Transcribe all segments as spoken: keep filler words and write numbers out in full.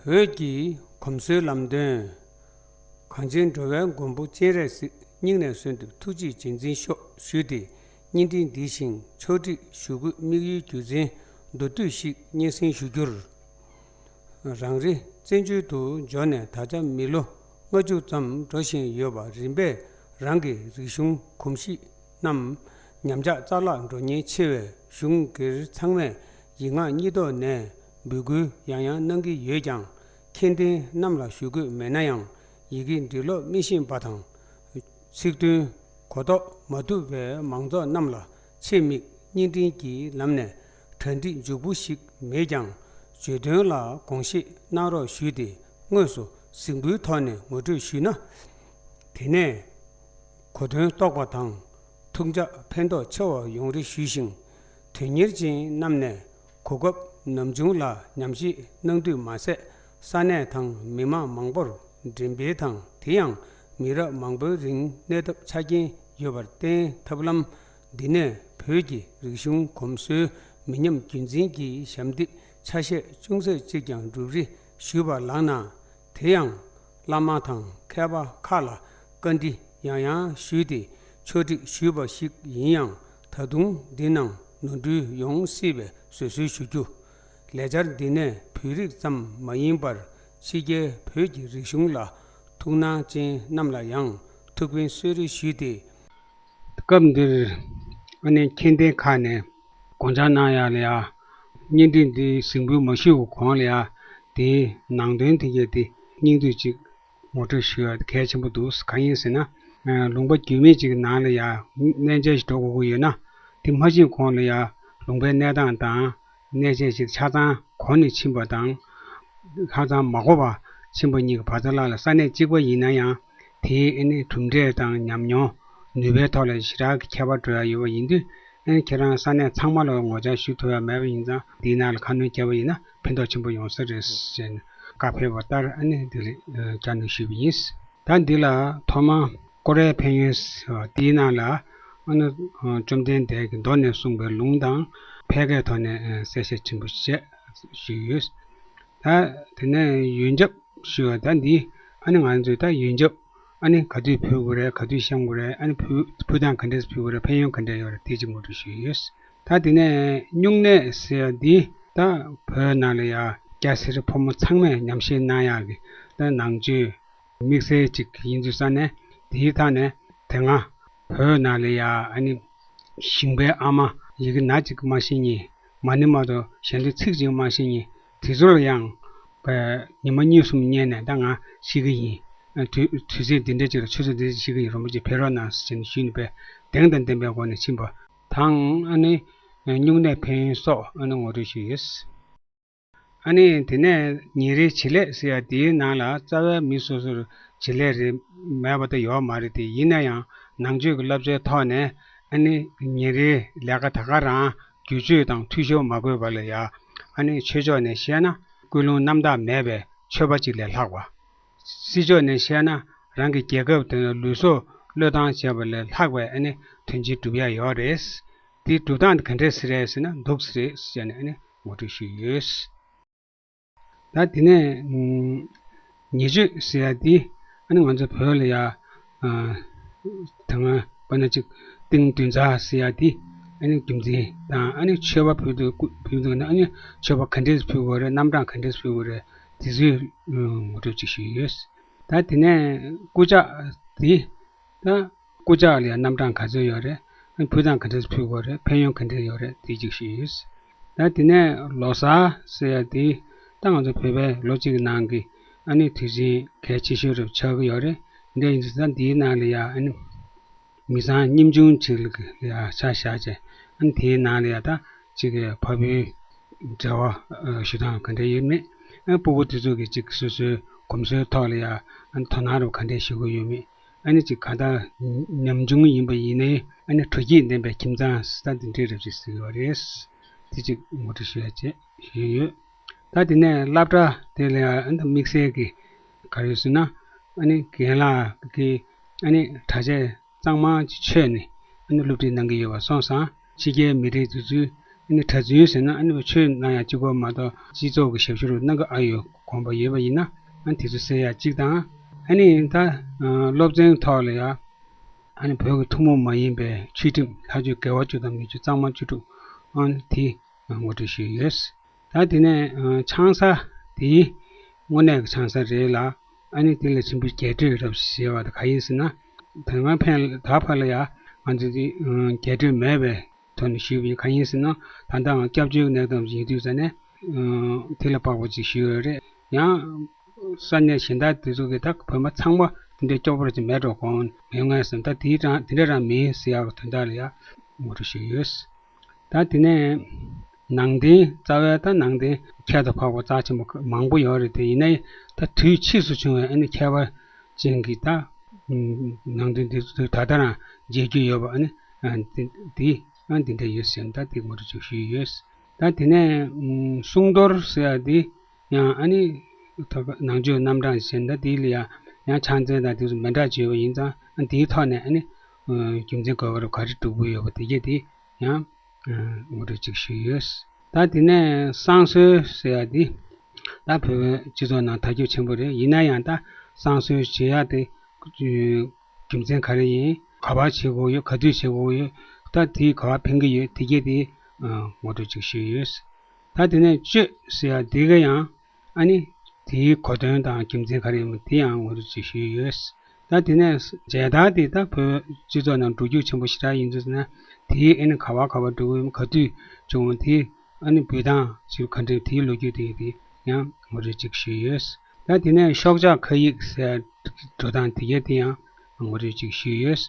བོད་ཀྱི་གོམས་སྲོལ་ལམ་སྟོན། གངས་ཅན་འགྲོ་བའི་མགོན་པོ་སྤྱན་རས་གཟིགས་སྙིང་ནས་གསོལ་འདེབས་ཐུགས་རྗེས་རྗེས་འཛིན་ཤོག་ཞུས་ཏེ། བརྙན་འཕྲིན་འདི་བཞིན་ཕྱོགས་སྒྲིག་ཞུ་དགོས་དམིགས་ཡུལ་རྒྱུ་མཚན་མདོར་བསྡུས་ཤིག་སྙན་སེང་ཞུ་རྒྱུར། རང་རེ་བཙན་བྱོལ་དུ་འབྱོར་ནས་ད་ཆ་མི་ལོ་ལྔ་བཅུ་ཙམ་འགྲོ་བཞིན་ཡོད་པ་རིམ་པས་རང་གི་རིག་གཞུང་གོམས་གཤིས་རྣམས་ཉམས་ཆག་རྩ་བརླག་འགྲོ་ཉེན་ཆེ་བས། གཞུང་སྒེར་ཚང་མས་ཡིག་ངག་གཉིས་ཐོག་ནས་འབོད་སྐུལ་ཡང་ཡང་གནང་གི་ཡོད་ཀྱང་། མཁྱེན་ལྡན་རྣམས་ལ་ཞུ་དགོས་མེད་ན་ཡང་། ཡི་གེ་འབྲི་ཀློག་མི་ཤེས་པ་དང་། ཚིག་དོན་གོ་རྟོགས་མ་ཐུབ་པའི་མང་ཚོགས་རྣམས་ལ་ཆེད་དམིགས་བརྙན་འཕྲིན་གྱི་ལམ་ནས་གྲ་སྒྲིག་མགྱོགས་པོ་ཞིག་མེད་ཀྱང་། བརྗོད་དོན་ལ་དགོངས་བཞེས་གནང་རོགས་ཞུས་ཏེ། དངོས་སུ་གཟིགས་འབུལ་ཐོག་ནས་ངོ་སྤྲོད་ཞུས་ན། དེ་ནས་གོ་དོན་རྟོགས་པ་དང་། ཐུགས་འཇགས་ཕན་ཐོགས་ཆེ་བ་ཡོང་རེ་ཞུས་ཤིང་། དོན་གཉེར་ཅན་རྣམས་ནས་གོ་སྐབས་ནམ་བྱུང་ལ་ཉམས་ཞིབ་གནང་དུས་མ་ཟད། ས་གནས་དང་མི་མང་མང་པོར་འགྲེམས་སྤེལ་དང་། དེ་ཡང་མི་རབས་མང་པོའི་རིང་གནས་ཐབས་ཆ་རྐྱེན་ཡོད་པར་བརྟེན། ཐབས་ལམ་འདི་ནས་བོད་ཀྱི་རིག་གཞུང་གོམས་སྲོལ་མི་ཉམས་རྒྱུན་འཛིན་གྱི་ཞབས་འདེགས་ཆ་ཤས་ཅུང་ཟད་ཅིག་ཀྱང་སྒྲུབ་རེ་ཞུས་པ་ལགས་ན། དེ་ཡང་བླ་མ་དང་མཁས་པ་ཁག་ལ་བཀའ་འདྲི་ཡང་ཡང་ཞུས་ཏེ་ཕྱོགས་སྒྲིག་ཞུས་པ་ཞིག་ཡིན་ཡང་། ད་དུང་འདི་ནང་ནོར་འཁྲུལ་ཡོང་སྲིད་པས་བཟོད་གསོལ་ཞུ་རྒྱུ། ལས་འཆར་འདི་ནས་བོད་རིགས་ཙམ་མ་ཡིན་པར་ཕྱི་རྒྱལ་བོད་ཀྱི་རིག་གཞུང་ལ་ཐུགས་སྣང་ཅན་རྣམས་ལ་ཡང་ཐུགས་ཕན་གསོས་རེ་ཞུས་ཏེ། སྐབས་འདིར་ཨ་ནི་མཁྱེན་ལྡན་ཁག་ནས་དགོངས་འཆར་གནང་ཡག་ལ་ཡ། བརྙན་འཕྲིན་འདི་གཟིགས་འབུལ་མ་ཞུས་གོང་ལ་ཡ། དེའི་ནང་དོན་དེ་གས་དེ་སྙིང་བསྡུས་ཅིག་ངོ་སྤྲོད་ཞུ་ཡ་གལ་ཆེན་པོ་འདུག་གང་ཡིན་ཟེར་ན། ཨ་ལུང་པ་རྒྱུས་མེད་ཅིག་གི་ནང་ལ་ཡ་གནས་མཇལ་ཞིག་འགྲོ་དགོས་ཀྱི་ཡོད་ན། དེ་མ་ཕྱིན་གོང་ལ་ཡ་ལུང་པའི་གནས་སྟངས་དང་། གནས་མཇལ་ཞིག་ཆ་ཚང་གོང་ནས་ཕྱིན་པ་དང་། ཆ་ཚང་མ་གོ་བ་ཕྱིན་པ་གཉིས་ཀྱི་བར་མཚམས་ལ་ལ་ས་གནས་གཅིག་པ་ཡིན་ན་ཡང་། དེའི་ཨ་ནི་གྲུབ་འབྲས་དང་ཉམས་མྱོང་ནུས་པའི་ཐོག་ལ་ཞེ་དྲག་གི་ཁྱད་པར་འགྲོ་ཡ་ཡོད་པ་ཡིན་དུས། ཨ་ནི་ཁྱེད་རང་ས་གནས་ཚང་མ་ལ་ངོ་བཅར་ཞུ་ཐུབ་ཡ་མེད་པ་ཡིན་ཙང་། འདིའི་ནང་ལ་ཁ་སྣོན་བརྒྱབ་པ་ཡིན་ན་ཕན་ཐོགས་ཆེན་པོ་ཡོང་ས་རེད་ཟེར་ནས་བཀའ་ཕེབས་པ་ལྟར། ཨ་ནི་འདི་ལ་བསྐྱར་སྣོན་ཞུས་པ་ཡིན། ད་འདི་ལ་ཐོག་མར་ཀོ་རའི་ཕན་ཡོན་ཟེར་བ་འདིའི་ནང་ལ། ཨ་ནི་བཅོམ་ལྡན་འདས་ཀྱིས་མདོ་ནས་གསུངས་པའི་ལུང་དང་ཕལ་སྐད་ཐོག་ནས་གསལ་བཤད་ཆེན་པོ་བྱས་ཞུས་ཡོད། ད་དེ་ནས་ཡོན་ཆབ་ཞུ་བ། ད་འདི་ཨ་ནི་ང་ཚོས་ད་ཡོན་ཆབ་ཨ་ནི་ག་དུས་ཕུལ་དགོས་རེད། ག་དུས་བཤམས་དགོས་རེད། ཨ་ནི་ཕུལ་ཕུལ་སྟངས་ག་འདྲས་ཕུལ་དགོས་རེད། ཕན་ཡོན་ག་འདྲས་ཡོད་རེད། དེ་གཅིག་ངོ་སྤྲོད་ཞུས་ཡོད། ད་དེ་ནས་སྨྱུང་གནས་ཟེར་ཡ་འདི་ད་བོད་ནང་ལ་ཡ་སྐྱ་སེར་ཕོ་མོ་ཚང་མས་ཉམས་ཞིབ་གནང་ཡག་གི་ད་ནང་ཆོས་དམིགས་བསལ་ཅིག་ཡིན་དུས་ཙང་ནས། དེའི་ཐད་ནས་དེ་སྔ་བོད་ནང་ལ་ཡ་ཨ་ནི་ཞིང་པའི་ཨ་མ་ཡི་གེ་སྣ་གཅིག་མ་ཤེས་མཁན། མ་ཎི་མ་གཏོགས་གཞན་དོན་ཚིག་གཅིག་མ་ཤེས་མཁན་དེ་ཚོ་ལ་ཡང་ཉི་མ་གཉིས་གསུམ་བསྙེན་ནས། ད་ང་ཤེས་ཀྱི་ཡིན། དུས་དུས་ཚོད་འདི་འདྲ་ཅིག་ལ་ཆུ་ཚོད་འདི་འདྲ་ཤེས་ཀྱི་ཡིན། རིན་པོ་ཆེ་ཕེབས་རོགས་གནང་ཟེར་ནས་ཞུས་ནས་པས་གདེང་དང་ལྡན་པའི་སྒོ་ནས་ཕྱིན་པ་དང་། ཨ་ནི་སྨྱུང་གནས་ཕན་ཡོན་སོགས་ཨ་ནི་ངོ་སྤྲོད་ཞུས་ཡོད། ཨ་ནི་དེ་ནས་ཉིན་རེའི་བྱེད་ལས་ཟེར་ཡ་དེའི་ནང་ལ་རྩ་བའི་མི་སོ་སོར་བྱེད་ལས་རེ་མེད་པ་ད་ཡོད་མ་རེད་དེ། ཡིན་ན་ཡང་ནང་ཆོས་ཀྱི་བསླབ་བྱའི་ཐོག་ནས་ཨ་ནི་ཉིན་རེའི་ལས་ཀ་ད་ག་རང་བསྒྱུར་བཅོས་དང་འཐུས་ཤོར་མ་དགོས་པ་ལ་ཡ། ཨ་ནི་ཆོས་ཕྱོགས་ནས་བཤད་ན་ཀུན་སློང་རྣམ་དག་མེད་པའི་ཆོས་པ་ཅིག་ལས་ལྷག་པ། སྲིད་ཕྱོགས་ནས་བཤད་ན་རང་གི་རྒྱལ་ཁབ་དང་ལུས་སྲོག་བློས་བཏང་བྱས་པ་ལས་ལྷག་པའི་ཨ་ནི་དོན་ཆེན་སྒྲུབ་ཡ་ཡོད་རེད། དེའི་སྒྲུབ་སྟངས་དེ་ག་འདྲས་ཟེར་རེད་ཟེར་ན་འདུག་ཟེར་རེད་ཟེར་ནས་ཨ་ནི་ངོ་སྤྲོད་ཞུས་ཡོད། ད་དེ་ནས་ཨམ་ཉེས་སྤྱོད་ཟེར་ཡ་དེ་ཨ་ནི་ང་ཚོ་བོད་ལ་ཡ་ཨ་དེ་སྔ་དཔེར་ན་ཅིག་ཏིང་འདུན་ཚ་ཟེར་ཡ་དེ་ཨ་ནི་རྒྱུ་མཚན་དང་། ཨ་ནི་མཆོད་པ་ཕུལ་དུས་སྐུ་ཕུལ་དུས་ན་ཨ་ནི་མཆོད་པ་ག་འདྲས་ཕུལ་དགོས་རེད། རྣམ་གྲངས་ག་འདྲས་ཕུལ་དགོས་རེད། དེ་ཚོའི་ཨ་ངོ་སྤྲོད་ཅིག་ཞུས་ཡོད། ད་དེ་ནས་རྐུབ་བཀྱག་དེ། ད་རྐུབ་བཀྱག་ལ་ཡང་རྣམ་གྲངས་ག་ཚོད་ཡོད་རེད། ཕུལ་སྟངས་ག་འདྲས་ཕུལ་དགོས་རེད། ཕན་ཡོན་ག་འདྲས་ཡོད་རེད། དེ་གཅིག་ཞུས་ཡོད། ད་དེ་ནས་ལོ་གསར་ཟེར་ཡ་དེ་ད་ང་ཚོ་བོད་པའི་ལོ་གཅིག་གི་ནང་གི་ཨ་ནི་དུས་ཆེན་གལ་ཆེ་ཤོས་རུ་ཆགས་ཀྱི་ཡོད་རེད། འདི་ཡིན་ཙང་འདིའི་ནང་ལ་ཡ་ཨ་ནི་མི་ཚང་ཉམ་ཆུང་ཅིག་ལ་ཡ་ཆ་བཞག་བྱས། ཨ་ནི་དེའི་ནང་ལ་ཡ་ད་ཅིག་གི་ཕ་བུའི་འབྲེལ་བ་ཞུ་སྟངས་ག་འདྲ་ཡོད་མེད། ཨ་ཕྲུ་གུ་དེ་ཚོ་གི་ཅིག་སོ་སོའི་གོམས་སྲོལ་ཐོག་ལ་ཡ་ཨ་ནི་དོ་སྣང་རུ་ག་འདྲ་ཞུ་གི་ཡོད་མེད། ཨ་ནི་ཅིག་གང་ལྟར་ཉམ་ཆུང་ཡིན་པ་ཡིན་ནའི་ཨ་ནི་དྲོ་སྐྱིད་ལྡན་པའི་ཁྱིམ་ཚང་ཟེར་ད་འདི་འདྲའི་རབ་ཅིག་ཟེར་གྱི་ཡོད་རེད། དེ་ཅིག་ངོ་སྤྲོད་ཞུ་ཡ་བྱས་ཞུས་ཡོད། ད་དེ་ནས་སློབ་གྲྭ་དེ་ལ་ཨ་ནི་དམིགས་བསལ་གྱི་ག་རེ་ཟེར་ན། ཨ་ནི་རྒན་ལགས་ཀྱི་ཨ་ནི་གྲྭ་ཆས་གཙང་མ་ཅིག་མཆོད་ནས་ཨ་ནི་སློབ་ཁྲིད་གནང་གི་ཡོད་པ་སོང་ཙང་། ཕྱི་རྒྱལ་མི་རིགས་དེ་ཚོའི་ ཨ་ནི་གྲྭ་བཙུན་ཟེར་ན་ཨ་ནི་ཆོས་གནང་ཡག་གཅིག་པོ་མ་གཏོགས་སྤྱི་ཚོགས་ཀྱི་ཞབས་ཞུ་རུ་གནང་གི་ཨ་ཡོད་དགོངས་པ་ཡོད་པ་ཡིན་ན་ཨ་ནི་དེ་ཚོ་སེལ་ཡག་གཅིག་དང་། ཨ་ནི་ད་སློབ་ཚན་ཐོག་ལ་ཡ་ཨ་ནི་བོད་ཀྱི་ཐུན་མོང་མ་ཡིན་པའི་ཆོས་ཁྲིམས་ལྷག་ཆད་དགེ་བ་བཅུ་དང་མི་ཆོས་གཙང་མ་བཅུ་དྲུག་ཨ་ནི་དེ་ངོ་སྤྲོད་ཞུས་ཡོད། ད་དེ་ནས་ཆང་ས་དེའི་དངོས་གནས་ཀྱི་ཆང་ས་རེད་ལ། ཨ་ནི་དེ་ལ་ཆེན་པོའི་རྒྱས་སྤྲོས་རབ་ཞེས་པ་དེ་ག་ཡིན་ཟེར་ན། དེ་སྔ་ཕན་ད་བར་ལ་ཡ་ང་ཚོ་དེ་རྒྱས་སྤྲོས་མེད་པའི་ཐོག་ནས་ཞུས་པ་ཡིན། གང་ཡིན་ཟེར་ན་ད་ལྟའང་སྐྱབས་བཅོལ་གནས་སྟངས་ཡིན་དུས་ཙ་ནས་དེ་ལ་དཔག་པ་ཅིག་ཞུས་ཡོད་རེད། ཡང་ས་གནས་གཞན་དག་དེ་ཚོ་གི་ད་བོད་པ་ཚང་མ་དེ་འདྲའི་སྐྱོ་པོ་ཅིག་མེད་འགྲོ་གོང་མེད་ངེས་སམ་ད་དེའི་རང་དེ་འདྲ་རང་མིན་ཟེར་ཡག་དོན་དག་ལ་ཡ་ངོ་སྤྲོད་ཞུས་ཡོད། ད་དེ་ནས་ནང་བསྟན་རྩ་བའི་ད་ནང་བསྟན་ཁྱད་དུ་འཕགས་པ་རྩ་ཆེན་པོ་མང་པོ་ཡོད་རེད་དེ། ཡིན་ནའི་ད་དུས་ཕྱིས་སུ་བྱུང་བའི་ཨ་ནི་ཁྱད་པར་ཅན་གྱི་ད་ནང་དོན་འདི་ཚོ་ད་ལྟ་རང་མཇལ་རྒྱུ་ཡོད་པ་ཨ་ནི་འདི་འདི་ཨ་འདི་འདྲ་ཡོད་ཟེར་ད་འདི་ངོ་སྤྲོད་ཅིག་ཞུས་ཡོད། ད་དེ་ནས་གསུང་མདོར་ཟེར་ཡ་འདི་ཡང་ཨ་ནི་ད་ནང་ཆོས་རྣམ་གྲངས་ཟེར་ད་འདི་ལ་ཡང་ཡང་ཕྱག་མཚན་དང་དེ་ཚོ་མི་འདྲ་བྱས་པ་ཡིན་ཙང་ཨ་འདིའི་ཐོག་ནས་ཨ་ནི་རྒྱུ་མཚན་གོ་བ་རུ་ག་རེ་སྒྲུབ་དགོས་ཡོད་པ་དེ་གས་དེ་ཡང་ངོ་སྤྲོད་ཅིག་ཞུས་ཡོད། ད་དེ་ནས་བསང་གསོལ་ཟེར་ཡ་འདི་ད་བོད་པའི་སྤྱི་ཚོགས་ནང་དར་ཁྱབ་ཆེན་པོ་རེད། ཡིན་ན་ཡང་ད་བསང་གསོལ་བྱེད་ཡ་དེ་རྒྱུ་མཚན་ག་རེ་ཡིན། ག་པར་བྱེད་དགོས་ཡོད། ག་དུས་བྱེད་དགོས་ཡོད། ད་དེ་ག་པར་ཕན་གྱི་ཡོད། དེ་གས་དེ་ངོ་སྤྲོད་ཅིག་ཞུས་ཡོད། ད་དེ་ནས་གཅོད་ཟེར་ཡ་འདི་ག་ཡང་ཨ་ནི་དེའི་གོ་དོན་དང་རྒྱུ་མཚན་ག་རེ་ཡིན་མིན་དེ་ཡང་ངོ་སྤྲོད་ཅིག་ཞུས་ཡོད། ད་དེ་ནས་མཇལ་དར་དེ་ད་བོད་སྤྱི་ཚོགས་ནང་འགྲོ་རྒྱུག་ཆེན་པོ་ཞེ་དྲག་ཡིན་ཙང་ན་དེའི་ཨ་ནི་ག་བ་ག་བ་འགྲོ་གི་ཡོད་ག་དུས་བྱུང་དེ་ཨ་ནི་འབུལ་སྟངས་ཞིག་ག་འདྲ་དེའི་ལོ་རྒྱུས་དེ་དེ་ཡང་ངོ་སྤྲོད་ཅིག་ཞུས་ཡོད། ད་དེ་ནས་ཤོག་ཆག་ཁ་ཡིག་ཟེར་འགྲོ་སྟངས་དེ་གས་དེ་ཡང་ངོ་སྤྲོད་ཅིག་ཞུས་ཡོད།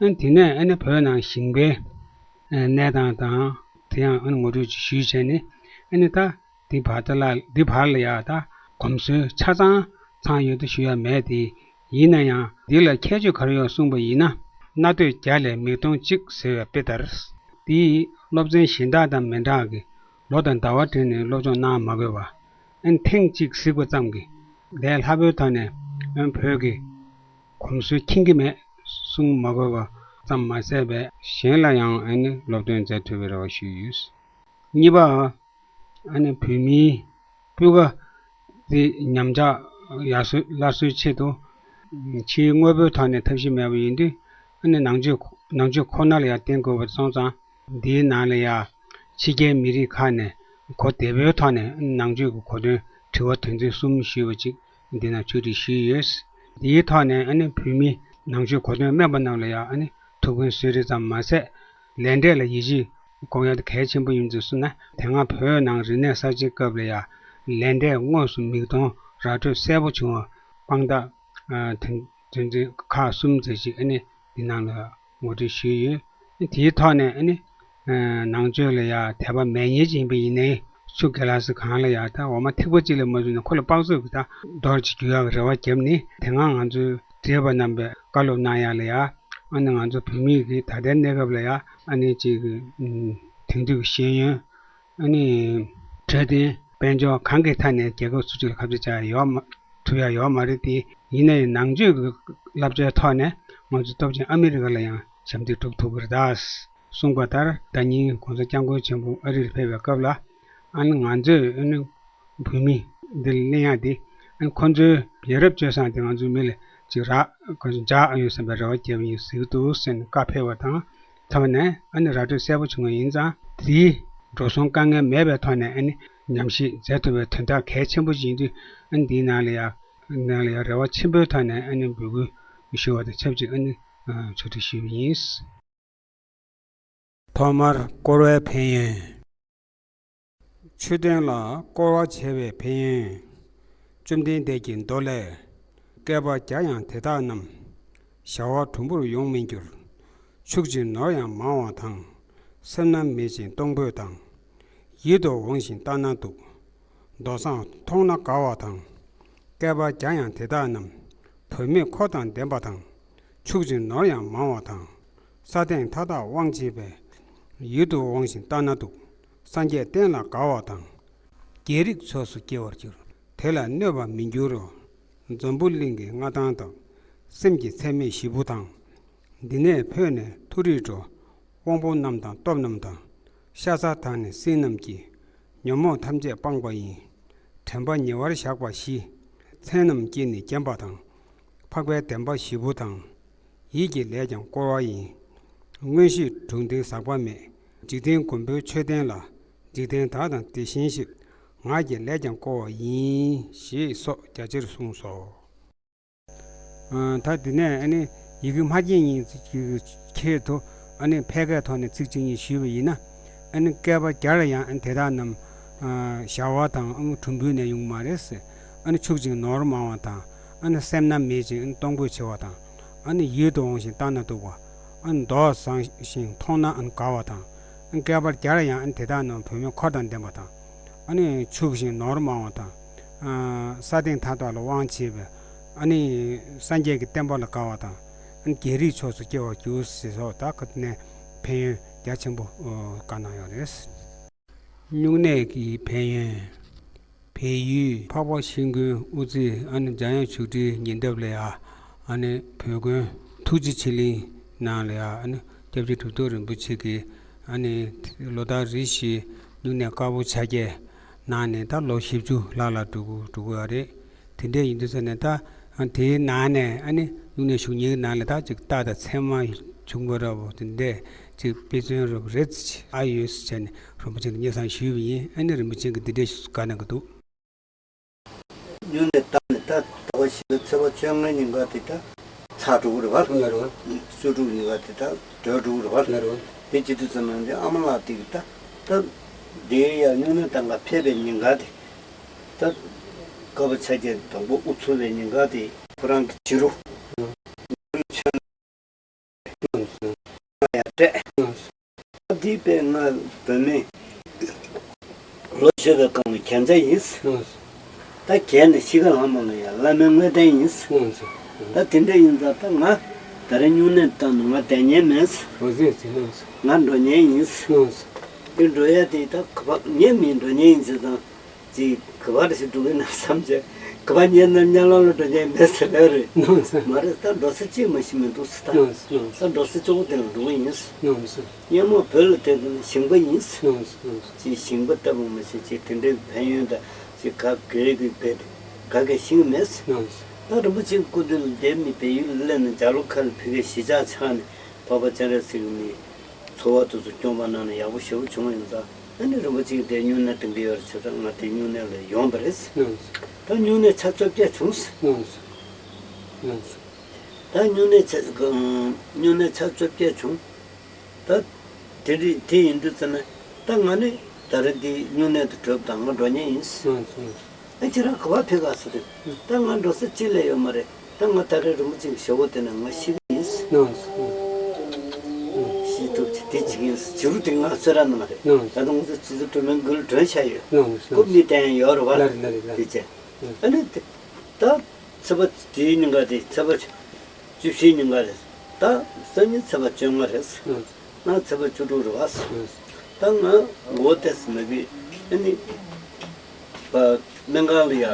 ཨ་ནི་དེ་ནས་ཨ་ནི་བོད་ནང་ཞིང་པའི་གནས་སྟངས་དང་དེ་ཡང་ཨ་ནི་ངོ་སྤྲོད་ཅིག་ཞུས་བྱས་ནས་ཨ་ནི་ད། འདི་བར་དུ་ལ་འདི་བར་ལ་ཡ་ད་གོམས་སྲོལ་ཆ་ཚང་ཚང་ཡོད་དུ་ཞུ་ཡ་མེད་དེ། ཡིན་ན་ཡང་འདི་ལ་ཁྱད་ཆོས་ག་རེ་ཡོད་གསུངས་པ་ཡིན་ན། མནའ་སྟོད་བརྒྱ་ལས་མིག་སྟོང་གཅིག་ཟེར་བའི་དཔེ་ལྟར། འདིས་སློབ་ཚན་གཞན་དག་དང་མི་འདྲ་གི་ལོ་དང་ཟླ་བ་བྲལ་ནས་སློབ་སྦྱོང་གནང་མ་དགོས་པ། ཨན་ཐེངས་གཅིག་གཟིགས་པ་ཙམ་གྱིས་ལས་སླ་པོའི་ཐོག་ནས་ཨན་བོད་ཀྱི་གོམས་སྲོལ་མཁྱེན་གྱི་མེད་གསུང་མ་དགོས་པ་ཙམ་མ་ཟད་པས་གཞན་ལ་ཡང་ཨན་ནི་སློབ་སྟོན་མཛད་ཐུབ་པའི་རེ་བ་ཞུས་ཡོད། གཉིས་པ། ཨ་ནི་བོད་མིའི་སྤུས་ཀ་དེ་ཉམས་ཆག་ཡར་སོན་སླར་གསོའི་ཆེད་དུ་ཕྱིའི་དངོས་པོའི་ཐོག་ནས་ཐབས་ཤེས་མེད་པ་ཡིན་དུས་ཨ་ནི་ནང་ཆོས་ནང་ཆོས་ཁོ་ན་ལ་ཡང་བརྟེན་དགོས་པ་སོང་ཙང་འདིའི་ནང་ལ་ཡང་ཕྱི་རྒྱལ་མི་རིགས་ཁག་ནས་གོ་བདེ་པོའི་ཐོག་ནས་ནང་ཆོས་ཀྱི་གོ་དོན་དྲི་བ་དོན་ཚན་གསུམ་ཞུས་པ་ཅིག་འདི་ན་ཆོས་ཁྲིད་ཞུས་ཡོད། འདིའི་ཐོག་ནས་ཨ་ནི་བོད་མི་ནང་ཆོས་གོ་དོན་སྨན་པ་རྣམས་ལ་ཡང་ཨ་ནི་ཐུགས་ཕན་གསོས་རེས་ཙམ་མ་ཟད་ལས་འབྲས་ལ་ཡིད་ཆེས་དགོས་ཡ་དེ་གལ་ཆེན་པོ་ཡིན་ཚུལ་གསུངས་ན། དེ་སྔ་བོད་ནང་རིག་གནས་གསར་བརྗེའི་སྐབས་ལ་ཡང་ལས་འབྲས་དངོས་སུ་མིག་མཐོང་ར་སྤྲོད་གསལ་པོ་བྱུང་བ་དཔང་རྟགས་དོན་དོན་ཚན་ཁག་གསུམ་ཙམ་ཞིག་ཨ་ནི་འདི་ནང་ལ་ངོ་སྤྲོད་ཞུས་ཡོད། དེའི་ཐོག་ནས་ཨ་ནི་ནང་ཆོས་ལ་ཡང་དད་པ་མེད་མཁན་ཅིག་ཡིན་པ་ཡིན་ནའི་ཆུ་གི་ལ་སི་གང་ལ་ཡང་ད་འོ་མ་ཐིགས་པ་གཅིག་ལས་མ་བྱུང་ན་ཁོ་ལ་དཔག་ཚོད་ཀྱི་ད་རྡོ་རྗེ་རྒྱུ་ཡག་གི་རེ་བ་བརྒྱབ་ནས་དེ་སྔ་ང་ཚོའི་བགྲེས་པ་རྣམ་པས་བཀའ་སློབ་གནང་ཡག་ལ་ཡང་། ཨ་ནི་ང་ཚོ་བོད་མི་གི་ད་ལྟའི་གནས་སྐབས་ལ་ཡང་ཨ་ནི་ཅིག་གི་དེང་དུས་ཀྱི་ཤེས་ཡོན་ཨ་ནི་འཕྲོད་བསྟེན་དཔལ་འབྱོར་གང་གི་ཐད་ནས་རྒྱལ་ཁབ་སུ་ཅིག་ལ་ཁ་གཏད་བཅག་ཡ་ཡོད་མ་ཐུབ་ཡ་ཡོད་མ་རེད་དེ། ཡིན་ནའི་ནང་ཆོས་ཀྱི་བསླབ་བྱའི་ཐོག་ནས་ང་ཚོ་སྟོབས་ཆེན་ཨ་མི་རི་ཀ་ལ་ཡང་ཞབས་འདེགས་སྒྲུབ་ཐུབ་ཀྱི་རེད་ད། གསུངས་པ་ལྟར་ཟླ་ཉིན་གོང་ས་སྐྱབས་མགོན་ཆེན་པོ་ཨ་རིར་ཕེབས་པའི་སྐབས་ལ་ཨ་ནི་ང་ཚོས་ཨ་ནི་བོད་མི་འདི་ལ་གླེང་ཡག་དེ་ཨ་ནི་ཁོ་ཚོའི་ཡ་རབས་སྤྱོད་བཟང་དེ་ང་ཚོའི་མི་ལ་ཅིག་རག་ག་ཚོད་འཇགས་ཨ་ཡོད་བསམ་པའི་རེ་བ་བརྒྱབ་ཡིན་ཟེར་གྱི་འདུག་ཟེར་ནས་བཀའ་ཕེབས་པ་དང་ཐོག་ནས་ཨ་ནི་ར་སྤྲོད་གསལ་པོ་བྱུང་བ་ཡིན་ཙང་དེའི་འགྲོ་སོང་དཀའ་ངལ་མེད་པའི་ཐོག་ནས་ཨ་ནི་ཉམས་ཞིབ་མཛད་ཐུབ་པའི་དོན་དག་གལ་ཆེན་པོ་ཞིག་ཡིན་དུས་ཨ་ནི་འདིའི་ནང་ལ་ཡ་ནང་ལ་ཡ་རེ་བ་ཆེན་པོའི་ཐོག་ནས་ཨ་ནི་འབོད་སྐུལ་ཞུ་བ་དང་ཆབས་ཅིག་ཨ་ནི་ཆོག་ཁྲིད་ཞུས་པ་ཡིན། ཐོག་མར་བསྐོར་བའི་ཕན་ཡོན། མཆོད་རྟེན་ལ་བསྐོར་བ་བྱས་པའི་ཕན་ཡོན། བཅོམ་ལྡན་འདས་ཀྱི་མདོ་ལས། བསྐལ་པ་བརྒྱ་ཡང་དེ་དག་རྣམས། བྱ་བ་གྲུང་པོར་ཡོང་མི་འགྱུར། ཕྱུག་ཅིང་ནོར་ཡང་མང་བ་དང་། སེམས་རྣམ་མེད་ཅིང་གཏོང་ཕོད་དང་། ཡིད་དུ་འོང་ཞིང་ལྟ་ན་སྡུག། མདོ་བཟང་མཐོང་ན་དགའ་བ་དང་། བསྐལ་པ་བརྒྱ་ཡང་དེ་དག་རྣམས། བུད་མེད་འཁོར་དང་ལྡན་པ་དང་། ཕྱུག་ཅིང་ནོར་ཡང་མང་བ་དང་། ས་སྟེང་མཐའ་དག་དབང་བྱེད་པའི། ཡིད་དུ་འོང་ཞིང་ལྟ་ན་སྡུག། སངས་རྒྱས་བསྟན་ལ་དགའ་བ་དང་། རྒྱལ་རིགས་ཚོགས་སུ་སྐྱེ་བར་འགྱུར། དེ་ལ་གནོད་པ་མི་འགྱུར་རོ། འཛམ་བུ་གླིང་གི་མངའ་ཐང་དང་། སེམས་ཀྱི་ཚད་མེད་བཞི་པོ་དང་། འདི་ནས་འཕོས་ནས་མཐོ་རིས་འགྲོ། དབང་པོ་རྣམས་དང་སྟོབས་རྣམས་དང་། ཤ་ཟ་དང་ནི་སྲིན་རྣམས་ཀྱིས། ཉོན་མོངས་ཐམས་ཅད་སྤངས་པ་ཡིན། དྲན་པ་ཉེ་བར་བཞག་པ་བཞི། མཚན་རྣམས་བསྐྱེད་ནས་བརྒྱན་པ་དང་། འཕགས་པའི་བདེན་པ་བཞི་པོ་དང་། ཡིད་ཀྱི་ལས་ཀྱང་བསྐོར་བ་ཡིན། མངོན་ཤེས་དྲུག་ལྡན་ཟག་པ་མེད། འཇིག་རྟེན་མགོན་པོའི་མཆོད་རྟེན་ལ། འཇིག་རྟེན་བདག་དང་དེ་བཞིན་གཤེགས། ངག་གི་ལས་ཀྱང་བསྐོར་བ་ཡིན། ཞེས་སོགས་རྒྱ་ཆེར་གསུངས་སོ། ཨ། ད་འདི་ནས་ཨ་ནི་ཡི་གེ་མ་རྒྱན་གཉིས་ཀྱི་ཁྱད་དུ་ཨ་ནི་ཕལ་སྐད་ཐོག་ནས་ཚིག་གཅིག་གཉིས་ཞུས་པ་ཡིན་ན། ཨ་ནི་བསྐལ་པ་བརྒྱར་ཡང་ཨ་ནི་དེ་དག་རྣམས་ཨ་བྱ་བ་དང་ཨ་ནི་གྲུམ་བུའི་ནས་ཡོང་མ་རེད་ཟེར། ཨ་ནི་ཕྱུག་ཅིང་ནོར་མང་བ་དང་། ཨ་ནི་སེམས་ནི་མེད་ཅིང་ཨ་ནི་གཏོང་དགོས་ཆེ་བ་དང་། ཨ་ནི་ཡིད་དུ་འོང་ཞིང་བལྟ་ན་སྡུག་པ། ཨ་ནི་མདོག་བཟང་ཞིང་མཐོང་ན་ཨ་ནི་དགའ་བ་དང་། ཨ་ནི་བསྐལ་པ་བརྒྱར་ཡང་ཨ་ནི་དེ་དག་རྣམས་བུད་མེད་འཁོར་དང་ལྡན་པ་དང་། ཨ་ནི་ཕྱུག་ཅིང་ནོར་མང་བ་དང་། ཨ། ས་སྟེང་མཐའ་དག་ལ་དབང་བྱེད་པའི་ཨ་ནི་སངས་རྒྱས་ཀྱི་བསྟན་པ་ལ་དགའ་བ་དང་། ཨ་ནི་རྒྱལ་རིགས་ཕྱོགས་སུ་སྐྱེ་བར་འགྱུར་ཟེར་སོགས། ད་ཁ་ནས་ཕན་ཡོན་རྒྱ་ཆེན་པོ་བཀའ་གནང་ཡོད་རེད། སྨྱུང་གནས་ཀྱི་ཕན་ཡོན། བལ་ཡུལ་འཕགས་པ་ཤིང་ཀུན་དབུ་རྩེ་ཨ་ནི་འཇམ་དབྱངས་ཆོས་ཁྲིའི་ཉེ་འདབས་ལ་ཡ། ཨ་ནི་བོད་དགོན་ཐུགས་རྗེ་ཆེ་གླིང་ནང་ལ་ཡ། ཨ་ནི་སྐྱབས་རྗེ་གྲུབ་ཐོབ་རིན་པོ་ཆེ་གིས་ཨ་ནི་ལོ་ལྟར་རེ་བཞིན་སྨྱུང་གནས་དཀར་པོ་ཆ་བརྒྱད་གནང་ནས་ད་ལོ་བཞི་བཅུ་ལྷག་ལ་འགྲོ་གི་འགྲོ་གི་ཡོད་རེད། དེ་འདྲས་ཡིན་དུས་ཙ་ནས་ད་དེའི་ནང་ནས་ཨ་ནི་སྨྱུང་གནས་ཞུ་མཁན་གྱི་ནང་ལ་ད་ཅིག་རྟགས་དང་མཚན་མ་བྱུང་བ་འདྲ་པོ་དེ་འདྲས་ཅིག་དཔེ་མཚོན་འདྲ་པོ་རེ་ཙམ་ཅིག་ཨ་ཡོད་ཟེར་བྱས་ནས་རིན་པོ་ཆེ་ལ་སྙན་སེང་ཞུས་པ་ཡིན། ཨ་ནི་རིན་པོ་ཆེ་གིས་འདི་འདྲས་ཞུས་བཀའ་གནང་གི་འདུག། སྨྱུང་གནས་བཏང་ནས་ད་ཟླ་བ་བཞི་པའི་ཚེས་པ་བཅོ་ལྔ་ཉིན་ཀ་དེ་ད་ཚར་འགྲོ་གི་རེད་པ། ལགས་རེད། བཅུ་དྲུག་ཉིན་ཀ་དེ་ད་གྲོལ་འགྲོ་གི་རེད་པ། ལགས་རེད། དེ་བྱེད་དུས་ཙམ་ན་འདི་ཨ་མ་ལགས་དེ་གིས་ད་ད་འདི་ཡ་སྨྱུང་གནས་བཏང་ག་ཕེབས་པའི་ཉིན་ཀ་དེ་ད་དཀར་པོ་ཆ་བརྒྱད་དང་པོ་དབུ་ཚུགས་པའི་ཉིན་ཀ་དེ་ཁོ་རང་གི་བྱི་རུ་ཡར་སྤྲད། འདི་དཔེ་ང་བུད་མེད་ལོ་ཆེ་བའི་སྒང་ལ་རྒྱན་ཆ་ཡིན། ད་རྒྱན་ནི་ཤི་ཁ་ལངས་མ་ལ་ཡ་བླ་མའི་དངོས་བསྟན་ཡིན། ད་དེ་འདྲ་ཡིན་ཙང་ད་ང་ད་རེས་སྨྱུང་གནས་བཏང་ནས་ང་བསྡད་མཁན་མེད། ང་འགྲོ་མཁན་ཡིན། དེ་འགྲོ་ཡ་དེ་ད་ག་པ་ངས་མིན་འགྲོ་མཁན་ཡིན་ཟེར་ཙང་། ཅིག་ག་པར་ཞིག་འགྲོ་གི་ན་བསམ་བྱས། ག་པར་ཉལ་ན་ཉལ་ལམ་ལ་འགྲོ་མཁན་མེད་ཟེར་ལབ་རེད། ནོ་སི། མ་རེད། ད་འགྲོ་ས་ཅིག་མ་ཤེས་མི་འདུག་ཟེར། ད་ནོ་སི། ནོ་སི། ད་འགྲོ་ས་གཅིག་པོ་དེ་ལ་འགྲོ་གི་ཡིན། ནོ་སི། སྔོན་མ་བོད་ལ་བསྡད་དུས་ན་ཞིང་པ་ཡིན། ནོ་སི། ནོ་སི། ཅིག་ཞིང་པ་ལྟ་བུ་མ་ཤེས། ཅིག་དེ་འདྲའི་ཕན་ཡོན་དང་ཅིག་ག་གེ་གི་བེད་ག་གེ་ཤེས་ཀྱི་མེད། ནོ་སི། ད་རིན་པོ་ཆེའི་སྐུ་མདུན་ལ་བསྡད་མི་བལ་ཡུལ་ལ་སླེབས་ནས་ཇ་ལོ་ཁ་ལ་ཕ་གིར་གཞིས་ཆགས་ཆགས་ནས་འཕགས་པ་སྤྱན་རས་གཟིགས་ཀྱི་མི་འཚོ་བ་དེ་ཚོ་སྐྱོང་བ་གནང་ན་ཡག་པོ་ཞེ་པོ་བྱུང་བ་ཡིན་ཙང་། ཨ་ནི་རིན་པོ་ཆེ་གིས་དེ་སྨྱུང་གནས་གཏོང་གི་ཡོད་རེད་བྱས་ཙང་ང་དེ་སྨྱུང་གནས་ལ་ཡོང་བ་རེད། ནོ་སི། ད་སྨྱུང་གནས་ཆ་བཅོ་བརྒྱད་བྱུང་། ནོ་སི། ནོ་སི། ད་སྨྱུང་གནས་ཆ་སྨྱུང་གནས་ཆ་བཅོ་བརྒྱད་བྱུང་། ད་དེ་རིང་དེ་ཡིན་དུས་ཙ་ན་ད་ང་ནི་ད་རེས་འདི་སྨྱུང་གནས་དུ་གྲོལ་བ་དང་ང་འགྲོ་མཁན་ཡིན། ནོ་སི། ནོ་སི། ཨ་ཁྱེད་རང་ག་པར་ཕེབས་ག་ཟེར་དུས། ད་ང་འགྲོ་ས་གཅིག་ལས་ཡོད་མ་རེད། ད་ང་ད་རེས་རིན་པོ་ཆེ་གི་ཞབས་འོག་དེ་ན་ང་ཤི་གི་ཡིན། ནོ་སི། ཤི་ཐུབ་ཀྱི་དེ་བྱེད་ཀྱི་ཡིན་ཟེར། བྱི་རུ་དེ་ང་གསོད་ར་གནང་རེད། ནོ་སི། ད་དུང་ང་ཚོ་སྤྱི་ཚོགས་སྒྲོལ་མའི་མགུལ་སྒྲོན་བྱས་ཡོད། ནོ་སི། ནོ་སི། ཁོ་མི་བསྟན་ཡོད་རེད་པ། ལགས་རེད། ལགས་རེད། ལགས་རེད། དེ་བྱས། ཨ་ནི་དེ་ད་ཚེས་པ་དེའི་ཉིན་ཀ་དེ་ཚེས་པ་བཅུ་བཞིའི་ཉིན་ཀ་རེད། ད་སང་ཉིན་ཚེས་པ་བཅོ་ལྔ་རེད། ནོ་སི། ང་ཚེས་པ་བཅུ་དྲུག་རེད་པ། ད་ང་ངོ་བལྟས་མ་གི་ཨ་ནི་པ་སྨན་ཁང་ལ་ཡ་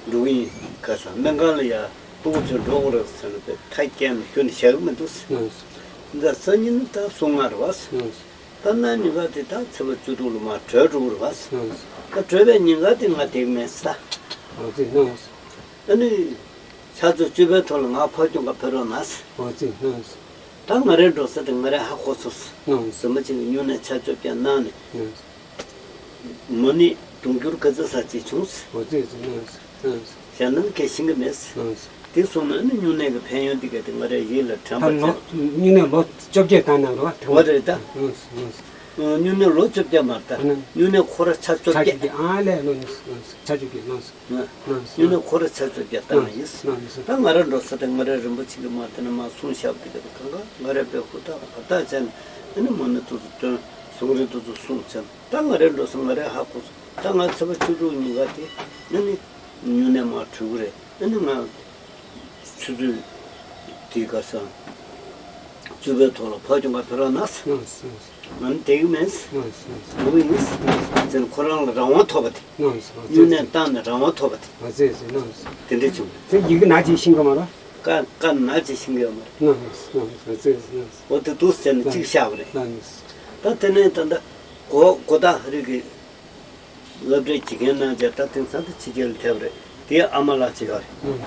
འགྲོ་གི་ཡིན། ཁ་སང་སྨན་ཁང་ལ་ཡ་སྤུ་གུ་ཚོ་འགྲོ་དགོས་རེད་ཟེར་ནས་པའི་ཐག་བཀལ་ནས་ཁྱོན་ནས་བཞག་གི་མི་འདུག། ནོ་སི། ད་སང་ཉིན་ད་སོ་ལྔ་རེད་པ། ནོ་སི། ད་གནངས་ཉིན་ཀ་དེ་ད་ཚེས་པ་བཅུ་དྲུག་ལ་མར་གྲོལ་འགྲོ་གི་རེད་པ། ནོ་སི། ད་གྲོལ་བའི་ཉིན་ཀ་དེ་ང་བསྡད་ཀྱི་མེད་ཟེར། འོ་ཙི། ནོ་སི། ཨ་ནི་ཕྱག་ཚོད་བཅུ་པའི་ཐོག་ལ་ང་ཕར་ཁྱོད་ག་ཕེབས་རོགས་གནང་ཟེར། འོ་ཙི། ནོ་སི། ད་ང་རའི་འགྲོ་ས་དེ་ང་རའི་ཧ་གོ་སོང་ཟེར། ནོ་སི། རིན་པོ་ཆེ་གིས་སྨྱུང་གནས་ཆ་བཅོ་བརྒྱད་གནང་ནས། ནོ་སི། མོ་ནི་དུང་འགྱུར་ག་ཚོད་ཟེར་ཅིག་བྱུང་ཟེར། འོ་ཙི་ཙི། ནོ་སི། ནོ་སི། གཞན་དོན་གལ་ཤེས་ཀྱི་མེད་ཟེར། ནོ་སི། དེ་སོང་ན་ཨ་ནི་སྨྱུང་གནས་ཀྱི་ཕན་ཡོན་དེ་ག་དེ་ང་རའི་ཡིད་ལ་དྲན་པ་ད་ལོ་ཅན། སྨྱུང་གནས་ལོ་བཅོ་བརྒྱད་བཏང་གནང་རེད་པ། འོ་རེད་ད། ནོ་སི། ནོ་སི། སྨྱུང་གནས་ལོ་བཅོ་བརྒྱད་མ་རེད་ད། ཨ་ནི་སྨྱུང་གནས་ཁོ་རང་ཆ་བཅོ་ཆ་བརྒྱད། བཅོ་བརྒྱད། ཨ་ལས། ལོ། ནོ་སི། ནོ་སི། ཆ་བཅོ་བརྒྱད། ནོ་སི། ནོ་སི། སྨྱུང་གནས་ཁོ་རང་ཆ་བཅོ་བརྒྱད་བཏང་ནི་ཡིན། ནོ་སི། ད་ང་ར་འགྲོ་ས་དེ་ང་རའི་རིན་པོ་ཆེ་གིས་མར་དེ་ནས་མར་གསུང་བཤད་དེ་ག་དེ་གང་ག་ང་རའི་དཔེ་ཧུར་ཐག་ཧུར་ཐག་བྱས་ནས་ཨ་ནི་མོ་ནི་དེ་ཚོ་སྟོན། གཟུངས་རིང་དེ་ཚོ་གསུངས་བྱས་ནས། ད་ང་རའི་འགྲོ་ས་ང་རའི་ཧ་གོ་སོང་། ད་ང་ཚེས་པ་བཅུ་དྲུག་ཉིན་ཀ་དེ་ཨ་ནི་སྨྱུང་གནས་མར་གྲོལ་གི་རེད། ཨ་ནི་ང་ཆུ་ཚོད་དེ་ག་ས་བཅུ་པའི་ཐོག་ལ་ཕར་ཁྱོད་ག་ཕེབས་རོགས་གནང་ཟེར། ནོ་སི། ནོ་སི། ང་ནི་བསྡད་ཀྱི་མེད་ཟེར། ནོ་སི། ནོ་སི། འགྲོ་གི་ཡིན་ཟེར། ནོ་སི། ཟེར་ནས་ཁོ་རང་ལ་རང་དབང་ཐོབ་པ་དེ། ནོ་སི། ནོ་སི། སྨྱུང་གནས་བཏང་ནས་རང་དབང་ཐོབ་པ་དེ། ཨ་ཙི་ཙི། ནོ་སི། དེ་འདྲ་བྱུང་། ཙི་ཡི་གེ་ནག་ཅིག་ཤེས་ཀྱི་མ་རེད། ཀ་ཀ་ནག་ཅིག་ཤེས་ཀྱི་ཡོད་མ་རེད། ནོ་སི། ནོ་སི། ཨ་ཙི་ཙི། ནོ་སི། འོ་དེ་འདུག་ཟེར་ནས་གཅིག་བཞག་པ་རེད། ནོ་སི། ད་དེ་ནས་ད་ལྟ་ གོ་གོ་ད་ཧ་རི་གི་སློབ་གྲྭའི་དགེ་རྒན་གནང་བྱས། ད་དེང་སང་ད་ཕྱི་རྒྱལ་ལ་ཐེབས་རེད། དེའི་ཨ་མ་ལགས་ཅིག་ཡོད་རེད།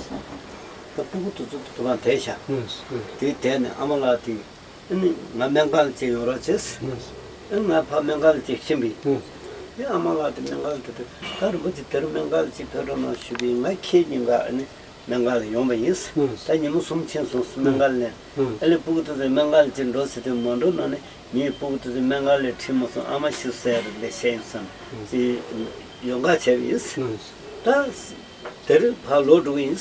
ད་སྤུ་གུ་དེ་ཚོ་དུ་མ་དེ་ཤ། དེའི་དེ་ནས་ཨ་མ་ལགས་དེ། ཨ་ནི་ང་སྨན་ཁང་ལ་ཅིག་ཡོང་རོགས་བྱས། ཨ་ནི་ང་ཕ་སྨན་ཁང་ལ་ཅིག་ཕྱིན་པས། དེ་ཨ་མ་ལགས་དེ་སྨན་ཁང་ལ་དེ་དུས་ད་རིན་པོ་ཆེ་དེར་སྨན་ཁང་ལ་ཅིག་ཕེབས་རོགས་གནང་ཞུས་པས། ང་ཁྱེད་གཉིས་ཀ་ཨ་ནི་སྨན་ཁང་ལ་ཡོང་བ་ཡིན། ད་ཉིན་མོ་གསུམ་ཕྱིན་སོང་སྨན་ཁང་ལ། ཨ་ལས་སྤུ་གུ་དེ་ཚོ་སྨན་ཁང་ལ་ཅིག་འགྲོ་ཟེར་དུས་མ་འགྲོ་ན་ནི་ངའི་སྤུ་གུ་དེ་ཚོ་སྨན་ཁང་ལ་ཁྲིད་མ་སོང་། ཨ་མ་ཤི་སོང་ཟེར་ལས་བཤད་ཡིན་བསམ་ཅིག་ཡོང་ཁ་བྱས་པ་ཡིན། ད་དེ་རིང་ཕར་ལོག་འགྲོ་གི་ཡིན།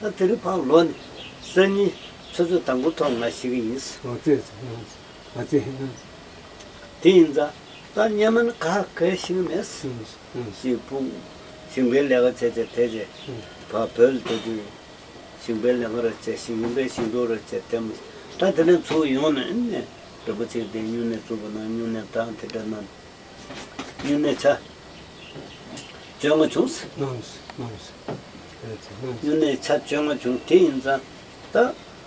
ད་དེ་རིང་ཕར་ལོག་ནས་སང་ཉིན་ཆུ་ཚོད་དང་པོ་ཐོག་ང་ཤི་གི་ཡིན། ཨོ་ཙི་ཙི། ཨོ་ཙི། དེ་ཡིན་ཙང་ད་སྔོན་མ་ནི་ག་གེ་ཤི་གི་མེད། ཞེས་སྤུ་ཞིང་པའི་ལས་ཀ་བྱས་བྱས་དེ་རྗེས་ཕར་བོད་ལ་སྡོད་དུས་ཞིང་པའི་ལས་ཀ་ར་བྱས། ཞིང་པའི་ཞིང་འབྲོག་ར་བྱས། དེ་མ་ད་དེ་ནས་ཚུར་ཡོང་ནས་ཨ་ནི་རིན་པོ་ཆེ་དེ་སྨྱུང་གནས་བཙུགས་པ་ན་སྨྱུང་གནས་དང་དེ་འདྲ་གནང་། སྨྱུང་གནས་ཆ་བཅོ་ལྔ་བྱུང་། སྨྱུང་གནས་ཆ་བཅོ་ལྔ་བྱུང་། དེ་ཡིན་ཙང་ད་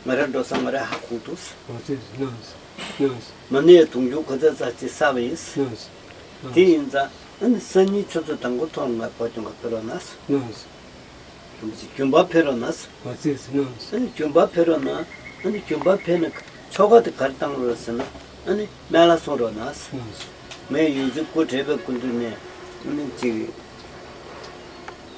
ང་རང་འགྲོ་ས་ང་རང་ཧ་གོ་འདུག། མ་ཎི་དུང་ཕྱུར་ག་ཚོད་ཙམ་ཅིག་བསགས་པ་ཡིན། དེ་ཡིན་ཙང་ཨ་ནི་སང་ཉིན་ཆུ་ཚོད་དང་པོ་ཐོག་ང་བོད་ལྗོངས་ཁ་ཕེབས་རོགས་གནང་། རིན་པོ་ཆེ་རྒྱུན་པར་ཕེབས་རོགས་གནང་། ཨ་ནི་རྒྱུན་པར་ཕེབས་རོགས་གནང་། ཨ་ནི་རྒྱུན་པར་ཕེབས་ནས་ཆོ་ག་དེ་ག་རེ་བཏང་རོགས་ཟེར་ན། ཨ་ནི་སྨན་བླ་གསུང་རོགས་གནང་། ངས་ཡོངས་འཛིན་སྐུ་བགྲེས་པའི་སྐུ་མདུན་ནས་ཨ་ནི་ཅིག་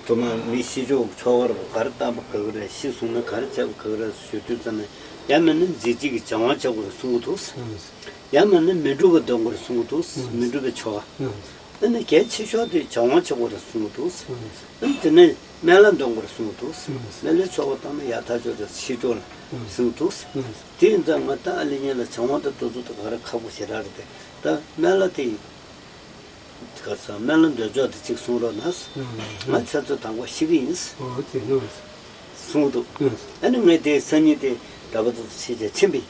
ཐོག་མར་མི་ཤི་ཆོག་ཆོ་ག་རུ་ག་རེ་བཏང་པ་ག་གི་རེད། ཤི་སོང་ན་ག་རེ་བྱས་པ་ག་གི་རེད་ཞུ་དུས་ཙམ་ནས་ཡང་མིན་ན་མཛད་རྗེས་ཀྱི་སྦྱང་བ་བྱེད་དགོས་རེད་གསུང་གི་འདུག། ཡང་མིན་ན་མི་འགྲུབ་པ་འདོན་དགོས་རེད་གསུང་གི་འདུག། མི་འགྲུབ་པའི་ཆོ་ག། ཨ་ནི་གལ་ཆེ་ཤོས་དེ་སྦྱང་བ་བྱེད་དགོས་རེད་གསུང་གི་འདུག། ཨ་ནི་དེ་ནས་སྨན་བླ་འདོན་དགོས་རེད་གསུང་གི་འདུག། སྨན་བླའི་ཆོ་ག་བཏང་ན་ཡག་ཐག་ཆོད་རེད། ཤི་ཆོག་ལ་གསུང་གི་འདུག། དེ་ཡིན་ཙང་ང་ད་ཨ་ལེ་ཉིན་ལ་སྦྱང་བ་དང་དུས་ཚོད་དང་ག་རེ་ཁག་པོ་ཞེ་དྲག་རེད་དེ། ད་སྨན་བླ་དེ་ག་ས་སྨན་བླ་འདོན་ཆོག་དེ་གཅིག་གསུང་རོགས་གནང་། ང་ཆུ་ཚོད་དང་པོ་ཤི་གི་ཡིན། ཨོ་དེ་གནང་། གསུང་འདུག། ཨ་ནི་ངས་དེ་སང་ཉིན་དེ་གྲྭ་པ་ཚོ་ཕྱི་རྒྱལ་ཕྱིན་པས།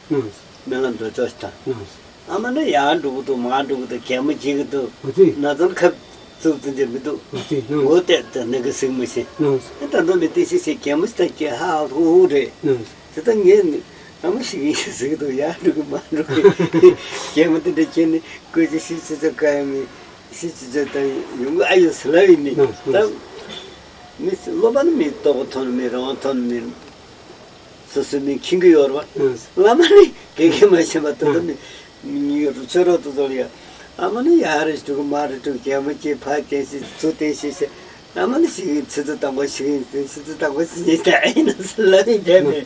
སྨན་བླ་འདོན་ཆོག་ཞིག་དང་། ཨ་མ་ནི་ཡར་འགྲོ་གི་འདུག། མར་འགྲོ་གི་འདུག། གད་མོ་བྱེད་ཀྱི་འདུག། ཨོ་དེ། ན་ཚོད་ཁབ་བཙུགས་ཙམ་ཅིག་མི་འདུག། ཨོ་དེ་གནང་། འོ་དེ་དེ་ནི་གི་ཟིག་མི་ཤེས། ཨ་ད་ནི་མི་དེ་ཤེས་ཤེས་གད་མོ་ཞིག་དང་སྐད་ཧ་ཧུ་ཧུ་རེད། དེ་ལྟར་ངས་ནི་ཨ་མ་ཞིག་ཡིན་ཟེར་གི་འདུག། ཡར་འགྲོ་གི་མར་འགྲོ་གི་གད་མོ་དེ་འདྲ་བྱས་ནས་སྐུ་མཁྱེན་ཤེས་ཅི་ཙམ་ག་ཡ་མི་ཤེས་ཅི་ཙམ་དང་ཡོང་གི་ཨ་ཡོད་ཟེར་ལབ་ཡིན་ནི། ད་མི་སློབ་པ་ནི་མི་ལྟོ་གོ་ཐོན་མི་རང་དབང་ཐོན་མི་སོ་སོའི་མི་མཁྱེན་གི་ཡོད་རེད་བ། བླ་མ་ནི་གེ་གེ་མ་ཤེས་པ་དོན་དུ་མི་ཉིད་རུ་ཆོས་རོགས་དུ་ཚོར་ཡ། ཨ་མ་ནི་ཡར་རེ་འགྲོ་གི་མར་རེ་འགྲོ་གི་གད་མོ་བྱེད། ཕར་བསྟན་ཤེས་ཚུར་བསྟན་ཤེས་ཤེས། ཨ་མ་ནི་ཞིག་ཡིན། ཆུ་ཚོད་དང་པོ་ཞིག་ཡིན། ཆུ་ཚོད་དང་པོ་ཞིག་ཡིན་ད་ཨེ་ཡིན་ཟེར་ལབ་ཡིན་དེ་མེད།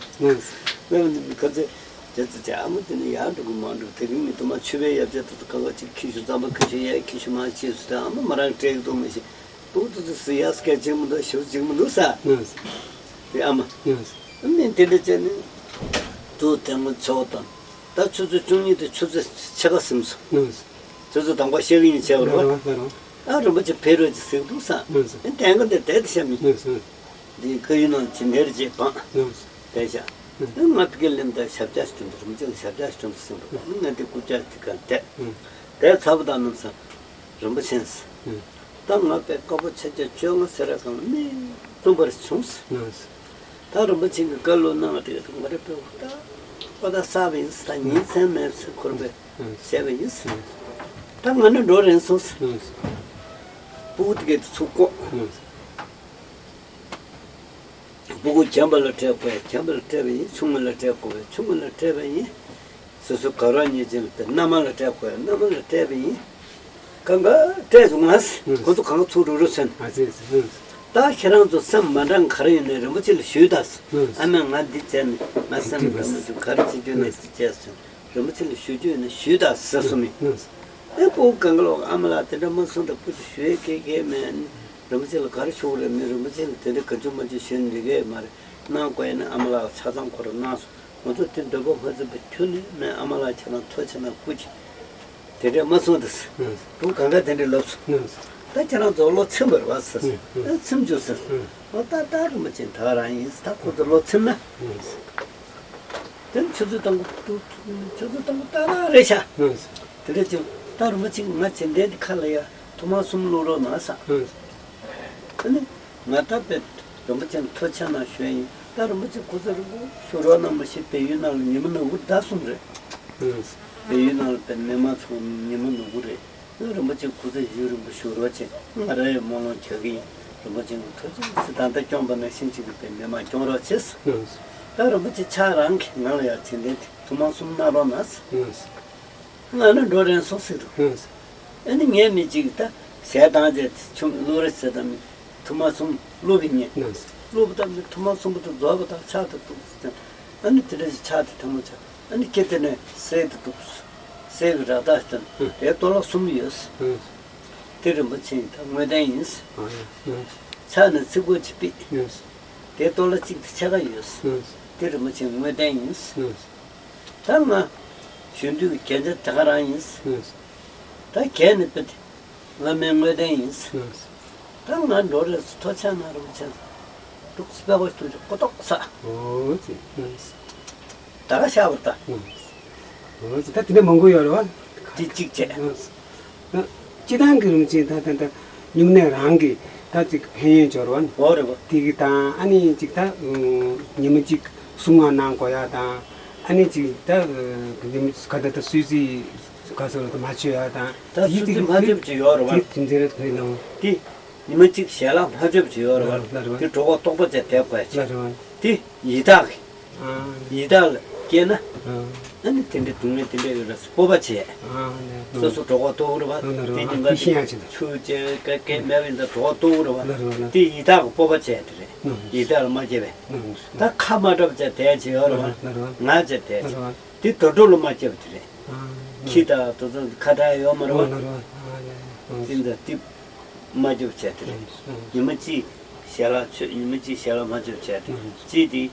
ལབ་ནི་ཁོ་ཚོས་དེ་ཚོ་བྱས། ཨ་མ་དེ་ནི་ཡར་འགྲོ་གི་མར་འགྲོ་གི། དེ་རིང་མི་དུ་མ་ཆུ་བའི་ཡབ་ཆ་དེ་ཚོ་ག་བ་ཅིག་ཁྱི་ཤུ་རྩམ་པ་ཁྱི་ཤུ་ཡས་ཁྱི་ཤུ་མ་ཅེས་སུ་ད་ཨ་མ་མ་རང་སྤྲད་གི་འདུག་མི་ཤེས། སྤུ་གུ་དེ་ཚོ་སུ་ཡ་སྐད་ཅིག་མི་འདུག། ཞུ་ཅིག་མི་འདུག་ས། དེ་ཨ་མ་ཨ་ནི་དེ་འདྲ་བྱས་ནས་དུ་དེ་མོ་ཆོག་དང་། ད་ཆུ་ཚོད་བཅུ་གཉིས་དེ་ཆུ་ཚོད་ཕྱེད་ཀ་ཟིན་སོང་། ཆུ་ཚོད་དང་པོ་ཤེལ་གྱི་ཉིན་བྱས་པ་རེད་བ། ཨ་རིན་པོ་ཆེ་ཕེབས་རོགས་ཅིག་ཟེར་གི་འདུག་ས། ཨ་ནི་དེང་གི་འདི་དེ་དེ་བཤད་མི། འདི་བཀའ་ཡིག་ནང་ཇི་འདྲ་རེ་བྱས་བང་། དེ་བྱ། ཨ་ང་ཕ་གི་ལེམ་ད་ཞབས་བཀྱག་ཞིག་སྟོན་པ། རིན་པོ་ཆེ་ལ་ཞབས་བཀྱག་ཞིག་སྟོན་པ་ཟིན་པ། ཨ་ང་འདི་རྐུབ་བཀྱག་དེ་ག་དེ། དེ་ཚ་པོ་དང་ནམ་ས་རིན་པོ་ཆེ། ད་ང་དཔེ་དཀར་པོ་ཆ་ཆ་བཅོ་ལྔ་ཟེར་ར་གང་མི་བཙུམ་པར་བྱུང་། ད་རིན་པོ་ཆེ་གི་བཀའ་སློབ་གནང་བ་དེ་ག་ང་རེ་དཔེ་ད་ཁོ་ད་ས་བ་ཡིན། ད་ཉིན་མཚན་མེད་ཟེར་ཁོར་བས་བཤད་པ་ཡིན། ད་ང་ནི་འགྲོ་རན་སོང་། སྤུ་གུ་དེ་གས་ཚུར་བཀོག། སྤུ་གུ་རྒན་པ་ལ་སྤྲད་དགོས་ཡ་རྒན་པ་ལ་སྤྲད་པ་ཡིན། ཆུང་མ་ལ་སྤྲད་དགོས་པ་ཡིན། ཆུང་མ་ལ་སྤྲད་པ་ཡིན། སོ་སོ་ག་ར་ཉེས་ཅན་ལ་སྤྲད། མནའ་མ་ལ་སྤྲད་དགོས་ཡ་མནའ་མ་ལ་སྤྲད་པ་ཡིན། གང་ག་སྤྲད་སོང་ང་། ཁོ་ཚོ་གང་ག་ཚུར་རུག་རུག་ཟེར། ད་ཁྱེད་རང་ཚོ་སེམས་མ་འདྲ་ག་རེ་ཡིན་ནའི་རིན་པོ་ཆེ་ལ་ཞུས་དང་། ཨ་མས་ང་འདི་བྱས་ནས་ང་སེམས་མ་འདྲ་མ་འདུག། ག་རེ་བྱེད་རྒྱུ་ནས་འདི་བྱས་སོང་། རིན་པོ་ཆེ་ལ་ཞུ་རྒྱུ་ཡིན་ན་ཞུས་དང་ཟེར་སོང་མི། ཨེ་སྤུ་གུ་གང་ག་ལོག་ཨ་མ་ལགས་དེ་འདྲ་མ་གསུངས་དང་། སྤུ་གུ་ཞུ་ཡས་གེ་གེ་མེད། རིན་པོ་ཆེ་ལ་ག་རེ་ཞུ་དགོས་རེད། མི་རིན་པོ་ཆེ་ལ་དེ་འདྲ་ག་ཚོད་མ་ཚོད་ཞུས་ནས་འགྲིག་གི་མ་རེད། གནང་དགོས་ཡིན་ན་ཨ་མ་ལགས་ཆ་ཚང་ཁོ་རང་གནང་སོང་། ང་ཚོ་དེ་འདོད་པ་མ་ཚིམ་པ་ཁྱོན་ནས་མེད། ཨ་མ་ལགས་ཁྱེད་རང་ཐུགས་རྗེ་གནང་། སྐུ་མཁྱེན། དེ་འདྲ་མ་གསུངས་དང་། སྤུ་གུ་གང་ག་དེ་འདྲ་ལབ་སོང་། ད་ཁྱེད་རང་ཚོ་བློ་ཚིམ་པར་བ་ཟེར། ཨེ་ཚིམ་བཅུག་ཟེར། ཨོ་ད་ད་རིན་པོ་ཆེ་ད་ག་རང་ཡིན། ད་ཁོ་ཚོ་བློ་ཚིམ་ན། དེ་ནི་ཆུ་ཚོད་དང་པོ་ཏུ་ཆུ་ཚོད་དང་པོ་ཏག་ཏག་རེད་ཤག། དེ་འདྲ་བྱུང་། ད་རིན་པོ་ཆེ་ང་བྱེད་འདས་འདི་ཁ་ལ་ཡ་ཐུར་མ་གསུམ་བླུགས་རོགས་གནང་ས། ཨ་ནི་ང་ད་དཔེ་རིན་པོ་ཆེ་ལ་ཐུགས་རྗེ་ཆེ་གནང་ཞུ་ཡ་ཡིན། ད་རིན་པོ་ཆེ་སྐུ་ཚེ་རིང་པོ་བཞུགས་རོགས་གནང་། མ་གཞི་བལ་ཡུལ་ནང་ལ་ཉི་མ་ནག་པོ་ཟླ་གསུམ་རེད། བལ་ཡུལ་ནང་ལ་དཔེ་མི་མང་ཚོ་ཉི་མ་ནག་པོ་རེད། རིན་པོ་ཆེ་སྐུ་ཚེ་ཞབས་པད་རིང་པོ་བཞུགས་རོགས་བྱེད། ང་རང་ཡང་སྨོན་ལམ་རྒྱག་གི་ཡིན། རིན་པོ་ཆེ་ཐུགས་རྗེ་ཆེ། ད་ལྟ་སྐྱོང་པ་ནང་བཞིན་ཅིག་གི་མི་མང་སྐྱོང་རོགས་བྱེད། ད་རིན་པོ་ཆེ་ཕྱག་རང་གིས་ང་ལ་ཡང་བྱིན་ལྡན་ཐུར་མ་གསུམ་གནང་རོགས་གནང་། ང་ནི་འགྲོ་རན་སོང་ཟེར་འདུག་ཨ་ནི་ངས་མི་གཅིག་ད་ཞལ་བཏང་བྱས་ཆུམ་བླུག་རེ་ཟེར་དང་མི་ཐུར་མ་གསུམ་བླུག་གི་ཉེ། བླུག་པ་དང་མི་ཐུར་མ་གསུམ་པོ་དེ་རྫོགས་པ་དང་ཕྱག་དེ་གཏུགས་ཟེར། ཨ་ནི་དེ་འདྲ་ཞིག་ཕྱག་དེ་ཐལ་མོ་སྦྱར། ཨ་ནི་ཁྱེད་དེ་ནས་གསེར་དེ་གཏུགས། གསེར་གྱི་རག་ཐག་དེ་དེའི་ཏོ་ལ་གསུམ་ཡོད། དེ་རིན་པོ་ཆེ་ད་དངོས་བསྟན་ཡིན། ཕྱག་ནས་ཚིགས་བརྐོས་ཅིག་ཕུད། དེའི་ཏོ་ལ་གཅིག་དེ་ཕྱེད་ཀ་ཡོད། དེ་རིན་པོ་ཆེ་དངོས་བསྟན་ཡིན། ད་ང་གཞོན་དུས་ཀྱི་རྒྱན་ཆ་དེ་ག་རང་ཡིན། ད་རྒྱན་ནི་དཔེ་དེ་བླ་མའི་དངོས་བསྟན་ཡིན། ད་ང་འགྲོ་རེས་སུ་ཐོ་ཆག་ན་རུ་ཆེན་འདུག་སྤེ་ཀོ་ཐུག་ཅིག་ཀོ་ཏོག་ས། ད་ག་ཤ་བར་ད། ད་དེ་འདྲ་མང་པོ་ཡོད་རེད་བ། དེ་གཅིག་བྱས། སྤྱི་བཏང་གི་རིན་པོ་ཆེ་ད་ད་ད་སྨྱུང་གནས་རང་གི་ད་ཅིག་ཕན་ཡོན་འབྱོར་བ་ནི། འོ་རེད་བ། དེ་གི་དང་ཨ་ནི་ཅིག་ད་ཉི་མ་གཅིག་གསུང་ངག་གནང་དགོས་ཡ་དང་ཨ་ནི་ཅིག་ད་ཉི་མ་ག་ད་ད་གསོལ་ཚིགས་ག་ཚོད་ལ་ད་མ་མཆོད་ཡ་དང་། ད་གསོལ་ཚིགས་མ་མཆོད་ཅིག་ཡོད་རེད་བ། དེ་དེ་འདྲ་རེད་ད་ལོ། དེ་ཉི་མ་གཅིག་ཞལ་ལག་མ་མཆོད་ཅིག་ཡོད་རེད་བ། དེ་གྲོད་ཁོག་ལྟོགས་པ་བྱས་བསྡད་དགོས་ཅིག་དེ་ཡི་དྭགས་ཀྱི། ཡི་དྭགས་ལ་སྐྱེས་ན། ཨ་ནི་དེ་འདྲའི་སྡུག་བསྔལ་དེ་འདྲ་ཡོད་ན་སྤོབས་པ་བྱས། སོ་སོ་གྲོད་ཁོག་ལྟོགས་རེད་བ། དེ་ཉིན་ཀ་ཆུ་བཅད་ཀ་སྐད་མེད་པ་ཡིན་ད་གྲོད་ཁོག་ལྟོགས་རེད་བ། དེ་ཡི་དྭགས་ཀྱི་སྤོབས་པ་བྱས་དེ་རེད། ཡི་དྭགས་ལ་མ་སྐྱེས་པས། ད་ཁ་མ་གྲབ་བྱས་བསྡད་བྱས་ཡོད་རེད་བ། ང་བྱས་བསྡད་བྱས། དེ་དུད་འགྲོ་ལ་མ་སྐྱེས་པ་དེ་རེད། ཁྱི་དང་དེ་ཚོ་ཁ་བྲལ་ཡོད་མ་རེད་བ། དེ་འདྲ་དེ་མ་སྐྱེས་བྱས་དེ་རེད། ཉི་མ་གཅིག་ཞལ་ལག་མཆོད། ཉི་མ་གཅིག་ཞལ་ལག་མ་མཆོད་བྱས་ཏེ། གཅིག་དེ་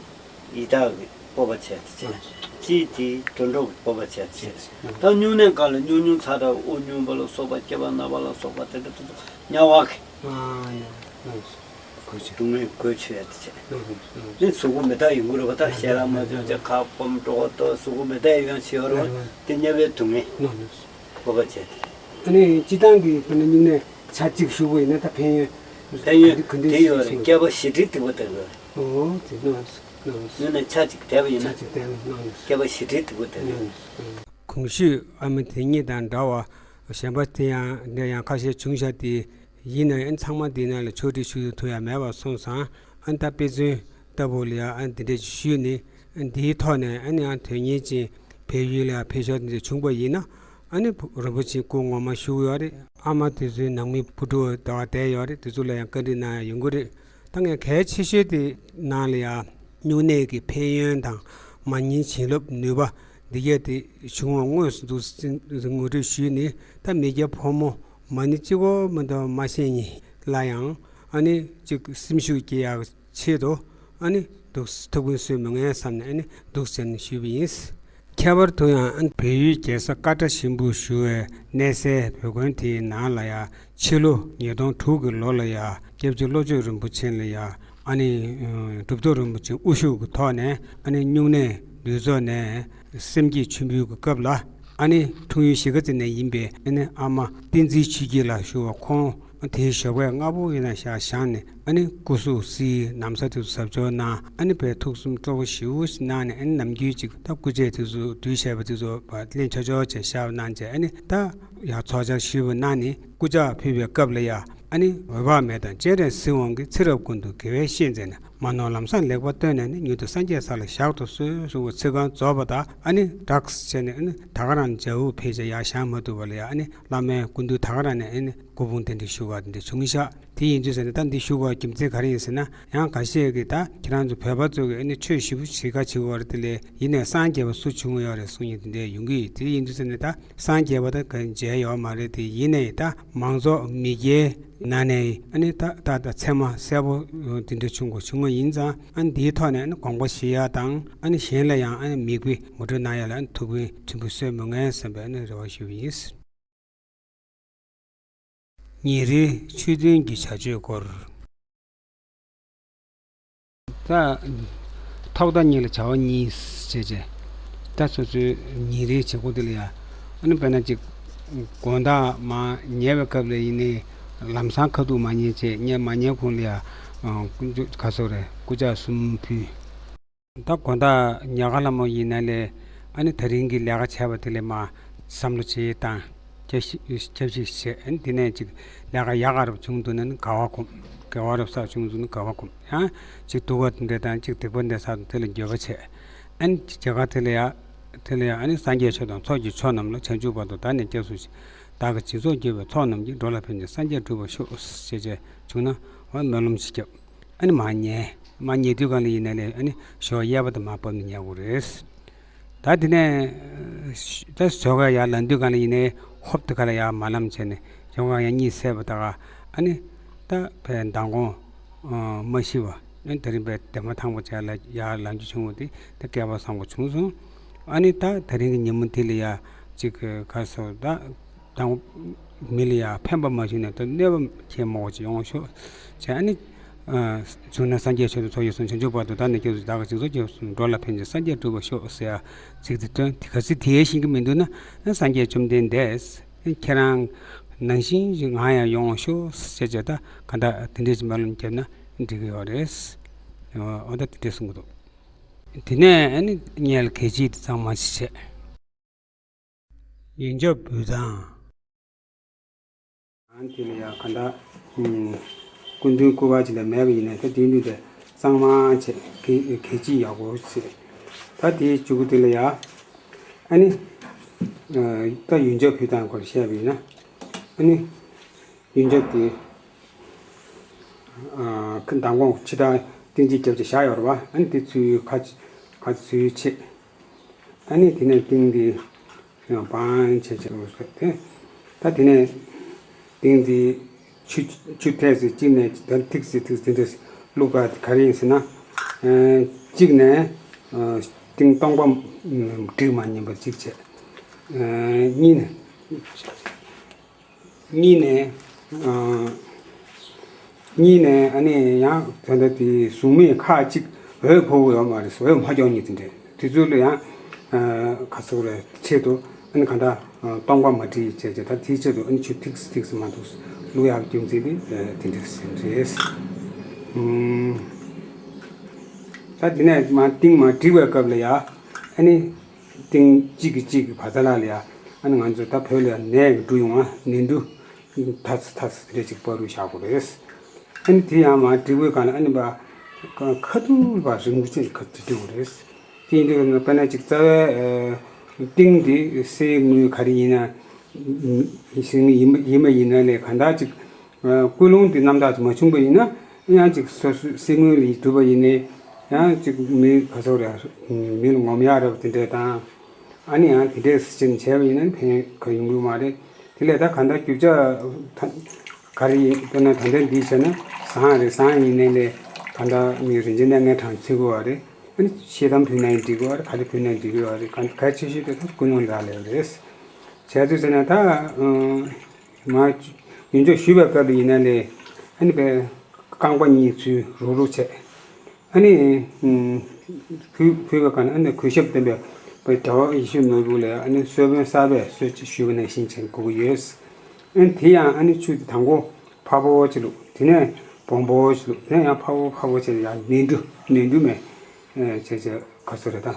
ཡི་དྭགས་ཀྱི་སྤོབས་པ་བྱས་ཏེ་བྱས། གཅིག་དེ་དུད་འགྲོ་གི་སྤོབས་པ་བྱས་ཏེ་བྱས། ད་སྨྱུང་གནས་སྒང་ལ་སྨྱུང་སྨྱུང་ཚ་དྲག་དབུགས་སྨྱུང་པ་ལ་སོགས་པ་སྐྱེ་བ་ན་བ་ལ་སོགས་པ་དེ་འདྲ་དེ་ཚོ་དམྱལ་བ་གི་སྡུག་བསྔལ་འགོས་ཆོད་ཡ་དེ་བྱས། ནི་གཟུགས་པོ་མི་རྟག་ཡོང་གི་རེད་བ། ད་ཞལ་ལག་མ་མཆོད་བྱས་ཁ་སྐོམ་གྲོད་ཁོག་ལྟོགས་གཟུགས་པོ་མི་རྟག་ཡོང་བྱས་ཡོད་རེད་བ། དེ་དམྱལ་བའི་སྡུག་བསྔལ་སྤོབས་པ་བྱས་ཏེ། ཨ་ནི་སྤྱི་བཏང་གི་དཔེར་ན་སྨྱུང་གནས་ཆ་གཅིག་བཞུགས་པ་ཡིན་ན་ད་ཕན་ཡོན་ཕན་ཡོན་ག་འདྲ་དེ་ཡོད་རེད། སྐྱེས་པ་བཞི་ཁྲིའི་སྡིག་པ་དེ་ཡོད་རེད། ཨོ་དེ་གནང་སོང་། གནང་སོང་། སྨྱུང་གནས་ཆ་གཅིག་བསྡད་པ་ཡིན་ན་ཆ་གཅིག་བསྡད་པ་གནང་སོང་། སྐྱེས་པ་བཞི་ཁྲིའི་སྡིག་པ་དེ་ཡོད་རེད། གནང་སོང་། གོང་ཞུས་ཨ་མ་དེ་ཉིད་དང་འདྲ་བ་གཞན་པ་དེ་ཡང་འདྲ་ཡང་ཁ་ཤས་བྱུང་ཤག་དེ་ཡིན་ན་ཡང་ཚང་མ་དེ་ན་ལ་ཕྱོགས་སྒྲིག་ཞུ་ཐུབ་ཡ་མེད་པ་སོང་ཙང་ཨ་ད་དཔེ་མཚོན་ལྟ་བུ་ལ་ཡང་ཨ་འདི་འདྲ་ཞིག་ཞུས་ནས། འདིའི་ཐོག་ནས་ཨ་ནི་ཨ་དོན་གཉེར་ཅན་བལ་ཡུལ་ལ་ཕེབས་ཤོག་དེ་འདྲ་བྱུང་པ་ཡིན་ན་ཨ་ནི་རིན་པོ་ཆེ་སྐུ་ངོ་མ་བཞུགས་ཡོད་རེད། ཨ་མ་དེ་ཚོའི་ནང་མི་བུ་ཕྲུག་ད་བསྡད་ཡོད་རེད། དེ་ཚོ་ལ་ཡང་བཀའ་འདྲི་གནང་ཡ་ཡོང་གི་རེད། ད་ངས་གལ་ཆེ་ཤོས་དེ་ནང་ལ་ཡང་སྨྱུང་གནས་ཀྱི་ཕན་ཡོན་དང་མ་ཉིན་བྱིན་རླབས་ནུས་པ་འདི་གས་དེ་བྱུང་བ་དངོས་སུ་འདུག་ངོ་སྤྲོད་ཞུས་ནས། ད་མི་སྐྱ་ཕོ་མོ་མ་ཎི་གཅིག་པོ་མ་གཏོགས་མ་ཤེས་མཁན་ལ་ཡང་ཨ་ནི་གཅིག་སེམས་ཤུགས་སྐྱེ་ཡག་ཆེད་དུ་ཨ་ནི་འདུག་ཐུགས་ཕན་གསོས་མི་ངན་བསམ་ནས་ཨ་ནི་འདུག་ཟེར་ནས་ཞུས་པ་ཡིན། ཁྱད་པར་དུ་ཡང་ཨ་ནི་བལ་ཡུལ་རྒྱལ་ས་ཀ་ཏྲ་ཞིམ་པོར་བཞུགས་པའི་གནས་སའི་བོད་དགོན་དེའི་ནང་ལ་ཡང་ཕྱི་ལོ་ཉིས་སྟོང་དྲུག་གི་ལོ་ལ་ཡང་སྐྱབས་རྗེ་བློ་ཆོས་རིན་པོ་ཆེ་ལ་ཡང་ཨ་ནི་གྲུབ་ཐོབ་རིན་པོ་ཆེ་དབུ་བཞུགས་ཀྱི་ཐོག་ནས་ཨ་ནི་སྨྱུང་གནས་འདུས་ཚོགས་ནས་སེམས་བསྐྱེད་མཆོད་འབུལ་གྱི་སྐབས་ལ་ཨ་ནི་འཁྲུངས་ཡུལ་གཞིས་ཀ་རྩེ་ནས་ཡིན་པའི་ཨ་ནི་ཨ་མ་བསྟན་འཛིན་ཆོས་སྐྱིད་ལགས་ཞུ་བ་ཁོང་དེའི་ཞོགས་པའི་སྔ་པོ་ཡིན་ན་ཞག་བཞག་ནས་ཨ་ནི་སྐུ་གཟུགས་བསིལ། ན་བཟའ་དེ་ཚོ་གཟབ་མཆོར་གནང་། ཨ་ནི་དཔེ་ཐུགས་སེམས་སྤྲོ་པོ་ཞེ་པོ་ཞིག་གནང་ནས་ཨ་ནི་ནམ་རྒྱུན་ཅིག་ད་སྐུ་ཆས་དེ་ཚོ་སྡུད་བྱས་པ་དེ་ཚོ་ལེན་ཆོག་ཆོག་བྱས་བཞག་གནང་བྱས། ཨ་ནི་ད་ཡར་ཚོགས་བཅར་ཞུས་པ་གནང་ནས་སྐུ་ཕྱག་ཕུལ་བའི་སྐབས་ལ་ཡ་ཨ་ནི་འོད་དཔག་མེད་དང་སྤྱན་རས་གཟིགས་དབང་གིས་ཚེ་རབས་ཀུན་ཏུ་དགེ་བའི་བཤེས་མཛད་ནས། མ་ནོར་ལམ་བཟང་ལེགས་པར་བསྟོད་ནས་ནི། མྱུར་དུ་སངས་རྒྱས་ས་ལ་བཞག་ཏུ་གསོལ་གསུངས་པ་ཚིག་རྐང་རྫོགས་པ་དང་ཨ་ནི་སྦྲགས་བྱས་ནས་ཨ་ནི་ད་ག་རང་ཇ་འུ་ཕལ་ཆེར་ཡར་བཞེངས་མ་ཐུབ་པ་ལ་ཡ་ཨ་ནི་བླ་མའི་སྐུ་མདུན་ད་ག་རང་ནས་ཨ་ནི་སྐུ་ཕུང་རྟེན་འབྲེལ་ཞུ་བ་དེ་འདྲ་བྱུང་ཤག་དེ་ཡིན་དུས་ཟེར་ནས་ད་འདི་ཞུ་བ་རྒྱུ་མཚན་ག་རེ་ཡིན་ཟེར་ན། ཡང་འགའ་ཤས་ཀྱིས་ད་ཁྱེད་རང་ཚོ་བོད་པ་ཚོ་གིས་ཨ་ནི་ཆོས་ཞེ་པོ་ཞེ་དྲག་བྱེད་དགོས་རེད། དེ་ལས་ཡིན་ནའི་སངས་རྒྱས་པ་སུ་བྱུང་ཡོད་རེད་གསུང་མཁན་དེ་འདྲ་ཡོང་གི་ཡོད། དེ་ཡིན་དུས་ཟེར་ནས་ད་སངས་རྒྱས་པ་ད་ག་མཇལ་ཡོད་མ་རེད། དེ་ཡིན་ནའི་ད་མང་ཚོགས་མི་སྐྱའི་ནང་ནས་ཨ་ནི་ད་ད་ད་ཚད་མ་གསལ་པོ་དེ་འདྲ་བྱུང་དགོས་བྱུང་བ་ཡིན་ཙང་། ཨ་ནི་འདིའི་ཐོག་ནས་ཨ་ནི་དགོངས་པ་བཞེས་ཡ་དང་ཨ་ནི་གཞན་ལ་ཡང་ཨ་ནི་མིག་དཔེ་ངོ་སྤྲོད་གནང་ཡ་ལ་ཨ་ནི་ཐུགས་ཕན་ཕྲན་བུ་གསོས་མི་ངན་བསམ་པའི་ཨ་ནི་རེ་བ་ཞུ་བ་ཡིན། ཉིན་རེའི་ཆོས་ཐུན་གྱི་བྱ་སྤྱོད་སྐོར། ད་ཐོག་མཐའ་གཉིས་ལ་བྱ་བ་གཉིས་བྱས་བྱས། ད་སོ་སོའི་ཉིན་རེའི་བྱེད་སྒོ་དེ་ལ་ཡ་ཨ་ནི་དཔེར་ན་ཅིག་དགོང་དག་མར་ཉལ་བའི་སྐབས་ལ་ཡིན་ནའི་ལམ་སང་ཁ་ཐུག་མ་ཉལ་བྱས། ཉལ་མ་ཉལ་གོང་ལ་ཡ་ཨ་ཀུན་སྤྱོད་ག་སོགས་རེད། སྐུ་ཕྱག་གསུམ་ཕུལ། ད་དགོང་དག་ཉལ་ཁ་ལྷ་མོ་ཡིན་ན་ལས་ཨ་ནི་ད་རིང་གི་ལས་ཀ་བྱས་པ་དེ་ལས་མར་བསམ་བློ་བྱེད་དང་ སྐྱབས་ཤིག་སྐྱབས་ཤིག་བྱས། ཨ་ནི་དེ་ནས་ཅིག་ལས་ཀ་ཡག་ག་རབ་བྱུང་འདུག་ན་ནི་དགའ་བ་སྒོམ། དགེ་བ་རབ་བསགས་བྱུང་འདུག་ན་དགའ་བ་སྒོམ། ཡང་ཅིག་སྡུག་པ་འདི་འདྲ་དང་ཅིག་སྡིག་པ་འདི་བསགས་འདུག་དེ་ལ་འགྱོད་པ་བྱས། ཨ་ནི་རྒྱ་གར་དེ་ལ་ཡ་དེ་ལ་ཡ་ཨ་ནི་སངས་རྒྱས་ཆོས་དང་ཚོགས་ཀྱི་མཆོག་རྣམས་ལ། བྱང་ཆུབ་བར་དུ་བདག་ནི་སྐྱབས་སུ་མཆི། བདག་གིས་སྦྱིན་སོགས་བགྱིས་པའི་ཚོགས་རྣམས་ཀྱིས། འགྲོ་ལ་ཕན་ཕྱིར་སངས་རྒྱས་འགྲུབ་པར་ཤོག་ཅེས་བྱས་བྱུང་ན་འོ་སྨོན་ལམ་ཞིག་བརྒྱབ། ཨ་ནི་མར་ཉལ། མར་ཉལ་དུས་གང་ལ་ཡིན་ན་ལས་ཨ་ནི་ཞོགས་གཡས་པ་དང་མར་བབས་ནས་ཉལ་དགོས་རེད། ད་དེ་ནས་ད་ཞོགས་ཀ་ཡར་ལངས་དུས་གང་ལ་ཡིན་ནའི་ཧོབ་དེ་ག་ལ་ཡར་མར་ལངས་བྱས་ནས་ཞོགས་ཀ་ཡར་གཉིད་སད་པ་ད་ག་ཨ་ནི་ད་ཕའི་མདང་དགོང་མ་ཤི་བ་ཨ་ནི་དེ་རིང་ཕའི་དེ་མ་ཐང་པོ་བྱས་ལ་ཡར་ལངས་རྒྱུ་བྱུང་བ་དེ་ད་སྐལ་པ་བཟང་པོ་བྱུང་སོང་། ཨ་ནི་ད་དེ་རིང་གི་ཉིན་མོ་དེ་ལ་ཡ་ཅིག་ག་སོ་ད། དང་མི་ལ་ཡང་ཕན་པ་མ་བྱུང་ན་ད་གནོད་པ་ཁྱེད་མོ་ཅིག་ཡོང་ཤོག་ཅེས་ཨ་ནི། བྱུང་ན་སངས་རྒྱས་ཆོས་དང་ཚོགས་ཀྱི་གསུང་། བྱང་ཆུབ་བར་དུ་བདག་ནི་སྐྱབས་སུ་མཆི། བདག་གིས་སྦྱིན་སོགས་བགྱིས་པའི་ཚོགས། འགྲོ་ལ་ཕན་ཕྱིར་སངས་རྒྱས་འགྲུབ་པར་ཤོག་ཟེར་ཡ་ཚིག་དེ་བཏོན། དེ་ག་ཚོད་དེ་ཤེས་ཀྱི་མི་འདུག་ན་སངས་རྒྱས་བཅོམ་ལྡན་འདས་ཁྱེད་རང་ནང་བཞིན་ཞིག་ང་ཡང་ཡོང་ཤོག་ཟེར་བྱས་ད་ག་འདྲ་དེ་འདྲས་ཀྱི་སྨོན་ལམ་བརྒྱབ་ན་འགྲིག་གི་ཡོད་རེད། འོ་ད་དེ་འདྲས་གསུང་གི་འདུག་དེ་ནས་ཨ་ནི་ངས་གལ་ཆེ་དེ་ཚང་མ་ཞིག་བྱས། ཡོན་ཆབ་འབུལ་སྟངས། ཨ་ནི་དེ་ལ་ཡང་ག་འདྲ། སྐུ་མདུན་སྐུ་པར་ཅིག་ལ་མེད་པ་ཡིན་ན་ད་དེ་འདུག་དེ་གཙང་མ་བྱས་གལ་གལ་ཆེ་ཡག་པོ་བྱས། ད་དེའི་མཇུག་གུ་དེ་ལ་ཡང་ཨ་ནི། ད་ཡོན་ཆབ་ཕུལ་སྟངས་སྐོར་བཤད་པ་ཡིན་ན། ཨ་ནི། ཡོན་ཆབ་དེ། མདང་དགོང་ཕྱི་དྲོ་ཏིང་ཅིག་བརྒྱབ་ཅིག་བཞག་ཡོད་རེད་པ། ཨ་ནི་དེ་ཚུར་ཁ་ཁ་ཚུར་ཕྱེ། ཨ་ནི་དེ་ནས་ཏིང་དེ་བང་བྱས་བྱས་འོ་སོ་དེ། ད་དེ་ནས་ཏིང་དེ་ཆུ་ཆུ་ཐིགས་སེ་གཅིག་ནས་ད་ཐིགས་སེ་ཐིགས་སེ་འདྲ་བླུགས་པ་དེ་ག་རེ་ཡིན་ཟེར་ན། གཅིག་ནས་ཏིང་སྟོང་པ་འགྲིག་མ་ཉན་པ་གཅིག་བྱས། གཉིས་ནས། གཉིས་ནས། གཉིས་ནས་ཨ་ནི་ཡང་ད་ལྟ་དེ་གཟུགས་མེད་ཁག་ཅིག་འོད་ཕོག་གི་ཡོད་མ་རེད། འོད་མ་རྒྱག་མཁན་དེ་འདྲས་དེ་ཚོ་ལ་ཡང་ག་ཚོད་རེད་ཆེད་དུ་ཨ་ནི་ག་འདྲ་སྟོང་པ་མ་བྲིས་བྱས་བྱས་ད་དེའི་ཆེད་དུ་ཨ་ནི་ཆུ་ཐིགས་ཐིགས་མ་འདུག་བླུག་ཡག་རྒྱུ་མཚན་དེ་དེ་འདྲས་རེད། ད་དེ་ནས་མ་ཏིང་མ་བསྒྲིགས་པའི་སྐབས་ལ་ཡང་ཨ་ནི། ཏིང་གཅིག་གིས་གཅིག་གི་བར་ཐག་ལ་ཡ། ཨ་ནི་ང་ཚོ་ད་བོད་ལ་ཡ་ནས་འབྲུ་ཡོང་ང་ནས་འབྲུ། ཐ་ཚི་ཐ་ཚི་དེ་འདྲ་ཅིག་པ་རུ་བཞག་དགོས་རེད། ཨ་ནི་དེ་ཡང་མ་འབྲི་བའི་སྒང་ལ་ཨ་ནི་པ། ཁ་ཐུག་པ་རིང་པོ་ཅིག་ཁ་ཐུག་དགོས་རེད། དེ་ཡིན་དུས་དཔེར་ན་ཅིག་རྩ་བའི་ཏིང་འདི་གསེར་དངུལ་ག་རེ་ཡིན་ན། ཡིན་ཡིན་པ་ཡིན་ན་ལས་གང་ལྟར་ཅིག་ཀུན་སློང་དེ་རྣམ་དག་ཅིག་མ་བྱུང་པ་ཡིན་ན་ཡང་ཅིག་སོ་སོའི་སེམས་ངོས་ལ་གྲུབ་པ་ཡིན་ནའི་ཡང་ཅིག་མི་ག་ཚོད་རེད་མི་ལ་ངོམ་ཡག་རེད་པ་དེ་འདྲས་དང་། ཨ་ནི་ཡང་དེ་འདྲས་སེ་བྱས་ནས་བྱས་པ་ཡིན་ན་ཕན་ག་ཡོང་གི་མ་རེད། དེ་ལས་ད་ག་འདྲ་རྒྱུ་ཆ་ད་ག་རེ་ཡིན་དཔེར་ན་ད་ལྟ་འདི་བྱས་ན་ཟངས་རེད། ཟངས་ཡིན་ནའི་ལས་ག་འདྲ་མི་རིན་ཆེན་གནས་ལྔའི་གྲངས་ཚུད་དགོས་པ་རེད། ཨ་ནི་ཤེལ་དམ་ཕུལ་ན་ཡང་འགྲིག་གི་རེད། ག་རེ་ཕུལ་ན་འགྲིག་གི་རེད། ག་གལ་ཆེ་ཤོས་དེ་ད་ཀུན་སློང་རག་ལས་རེད། བྱས་ཙང་ཟེར་ན་ད། མ། ཡོན་ཆབ་ཞུས་པའི་སྐབས་ལ་ཡིན་ན་ལས། ཨ་ནི་པའི། རྐང་པ་གཉིས་ཚུར་རུག་རུག་བྱས། ཨ་ནི། གུས་གུས་པའི་སྒང་ནས་ཨ་ནི་གུས་ཞབས་ལྡན་པའི་པའི་གྲྭ་པ་ཡེ་ཤེས་ནོར་བུ་ལ་ཨ་ནི་གསོལ་དཔོན་གསར་པས་གསོལ་ཇ་ཞུས་པ་ནང་བཞིན་བྱེད་དགོས་ཀྱི་ཡོད། ཨ་ནི་དེ་ཡང་ཨ་ནི་ཆུ་དེ་དང་པོ་ཕ་བོ་ཅིག་བླུགས། དེ་ནས་སྦོམ་པོ་ཅིག་བླུགས། དེ་ནས་ཡང་ཕ་བོ་ཕ་བོ་བྱས་ཡང་ནས་འབྲུ་ནས་འབྲུ་མེ། བྱས་བྱས་ག་ཚོད་རེད་ད།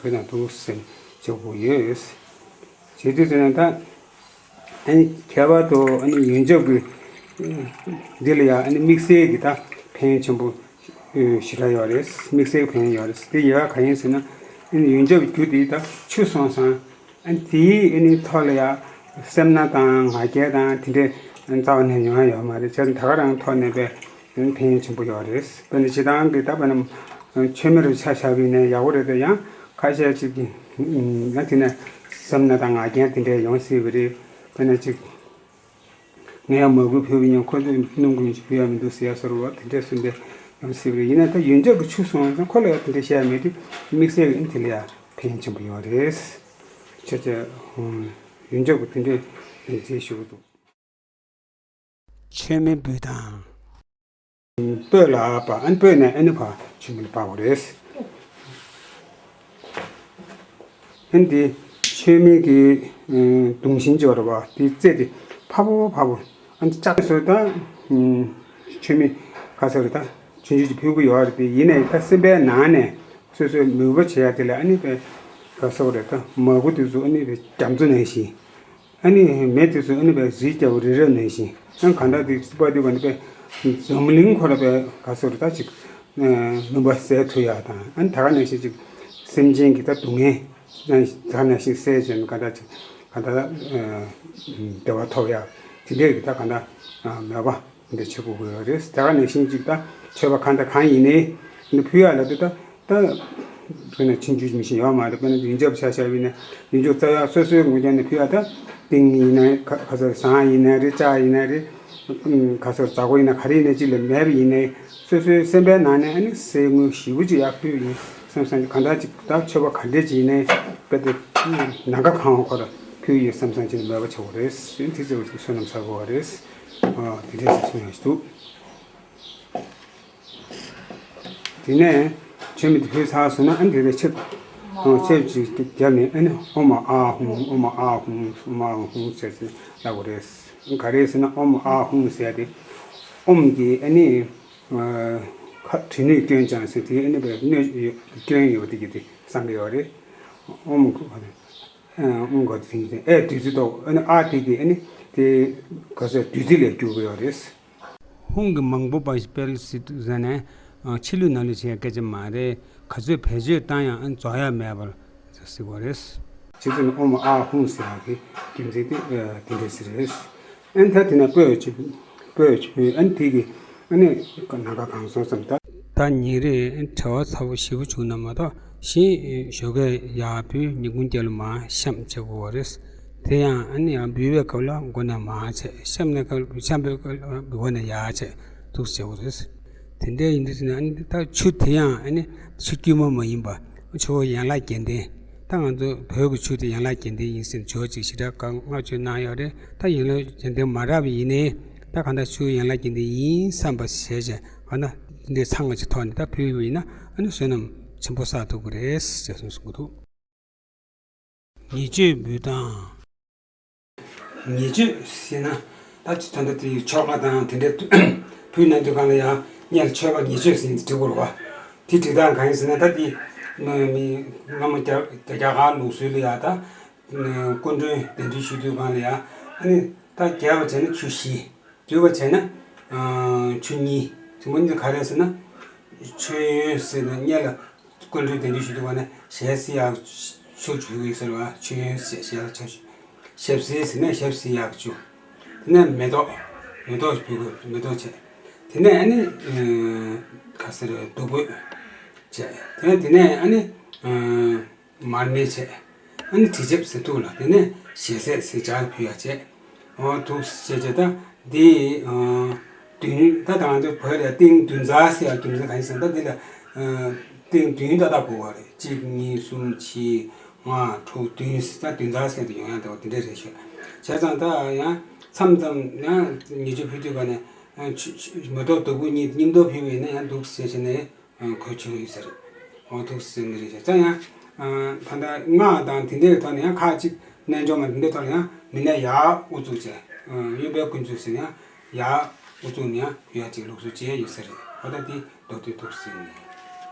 བོད་ནང་འདུག་ཟེར་བྱེད་དགོས་ཀྱི་ཡོད། བྱེད་དུས་ཙམ་ནས་ད། ཨ་ནི་ཁྱད་པར་དུ་ཨ་ནི་ཡོན་ཆབ་ཀྱི་འདི་ལ་ཡང་ཨ་ནི་དམིགས་བསལ་གྱི་ད་ཕན་ཆེན་པོ་ཞེ་དྲག་ཡོད་རེད། དམིགས་བསལ་གྱི་ཕན་ཡོད་རེད། དེ་ཡོད་ག་ཡིན་ཟེར་ན་ཨ་ནི་ཡོན་ཆབ་ཀྱི་རྒྱུ་དེ་ད་ཆུ་སོང་ཙང་ཨ་ནི་དེའི་ཨ་ནི་ཐོག་ལ་ཡང་སེར་སྣ་དང་ང་རྒྱལ་དང་དེ་འདྲའི་རྩ་བ་ནས་ཡོང་ཡ་ཡོད་མ་རེད། བྱས་ཙང་ད་ག་རང་ཐོག་ནས་པའི་ཕན་ཡོན་ཆེན་པོ་ཡོད་རེད། དཔེར་ན་སྤྱིར་བཏང་གི་ད་དཔེར་ན་མཆོད་མེ་རུ་ཆ་བཞག་པ་ཡིན་ན་ཡག་པོ་རེད་དེ། ཡང་ཁ་ཤས་ཅིག་གིས་ཡང་དེ་ནས་སེར་སྣ་དང་ང་རྒྱལ་དེ་འདྲ་ཡོང་སྲིད་པ་རེད། དཔེར་ན་ཅིག་ངས་ཡང་མ་གུ་ཕུལ་བ་ཡིན་ན་ཁོ་ཚོས་སྣུམ་གུ་ཞིག་ཕུལ་ཡ་མི་འདུག་ཟེར་ཡ་སོགས་པ་དེ་འདྲ་གསུངས་པས་ཡོང་སྲིད་པ་རེད། ཡིན་ན་ད་ཡོན་ཆབ་ཀྱི་ཆུ་སོང་ཙང་ཁོ་ལ་ཡང་དེ་འདྲ་བཤད་ཡ་མེད་དུས་དམིགས་བསལ་གྱི་དེ་ལ་ཡང་ཕན་ཆེན་པོ་ཡོད་རེད། ཆ་ཆ་ཡོན་ཆབ་ཀྱི་དེ་འདྲའི་ཡོན་ཚད་ཞུ་གི་འདུག་མཆོད་མེ་འབུལ་སྟངས། སྤོས་ལ་སྤར། ཨ་ནི་སྤོས་ནས་ཨ་ནི་ཕར་མཆོད་མེ་ལ་སྤར་བ་རེད། ཨ་ནི་དེ་མཆོད་མེ་གི་གདུང་ཤིང་ཅིག་ཡོད་རེད་པ། དེའི་རྩེ་དེ་ཕ་བོ་ཕ་བོ་ཨ་ནི་ལྕགས་སོ་ད། མཆོད་མེ་ག་ཚོད་རེད་ད། ཆུང་ཆུང་ཅིག་ཕུལ་གི་ཡོད་རེད་དེ། ཡིན་ནའི་ད་སེམས་པའི་ནང་ནས་སོ་སོའི་མོས་པ་བྱེད་ཡ་དེ་ལ་ཨ་ནི་པའི་ག་ཚོད་རེད་ད། མ་གུ་དེ་ཚོ་ཨ་ནི་པའི་རྒྱ་མཚོ་ནང་བཞིན། ཨ་ནི་མེ་དེ་ཚོ་ཨ་ནི་པའི་རི་རྒྱལ་པོ་རི་རབ་ནང་བཞིན། ཨ་ནི་གང་ལྟར་དེ་སྲིད་པ་དེ་ག་ནི་པའི་འཛམ་གླིང་ཁོ་ར་པའི་ག་སོ་རི་ད་ཅིག་ལུང་པ་ཟད་ཐུབ་ཡག་དང་། ཨ་ནི་ད་ག་ནང་བཞིན་ཅིག་སེམས་ཅན་གྱི་ད་སྡུག་བསྔལ་ད་ག་ནང་བཞིན་སེལ་བྱས་ནས་གང་ལྟར་ཅིག་གང་ལྟར་བདེ་བ་ཐོབ་ཡག་དེ་འདྲའི་གི་ད་གང་ལྟར་མོས་པ་འདི་བྱེད་དགོས་ཀྱི་ཡོད་རེད། ད་ག་ནང་བཞིན་ཅིག་ད་མཆོད་པ་གང་ལྟར་གང་ཡིན་ནའི་འདི་ཕུལ་ཡག་ལ་དེ་ད། ད་དཔེར་ན་ཆུང་ཆུང་མི་ཤེས་ཡོད་མ་རེད། དཔེར་ན་ཡོན་ཆབ་ཆ་བཞག་པ་ཡིན་ན་ཡོན་ཆབ་རྩ་ཡག་སོ་སོའི་ངོས་ཀྱང་ནས་ཕུལ་ཡག་ད་ཏིང་ཡིན་ན་ག་ག་ཚོད་ཟངས་ཡིན་ན་རེད། ལྕགས་ཡིན་ན་རེད། ག་ཚོད་འཛག་སྒོ་ཡིན་ན་ག་རེ་ཡིན་ན་ཅི་ལ་མེད་པ་ཡིན་ནའི་སོ་སོའི་སེམས་པའི་ནང་ནས་ཨ་ནི་སེམས་དངུལ་ཞེ་པོ་ཅིག་ཡག་ཕུལ་ཡིན་བསམ་བསམ་གྱི་གང་ལྟར་ཅིག་ད་མཆོད་པ་ག་འདྲས་ཅིག་ཡིན་ནའི་དཔེ་དེ་ནམ་མཁའ་གང་བ་ཁོ་ར་ཕུལ་ཡིན་བསམ་བསམ་ཅིག་ནས་མོས་པ་བྱེད་དགོས་རེད། དེ་ཚོ་བསོད་ནམས་བསགས་དགོས་པ་རེད། དེ་འདྲས་ཅིག་གསུང་ཡག་ཞིག་འདུག་དེ་ནས་ཆོས་མི་དེ་ཕུལ་ཚར་སོང་ན་ཨ་ནི་དེ་ལས་ཆབ་ཆབ་ཅིག་བརྒྱབ་ནས་ཨ་ནི་ཨོཾ་ཨཱཿཧཱུྃ་ཨོཾ་ཨཱཿཧཱུྃ་ཨོཾ་ཨཱཿཧཱུྃ་ཟེར་ཏེ་ལབ་དགོས་རེད། ག་རེ་ཟེར་ན་ཨོཾ་ཨཱཿཧཱུྃ་ཟེར་ཏེ་ཨོཾ་གྱི་ཨ་ནི་ཁ་དྲི་སྣོད་སྐྱོན་ཅན་ཟེར་དེ་ཨ་ནི་བའི་སྣོད་སྐྱོན་ཡོད་དེ་གི་དེ་བསམ་གི་ཡོད་རེད། ཨོཾ་ཨོཾ་ག་དེ་ཨེ་བདུད་རྩི་ཐོག་ཨ་ནི་ཨ་དེ་གི་ཨ་ནི་དེ་ག་ཟེར་བདུད་རྩི་ལས་གྱུར་གི་ཡོད་རེད། ཧཱུྃ་གི་མང་པོ་པ་ཞིག་སྤེལ་སྲིད་འདུག་ཟེར་ནས། ཕྱི་ལུས་ནང་ལུས་བྱེད་ཡ་སྐད་ཆ་མ་རེད། ག་ཚོད་བེད་སྤྱོད་བཏང་ཡང་ཨ་རྫོགས་ཡ་མེད་པར་ཟེར་གྱི་ཡོད་རེད། ཕྱི་ཚུལ་ནི་ཨོཾ་ཨཱཿཧཱུྃ་ཟེར་ཡ་གི་རྒྱུ་མཚན་དེ་དེ་འདྲ་ཞིག་རེད། ཨ་ནི་ད་དེ་ན་སྤོས་ཆུ་སྤོས་ཆུ་ཨ་ནི་དེ་གི་ཨ་ནི་ནམ་མཁའ་གང་སོང་ཙམ་ད། ད་ཉིན་རེ་བྲེལ་བ་ཚ་པོ་ཞེ་པོ་བྱུང་ན་མ་གཏོགས་གཞན་ཞོགས་ཀས་ཡར་བུད་ཉིན་གུང་རྒྱབ་ལ་མར་བཤམས་བྱེད་དགོས་པ་རེད། དེ་ཡང་ཨ་ནི་ཡང་འབུད་པའི་སྐབས་ལ་མགོ་ནས་མར་བྱས། བཤམས་ནས་སྐབས་བཤམས་པའི་སྐབས་ལ་མགོ་ནས་ཡར་བྱས་འདུག་སེ་བྱེད་དགོས་རེད། དེ་འདྲ་ཡིན་དུས་ཙམ་ནས་ཨ་ནི་ད་ཆུ་དེ་ཡང་ཨ་ནི་ཆུ་དཀྱུས་མ་མ་ཡིན་པ་ཆུ་བོ་ཡན་ལག་བརྒྱད་ལྡན། ད་ང་ཚོ་བོད་ཀྱི་ཆུ་དེ་ཡན་ལག་བརྒྱད་ལྡན་ཡིན་ཟེར་ནས་ཇོ་ཅིག་ཞེ་དྲག་གང་བསྔགས་བརྗོད་གནང་ཡོད་རེད། ད་ཡན་ལག་བརྒྱད་ལྡན་མ་རག་པ་ཡིན་ནའི་ད་གང་ལྟར་ཆུ་ཡན་ལག་བརྒྱད་ལྡན་ཡིན་བསམ་པ་བྱས་བྱས་གང་ལྟར་འདི་འདྲའི་ཚང་བ་ཅིག་ཐོག་ནས་ད་ཕུལ་བ་ཡིན་ན་ཨ་ནི་བསོད་ནམས་ཆེན་པོ་བསགས་ཐུབ་ཀྱི་རེད་ཅེས་གསུངས་གསུང་གི་འདུག། ཉེས་སྤྱོད་འབུལ་སྟངས། ཉེས་སྤྱོད་ཟེར་ན་ད་ཅི་ད་ལྟ་དེ་ཆོ་ག་དང་དེ་འདྲ་ཕུལ་གནང་དུས་སྒང་ལ་ཡང་སྔོན་ལ་མཆོད་པ་ཉེས་སྤྱོད་ཟེར་ནས་འབྲི་དགོས་རེད་བ། དེ་འབྲི་སྟངས་གང་ཡིན་ཟེར་ན་ད་དེ་མི་སྔ་མོ་རྒྱ་རྒྱ་གར་ལུགས་སྲོལ་ལ་ཡང་ད་སྐུ་མགྲོན་གདན་འདྲེན་ཞུ་དུས་སྒང་ལ་ཡང་ཨ་ནི་ད་རྒྱས་པ་བྱས་ན་ཆུ་བཞི། བསྡུས་པ་བྱས་ན་ཆུ་གཉིས། དེ་མོ་གཉིས་ག་རེ་ཟེར་ན། མཆོད་ཡོན་ཟེར་ན་སྔོན་ལ་སྐུ་མགྲོན་གདན་འདྲེན་ཞུ་དུས་སྒང་ལ་ཞལ་བསིལ་ཡག་ཆུ་ཞུ་གི་ཡོད་ཟེར་བ། མཆོད་ཡོན་ཟེར་ཞལ་ལ་ཆུ་ཞུ། ཞབས་བསིལ་ཟེར་ན་ཞབས་བསིལ་ཡག་ཆུ། དེ་ནས་མེ་ཏོག་མེ་ཏོག་ཕུལ་དགོས། མེ་ཏོག་བྱས། དེ་ནས་ཨ་ནི་ག་ཟེར་བདུག་སྤོས་བྱས། དེ་ནས་དེ་ནས་ཨ་ནི་མར་མེ་བྱས། ཨ་ནི་དྲི་ཆབ་ཟེར་འདུག་ལ། དེ་ནས་ཞལ་ཟས་ཟས་སྦྱར་ཕུལ་ཡག་བྱས། འོ་འདུག་སེ་བྱས་བྱས་ད་འདི་བདུན་ད་ང་ཚོ་བོད་ལ་ཏིང་བདུན་ཚར་ཟེར་ཡག་རྒྱུ་མཚན་གང་ཡིན་ཟེར་ན་ད་འདི་ལ་ཏིང་བདུན་ཏག་ཏག་དགོས་པ་རེད། གཅིག་གཉིས་གསུམ་བཞི་ལྔ་དྲུག་བདུན་ད་བདུན་ཚར་ཟེར་དུ་ཡོང་ཡག་འདུག་དེ་འདྲ་རེད་ཤག་བྱས་ཙང་ད་ཡང་མཚམས་མཚམས་ཡང་ཉེས་སྤྱོད་ཕུལ་དུས་ག་ནས་ཆུ་ཆུ་མེ་ཏོག་བདུག་སྤོས་གཉིས་མཉམ་དུ་ཕུལ་བ་ཡིན་ན་ཡང་འདུག་སེ་བྱས་ནས། གོས་ཆོད་ཡོད་ཟེར། འོ་འདུག་སེ་ནི་རེད་ཤག་ཙང་ཡང་ད་ལྟ་སྔགས་དང་དེ་འདྲའི་ཐོག་ནས་ཡང་ཁག་ཅིག་རྣལ་འབྱོར་མ་དེ་འདྲའི་ཐོག་ནས་ཡང་མི་སྣ་ཡར་དབུ་བཙུགས་བྱས། གཡོན་པས་དཀོན་མཆོག་ཟེར་ནས་ཡང་ཡར་དབུ་བཙུགས་ནས་ཡང་ཡར་ཅིག་ལུགས་སྲོལ་བྱས་ཡོད་ཟེར། འོ་ད་དེ་མདོར་བསྡུས་འདུག་སེ་ནི།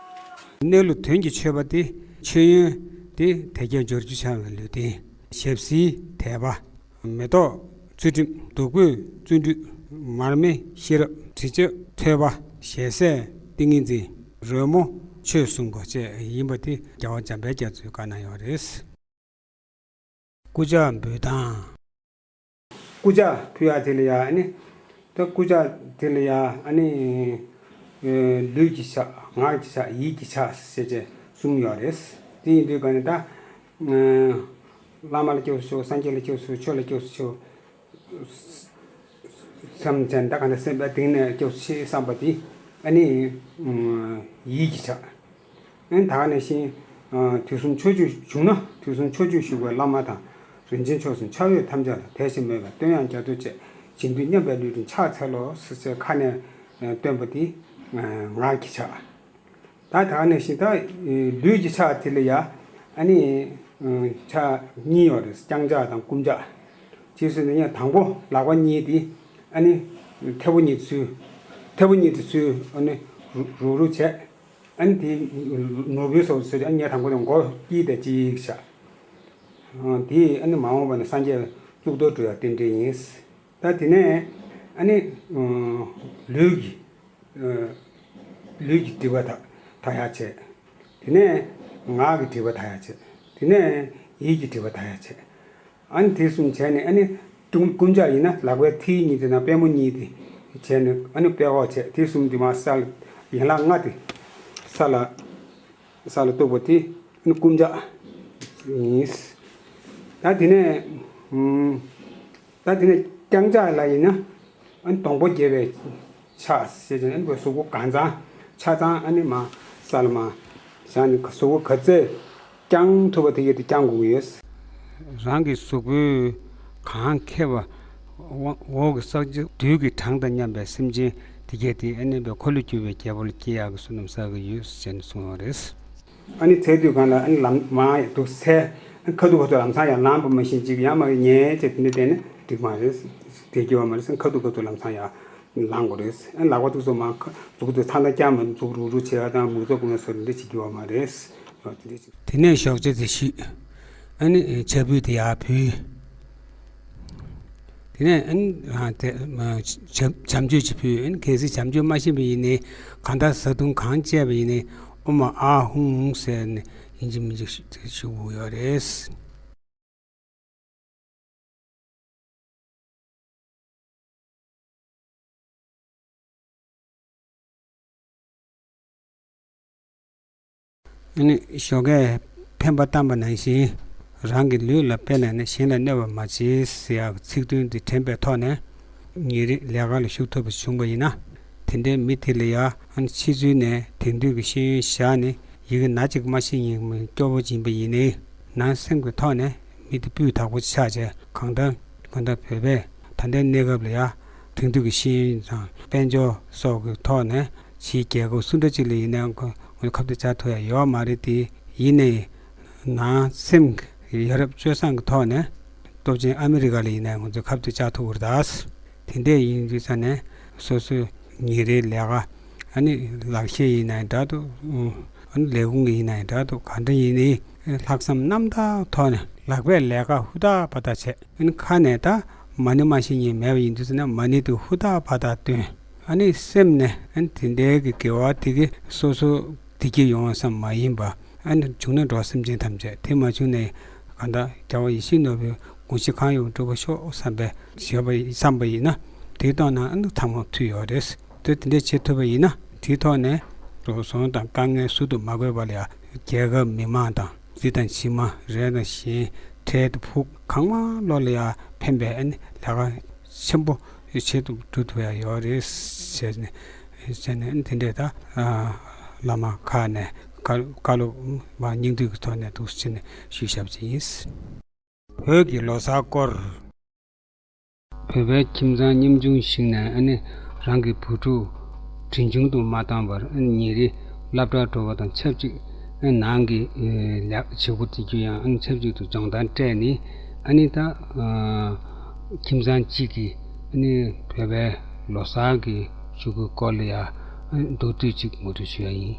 གནས་ལུགས་དོན་གྱི་མཆོད་པ་སྟེ། མཆོད་ཡོན་ཏེ་དལ་བརྒྱད་འབྱོར་བཅུ་འཆང་བའི་ལུས་རྟེན། ཞབས་བསིལ་དད་པ། མེ་ཏོག་ཚུལ་ཁྲིམས། བདུག་སྤོས་བརྩོན་འགྲུས། མར་མེ་ཤེས་རབ། དྲི་ཆབ་ཐོས་པ། ཞལ་ཟས་ཏིང་ངེ་འཛིན། རོལ་མོ་ཆོས་གསུངས་པ་བཅས་ཡིན་པ་དེ་རྒྱལ་བ་འཇམ་དཔལ་རྒྱ་མཚོས་བཀའ་གནང་ཡོད་རེད། སྐུ་ཕྱག་འབུལ་སྟངས། སྐུ་ཕྱག་ཕུལ་ཡག་དེ་ལ་ཡ་ཨ་ནི། ད་སྐུ་ཕྱག་དེ་ལ་ཡ་ཨ་ནི། ལུས་ཀྱི་ཕྱག་ངག་གི་ཕྱག་ཡིད་ཀྱི་ཕྱག་ཞེས་བྱས་གསུམ་ཡོད་རེད། དེ་ཡིན་དུས་ག་ནི་ད། བླ་མ་ལ་སྐྱབས་སུ་མཆིའོ། སངས་རྒྱས་ལ་སྐྱབས་སུ་མཆིའོ། ཆོས་ལ་སྐྱབས་སུ་མཆིའོ། བསམ་བྱས་ད་ག་ནས་སེམས་པ་གཏིང་ནས་སྐྱབས་སུ་མཆི་བསམ་པ་དེ་ཨ་ནི་ཡིད་ཀྱི་ཕྱག་ཨ་ནི་ད་ག་ནང་བཞིན་དུས་གསུམ་ཕྱོགས་བཅུ་བྱུང་ན་དུས་གསུམ་ཕྱོགས་བཅུར་བཞུགས་པའི་བླ་མ་དང་རིན་ཆེན་ཕྱོགས་སུ་འཆར་འོས་ཐམས་ཅད་ལ། དད་ཞེན་མེད་པར་བསྟོད་དབྱངས་རྒྱ་མཚོ་བཅས། བྱིན་མཐུས་མཉམ་པའི་ལུས་འདྲེན་ཕྱག་འཚལ་ལོ་ཟེར་ཚེ་ཁ་ནས་བཏོན་པ་དེ་ངག་གི་ཕྱག་ད་ད་ག་ནང་བཞིན་ད་ལུས་ཀྱི་ཕྱག་དེ་ལ་ཡ་ཨ་ནི་ཕྱག་གཉིས་ཡོད་རེད། བརྐྱང་ཕྱག་དང་བསྐུམ་ཕྱག་ཅེས་ཟེར་ནས་ཡང་དང་པོ་ལག་པ་གཉིས་དེ་ཨ་ནི་མཐེ་བོ་གཉིས་ཚུར་མཐེ་བོ་གཉིས་དེ་ཚུར་ཨ་ནི་རུག་རུག་བྱས། ཨ་ནི་དེ་ནོར་བུའི་ཟོག་ཟེར་ཨ་ནི་ངས་དང་པོ་དེ་མགོ་དཀྱིལ་དེ་གཅིག་བཞག་དེ་ཨ་ནི་མ་འོངས་པ་ནས་སངས་རྒྱས་ གཙུག་ཏོར་འགྲོ་ཡ་རྟེན་འབྲེལ་ཡིན། ད་དེ་ནས་ཨ་ནི་ལུས་ཀྱི་ལུས་ཀྱི་སྒྲིབ་པ་དག་དག་ཡ་བྱས། དེ་ནས་ངག་གི་སྒྲིབ་པ་དག་ཡ་བྱས། དེ་ནས་ཡིད་ཀྱི་སྒྲིབ་པ་དག་ཡ་བྱས། ཨ་ནི་དེ་གསུམ་བྱས་ནས་ཨ་ནི་རྐུན་རྐུན་ཇག་ཡིན་ན་ལག་པའི་མཐིལ་གཉིས་དེ་ན་པུས་མོ་གཉིས་དེ་བྱས་ནས་ཨ་ནི་པད་ཀོག་བྱས། དེ་གསུམ་དེ་མ་ས་ལ་ཡན་ལག་ལྔ་དེ་ས་ལ་ས་ལ་གཏུགས་པ་དེ་ཨ་ནི་རྐུན་ཇག་ཡིན། ད་དེ་ནས་ཨུམ། ད་དེ་ནས་རྐྱང་ཇག་ལ་ཡིན་ན་ཨ་ནི་གདོང་པ་རྒྱས་པའི་ཕྱག་ཞེས་བྱ་ནི་གཟུགས་པོ་གང་ཚང་ཆ་ཚང་ཨ་ནི་མ་ས་ལ་མ་བཞག་ནས་གཟུགས་པོ་ག་ཚད་བརྐྱང་ཐུབ་པ་དེ་གས་དེ་བརྐྱང་དགོས་ཀྱི་ཡོད། རང་གི་གཟུགས་པོའི་གང་ཁེབས་པ་འོག་གི་ས་བཅུད་བདུད་ཀྱི་གྲངས་དང་མཉམ་པའི་སེམས་ཅན་དེ་གས་དེ་ཨ་ནི་བའི་འཁོར་ལོས་སྒྱུར་བའི་རྒྱལ་པོ་ལ་སྐྱེ་ཡག་གི་བསོད་ནམས་བསགས་ཀྱི་ཡོད་ཟེར་ནས་གསུངས་པ་རེད། ཨ་ནི་ཚེ་དུས་གང་ལ་ཨ་ནི་ལམ་མ་འདུག་ཚེ་ཁ་ཐུག་ཁ་ཐུག་ལམ་སང་ཡང་ལངས་པ་མ་ཤེས་ཅིག་ཡང་མ་ཉལ་བྱས་དེ་འདྲ་བསྡད་ན་འགྲིག་མ་རེད། བསྡད་རྒྱུ་བ་མ་རེད། ཁ་ཐུག་ཁ་ཐུག་ལམ་སང་ཡང་ལངས་དགོས་རེད། ཨ་ནི་ལག་པ་ཐུག་སོང་མ་མཛུབ་གུ་དེ་ཚང་དང་རྐྱང་མ་མཛུབ་རུག་རུག་བྱེད་ཡ་དང་མུ་ཚོ་ཀུན་ལ་སོ་རེ་འདྲ་བྱེད་རྒྱུ་བ་མ་རེད། དེ་འདྲ་བྱེད། དེ་ནས་ཞོགས་ཇ་དེ་བཞུས། ཨ་ནི་ཇ་ཕུད་དེ་ཡར་ཕུལ། དེ་ནས་ཨ་ནི་དེ་ཇ་ཇ་བཅུད་ཅིག་ཕུལ། ཨ་ནི་གལ་སྲིད་ཇ་བཅུད་མ་ཤེས་པ་ཡིན་ནའི་གང་ལྟར་བཟའ་བཏུང་གང་སྤྱད་པ་ཡིན་ནའི་ཨོཾ་ཨཱཿཧཱུྃ་ཟེར་ནས་ཡིན་གཅིག་མིན་གཅིག་ཞུ་དགོས་ཡོད་རེད། ཨ་ནི་ཞོགས་ཀས་འཕེན་པ་བཏང་པ་ནང་བཞིན་རང་གི་ལུས་ལ་དཔེ་ལེན་ནས་གཞན་ལ་གནོད་པ་མ་བྱེད་ཟེར་ཡག་གི་ཚིག་དོན་འདི་དྲན་པའི་ཐོག་ནས་ཉིན་རེ་ལས་ཀ་ལ་ཞུགས་ཐུབ་པ་བྱུང་པ་ཡིན་ན། དེ་འདྲའི་མི་དེ་ལ་ཡང་ཕྱི་ཚུལ་ནས་དེང་དུས་ཀྱི་ཤེས་ཡོན་བཞག་ནས་ཡི་གེ་སྣ་གཅིག་མ་ཤེས་མཁན་སྐྱོ་པོ་ཡིན་པ་ཡིན་ནའི་ནང་སེམས་ཀྱི་ཐོག་ནས་མི་དེ་སྤུས་དག་པོ་ཆགས་བྱས་གང་ལྟར་གང་ལྟར་བོད་པས་ད་ལྟའི་གནས་སྐབས་ལ་ཡང་དེང་དུས་ཀྱི་ཤེས་ཡོན་དང་དཔལ་འབྱོར་སོགས་ཀྱི་ཐོག་ནས་ཕྱིའི་རྒྱལ་ཁབ་སུ་འདྲ་ཅིག་ལ་ཡིན་ནའང་ཁོ་ཁ་གཏད་བཅག་ཐུབ་ཡ་ཡོད་མ་རེད་དེ། ཡིན་ནའི་ནང་སེམས་ཀྱི་ཡ་རབས་སྤྱོད་བཟང་གི་ཐོག་ནས་སྟོབས་ཆེན་ཨ་མི་རི་ཀ་ལ་ཡིན་ནའི་ང་ཚོས་ཁ་གཏད་བཅག་ཐུབ་ཀྱི་རེད་ད། དེ་འདྲས་ཡིན་དུས་ཙང་ནས་སོ་སོའི་ཉིན་རེའི་ལས་ཀ་ཨ་ནི་ལག་ཤེས་ཡིན་ནའི་འདྲ་འདུག་ཨ་ནི་ལས་ཁུངས་ཀྱི་ཡིན་ནའི་འདྲ་འདུག་ག་འདྲ་ཡིན་ནའི་ལྷག་བསམ་རྣམ་དག་ཐོག་ནས་ལག་པས་ལས་ཀ་ཧུར་ཐག་པ་ཐག་བྱས། ཨ་ནི་ཁ་ནས་ད་མ་ཎི་མ་ཤེས་མཁན་མེད་པ་ཡིན་དུས་ཙང་ན་མ་ཎི་དེ་ཧུར་ཐག་པ་ཐག་འདོན། ཨ་ནི་སེམས་ནས་ཨ་ནི་དེ་འདྲའི་གི་དགེ་བ་དེ་གི་སོ་སོ་བདེ་སྐྱིད་ཡོང་བ་ཙམ་མ་ཡིན་པ། ཨ་ནི་བྱུང་ན་འགྲོ་བ་སེམས་ཅན་ཐམས་ཅད། དེ་མ་བྱུང་ནའི་གང་ལྟར་རྒྱལ་བ་ཡིད་བཞིན་ནོར་བུའི་དགོངས་གཞི་གང་ཡོད་འགྲུབ་པར་ཤོག་བསམ་པའི་བཞེད་པ་བསམ་པ་ཡིན་ན་དེའི་ཐོག་ན་ཨ་ནི་ཚང་མ་མཐུན་ཡོད་རེད། དེ་དེ་འདྲ་བྱེད་ཐུབ་པ་ཡིན་ན་དེའི་ཐོག་ནས་འགྲོ་སོང་དང་དཀའ་ངལ་ཟུར་དུ་མ་དགོས་པ་ལ་ཡང་རྒྱལ་ཁབ་མི་དམངས་དང་། གཟི་དང་ཕྱི་མ་རེ་དང་གཞན་འཕྲལ་དུ་ཕུག་གང་མང་ལོ་ལ་ཡང་ཕན་པའི་ཨ་ནི་ལས་ཀ་ཆེན་པོ་བྱེད་དུ་འགྲོ་ཐུབ་ཡ་ཡོད་རེད་ཟེར་ནས་ཟེར་ནས་ཨ་ནི་དེ་འདྲས་ད་བླ་མ་ཁག་ནས་བཀའ་བཀའ་སློབ་མ་སྙིང་བསྡུས་ཀྱི་ཐོག་ནས་འདུག་ཟེར་ནས་ཞུས་བཞག་པ་ཅིག་ཡིན། བོད་ཀྱི་ལོ་གསར་སྐོར། བོད་པའི་ཁྱིམ་ཚང་ཉམ་ཆུང་ཞིག་ནས་ཨ་ནི་རང་གི་བུ་ཕྲུག་འབྲིང་ཆུང་དུ་མ་བཏང་བར་ཨ་ནི་ཉིན་རེ་སློབ་གྲྭར་འགྲོ་བ་དང་ཆབས་ཅིག་ཨ་ནི་ནང་གི་ལས་བྱེད་སྒོ་དེ་རྒྱུ་ཡང་ཨ་ནི་ཆབས་ཅིག་ཏུ་སྦྱོང་བརྡར་སྤྲད་ནས་ཨ་ནི་ད་ཁྱིམ་ཚང་གཅིག་གི་ཨ་ནི་བོད་པའི་ལོ་གསར་གྱི་ཤོག་གུའི་སྐོར་ལ་ཡང་ཨ་ནི་མདོར་བསྡུས་ཅིག་ངོ་སྤྲོད་ཞུ་ཡ་ཡིན།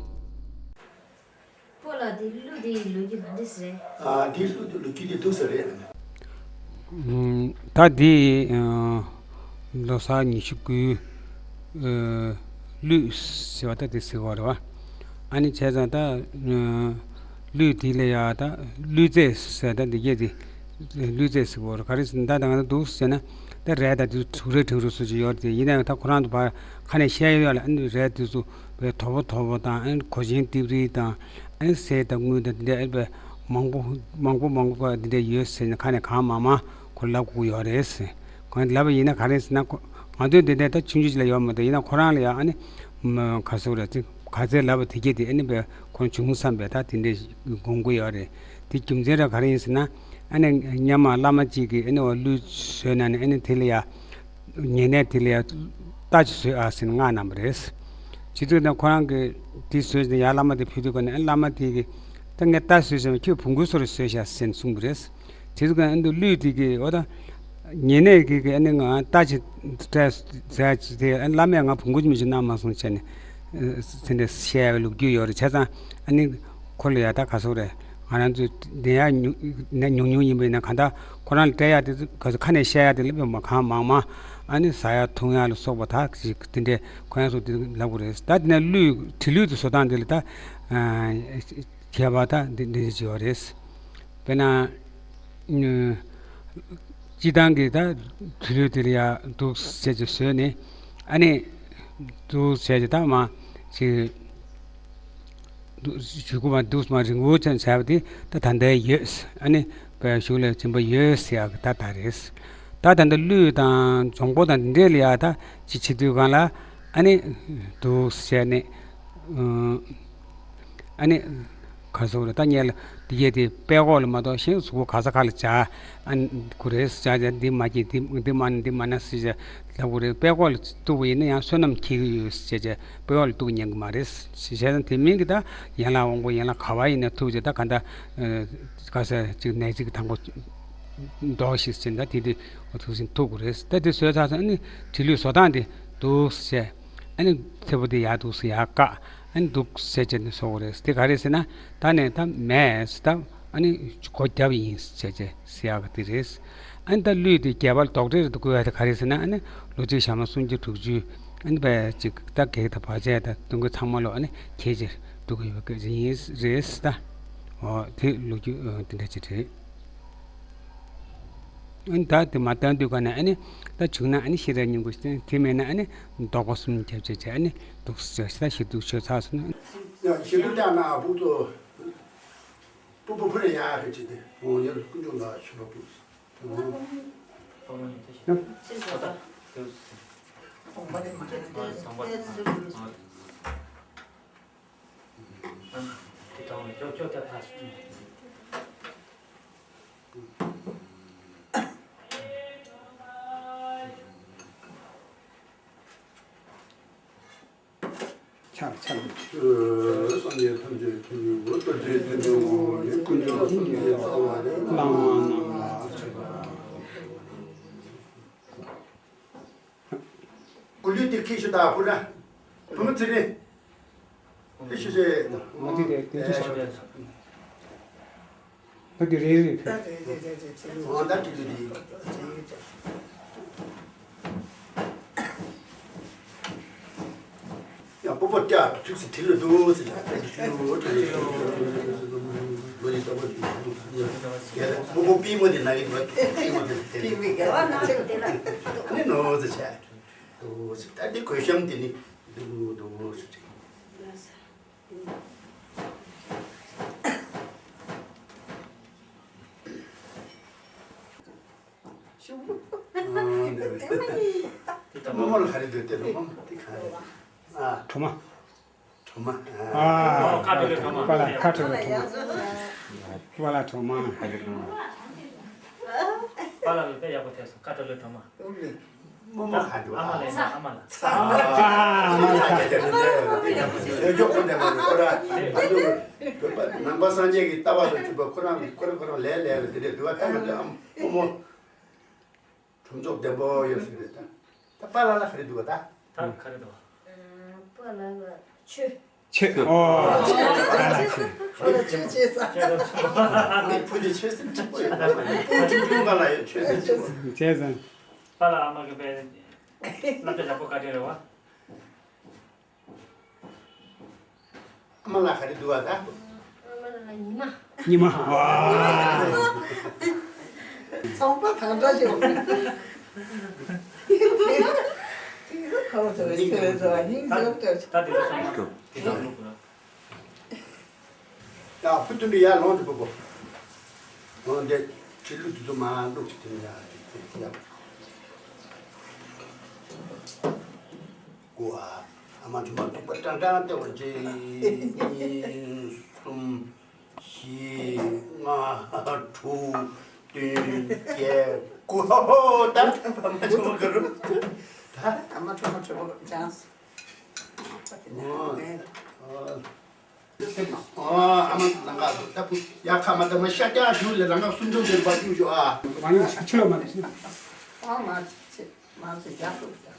པོ་ལགས་འདི་གླུ་འདི་ལོ་རྒྱུས་ག་འདྲ་ཟེར། ཨ་འདི་གླུ་འདི་ལོ་རྒྱུས་འདི་འདུག་ཟེར་རེད། ད་འདི་ལོ་གསར་ཉི་ཤུ་དགུའི་གླུ་ཟེར་བ་ད་འདི་ཟེར་བ་རེད་བ། ཨ་ནི་བྱས་ཙང་ད་གླུ་འདི་ལ་ཡ་ད་གླུ་རྫས་ཟེར་ད་འདི་གས་འདི་གླུ་རྫས་ཟེར་བ་རེད། ག་རེ་ཟེར་ན་ད་ད་ག་ད་འདུག་ཟེར་ན་ད་རས་ད་འདི་གྲུ་རེ་གྲུ་རེ་སུ་ཅིག་ཡོད་རེད། ཡིན་ན་ཡང་ད་ཁོ་རང་ཚོ་ཕར་ཁ་ནས་བཤད་ཡོད་ལ་ཨ་ནི་རས་འདི་ཚོ། བའི་དོ་པོ་དོ་པོ་དང་ཨ་ནི་གོས་ཆེན་ལྟེབ་རིལ་དང་ཨ་ནི་གསེར་དང་དངུལ་དང་འདི་འདྲ་ཨེ་བའི་མང་པོ་མང་པོ་མང་པོ་འདི་འདྲ་ཡོད་ཟེར་ནས་ཁ་ནས་གང་མང་མང་ཁོ་ལབ་དགོས་ཡོད་རེད་ཟེར། ཁོ་ལབ་པ་ཡིན་ན་ག་རེ་ཟེར་ན་ཁོ་ང་ཚོའི་འདི་འདྲ་ད་ཆུང་ཆུང་ཅིག་ལ་ཡོད་མ་གཏོགས་ཡིན་ན་ཁོ་རང་ལ་ཡང་ཨ་ནི་ག་ཟེར་རེད་ཅིག་ག་ཚད་ལབ་པ་དེ་གྱད་དེ་ཨ་ནི་བའི་ཁོ་བྱུང་བསམ་པའི་ད་དེ་འདྲ་དགོངས་ཀྱི་ཡོད་རེད། དེ་རྒྱུ་མཚན་ར་ག་རེ་ཡིན་ཟེར་ན་ཨ་ནི་སྔོན་མ་བླ་མ་གཅིག་གིས་ཨ་ནི་འོ་གླུ་བཟོས་ན་ནི་ཨ་ནི་དེ་ལ་ཡ། ཉེ་གནས་དེ་ལ་ཡང་རྟ་ཅིག་བཟོས་ཨ་ཟེར་ནས་མངགས་གནང་བ་རེད། བྱེད་དུས་ན་ཁོ་རང་གིས་དེ་བཟོས་ནས་ཡར་བླ་མ་དེ་ཕུལ་དུས་ཀ་ནས་ཨ་བླ་མ་དེ་གིས་ད་ངས་རྟ་བཟོས་ཟེར་བ་ཁྱོད་བོང་གུ་བཟོ་རེ་བཟོས་ཤག་ཟེར་ནས་གསུངས་པ་རེད། བྱེད་དུས་ཀ་ཨ་འདི་གླུ་དེ་གིས་འོ་ད་ཉེ་གནས་ཀྱི་གི་ཨ་ནི་ང་རྟ་ཅིག་སྤྲད་ཟེར་ཅིག་དེ་ཨ་བླ་མས་ང་བོང་གུ་ཅིག་མི་ཅིག་གནང་མ་སོང་བྱས་ནས་དེ་འདྲ་བཤད་པའི་ལོ་རྒྱུས་ཡོད་རེད། བྱས་ཙང་ཨ་ནི་ཁོ་ལ་ཡ་ད་ག་ཟེར་རེད། ང་རང་ཚོས་ལྡན་ཡག་ཉུང་ནས་ཉུང་ཉུང་ཡིན་པ་ཡིན་ན། གང་ལྟར་ཁོ་རང་ལ་སྤྲད་ཡག་དེ་ག་ཚོད་ཁ་ནས་བཤད་ཡག་དེ་ལ་དཔེ་མ་གང་མང་མང་། ཨ་ནི་ཟ་ཡག་འཐུང་ཡག་ལ་སོགས་པ་དག་ཅིག་དེ་འདྲའི་ཁོ་རང་ཚོ་དེ་ལབ་དགོས་རེད། ད་དེ་ནས་གླུད་དྲིལ་གླུད་དེ་བཟོ་སྟངས་དེ་ལ་ད་ཁྱད་པར་ད་འདི་འདི་འདྲ་ཅིག་ཡོད་རེད། དཔེར་ན། སྤྱིར་བཏང་གི་ད་དུས་ལུས་དེ་ལ་ཡ་འདུག་ཟེར་གྱི་བཟོས་ནས། ཨ་ནི་འདུག་ཟེར་གྱི་ད་མ་ཅིག་འདུག་ཞུ་དགོས་པ་འདུག་མ་རིང་པོ་ཅན་བྱས་པ་དེ་ད་ད་ལྟའི་ཡོད། ཨ་ནི་བའི་གཞུག་ལ་སྦྱིན་པ་ཡོད་ཟེར་ཡག་གི་ད་ད་རེད། ད་ད་ལྟ་གླུད་དང་འབྱུང་པོ་དང་འདི་འདྲས་ལ་ཡ་ད་ཅི་བྱེད་དུས་གང་ལ་ཨ་ནི་འདུག་ཟེར་ནས། ཨ་ནི། ག་སོགས་རེད། ད་ངས་ལ་འདི་གས་དེ་པད་ཀོག་ལ་མ་གཏོགས་གཞན་གཟུགས་པོ་ག་ས་ག་ལ་བྱ། ཨ་ནི་དགོས་རེད། བྱ་བྱ་འདི་མ་སྐྱེས་འདི་འདི་མ་ན་འདི་མ་ན་ཟེར་བྱ་ལབ་དགོས་རེད། པད་ཀོག་ལ་གཏུགས་པ་ཡིན་ན་ཡང་བསོད་ནམས་འཁྱེར་གྱི་ཡོད་ཟེར་བྱ་པད་ཀོག་ལ་གཏུགས་ཉན་གི་མ་རེད། བྱས་ཙང་དེ་མིན་གྱི་ད་ཡན་ལག་དབང་པོ་ཡན་ལག་ག་བ་ཡིན་ན་ཐུབ་བྱ། ད་ག་ད་ག་ས་ཅིག་ནས་ཅིག་དང་པོ་འདོགས་ཤིག་ཟེར། ད་དེ་དུས་ཐུགས་ཟིན་ཐུག་དགོས་རེད། ད་དེ་བཟོས་ཚར་སོང་། ཨ་ནི་དྲིལ་ལུད་བཟོ་སྟངས་དེ་འདུག་ཟེར། ཨ་ནི་ཚེ་པོ་དེ་ཡར་འདུག་ཟེར་ཡར་བཀག་ཨ་ནི་འདུག་ཟེར་བྱས་ནས་བཟོ་དགོས་རེད། དེ་ག་རེ་ཟེར་ན། ད་ནས་ད་མེད་ཟེར། ད་ཨ་ནི་སྒོ་བརྒྱབ་ཡིན་ཟེར་བྱས་ཟེར་ཡག་གི་དེ་རེད། ཨ་ནི་ད་གླུད་དེ་རྒྱས་པ་ལ་དོགས་འདྲི་རེ་དུ་བཀོད་ཡག་དེ་ག་རེ་ཟེར་ན། ཨ་ནི་ལོ་གཅིག་ཞག་མ་སུམ་ཅུ་དྲུག་ཅུ། ཨ་ནི་བས་ཅིག་ད་གེགས་དང་བར་ཆད་དང་སྡུག་བསྔལ་ཚང་མ་ལོ་ཨ་ནི་ཁྱེད་ཀྱིས་སྒྲུབ་ཀྱི་ཡོད་ཀྱི་ཡིན་རེད་ད། འོ་དེ་ལོ་རྒྱུས་དེ་འདྲ་ཅིག་རེད། ཨ་ནི་ད་དེ་མ་བཏང་དུས་ག་ནས་ཨ་ནི་ད་བྱུང་ན་ཨ་ནི་ཤེས་རབ་སྙིང་པོ་ཞིག་དེ་མེད་ན་ཨ་ནི་བཟློག་པ་གསུམ་རྒྱབ་བྱས་བྱས་ཨ་ནི་འདུག་ཟེར་ཞེ་དྲག་ཞིག་འདུག་ཆོས་ཚར་སོང་ན། ཞེ་དྲག་ན་ཕུག་ཏུ་སྤུ་སྤུ་ཕུ་རེ་ཡ་རེ་ཅིག་དེ་འོང་ཡོད་ཀུན་འབྱུང་ལ་ཆོས་པ་ཕུག་ཆག་ཆག་སངས་རྒྱས་ཐམས་ཅད་མཁྱེན་པའི་གོ། རྡོ་རྗེ་སྤྱན་དང་དབུ་ཡི་ཀུན་འབྱུང་སེམས་ཀྱི་རྩ་བ་ནས། བླ་མ་རྣམས་ལ་མཆོད་པ། གུ་ལུས་དེ་ཁྱེར་ཤོག་དང་བུ་ར། བུ་མོ་ཚེ་རིང་། ཁྱེར་ཤོག་ཅེས། མ་དེ་དེ་དེ་ཤོག་ད་དེ་རེད་རེད། ད་རེད་རེད་རེད་རེད། འོ་ད་དེ་དེ་རེད། ཡང་སྤོ་བོ་སྐྱ་ཐུགས་སུ་དྲིལ་ལ་འདུག་ཟེར་ལ་ལོ་ཡི་ལྟ་བུ་དེ་ཡང་འདུག་ཟེར་ཡ། སྤོ་བོ་པུས་མོ་དེ་ན་གི་འདུག་པུས་མོ་དེ་དེ་མི་དགེ་བ་སྣ་ཚོགས་དེ་ལ་ནི་ནོར་ཟེར་བྱས་འདུག་ཟེར། ད་དེ་གོས་ཤམ་དེ་ནི་འདུག་འདུག་ཟེར། རྨོ་མོ་ལ་ག་རེ་འདོད་དེ། རྨོ་མོ་དེ་ག་རེ། ཨ། གྲོ་མ། གྲོ་མ། ཨ། ཨ། ཁ་ཁྲོ་ལོ་གྲོ་མ། པ་ལ་ཁ་ཁྲོ་ལོ་གྲོ་མ། པ་ལ་གྲོ་མ། པ་ལ་ལ་དཔེ་ཡག་པོ་ཐེབས་སོང་། ཁ་ཁྲོ་ལོ་གྲོ་མ། རྨོ་མོ་ག་འདུག་ཨ་མ་ལ་ཡིན་ན་ཨ་མ་ལ། ཨ་མ་ལ། ཨ་མ་ལ། ཡོད་ཁོ་འདྲ་མ་རེད་ཁོ་ར། ནང་པ་སངས་རྒྱས་ཀྱི་ལྟ་བ་དང་མཐུན་པ་ཁོ་རང་གི་ཁོ་རང་ཁོ་རང་ལས་ལས་ལ་དེ་འདྲས་འདུག་བ། ལྟ་བ་འདི་ཨ་རྨོ་མོ་གྲུབ་མཆོག་ལྡན་པོ་ཡོད་ཟེར་རེད་ད། ད་པཱ་ལགས་ལ་ག་རེ་འདུག་བ་ད། ད་ག་རེ་འདུག་བ། པཱ་ལགས་ལ་ཆོས། ཆོས། ཨོ། པཱ་ལགས་ཆོས། པཱ་ལགས་ཆོས་བྱེད་ས། ངའི་བུ་དེ་ཆོས་སེམས་སྐྱིད་པོ་ཡོད་ད། བུ་ཆུང་ཆུང་སྒང་ལ་ཡོད་ཆོས་སེམས་སྐྱིད་པོ། བྱས་ཙང་། པཱ་ལགས་ཨ་མ་གི་པའི་སློབ་གྲྭ་ཡག་པོ་བཀའ་དྲིན་རེད་བ། ཨ་མ་ལགས་ག་རེ་འདུག་བ་ད། ཨ་མ་ལགས་ཉི་མ། ཉི་མ། ཨ། ཚོང་པ་གང་འདྲ་ཞིག་ཁོ་ཚོ་ཁོ་ཚོ་སྙིང་རྗེ་པོ་ད་དེ་ཚོ་ཚང་མ་དེ་ཚོ་ལུག་ལ། ཡ་བུ་དུ་འདི་ཡར་ལོངས་ཏེ་བུ་བུ། ལོངས་ཏེ་ཁྲི་ལུག་དེ་ཚོ་མར་བླུགས་ཏེ་དེ་ནས་ཡར་ཡར། དགུ་ཨ། ཨ་མ་ཆུང་མ་ཐུག་པ་ཀྲང་ཀྲང་སྟེར་བ་གཅིག་གཉིས། གསུམ། བཞི། ལྔ། དྲུག་བདུན། བརྒྱད། དགུ། ཧོ་ཧོ། ད་ཨ་མ་ཆུང་མ་ག་རུ། ད་ཨ་མ་ཆུང་མ་གྲོད་པ་སྦྱངས། ཨོ། ཨོ། ཨ་མ་ལང་ཀ་ད་བུ་ཡ་ཁ་མ་ད་མ་ཤ་རྐྱང་ཞུ་ལས་ལང་ཀ་སུམ་ཅུ་འདིར་བ་ཞུ་ཞུ་ཨ། མ་ཡོང་ཤ་ཆུ་ལ་མ་ནི་ཤི། ཨ་མ་ཚེ་མ་ཚེ་རྒྱ་ཕུ་ད།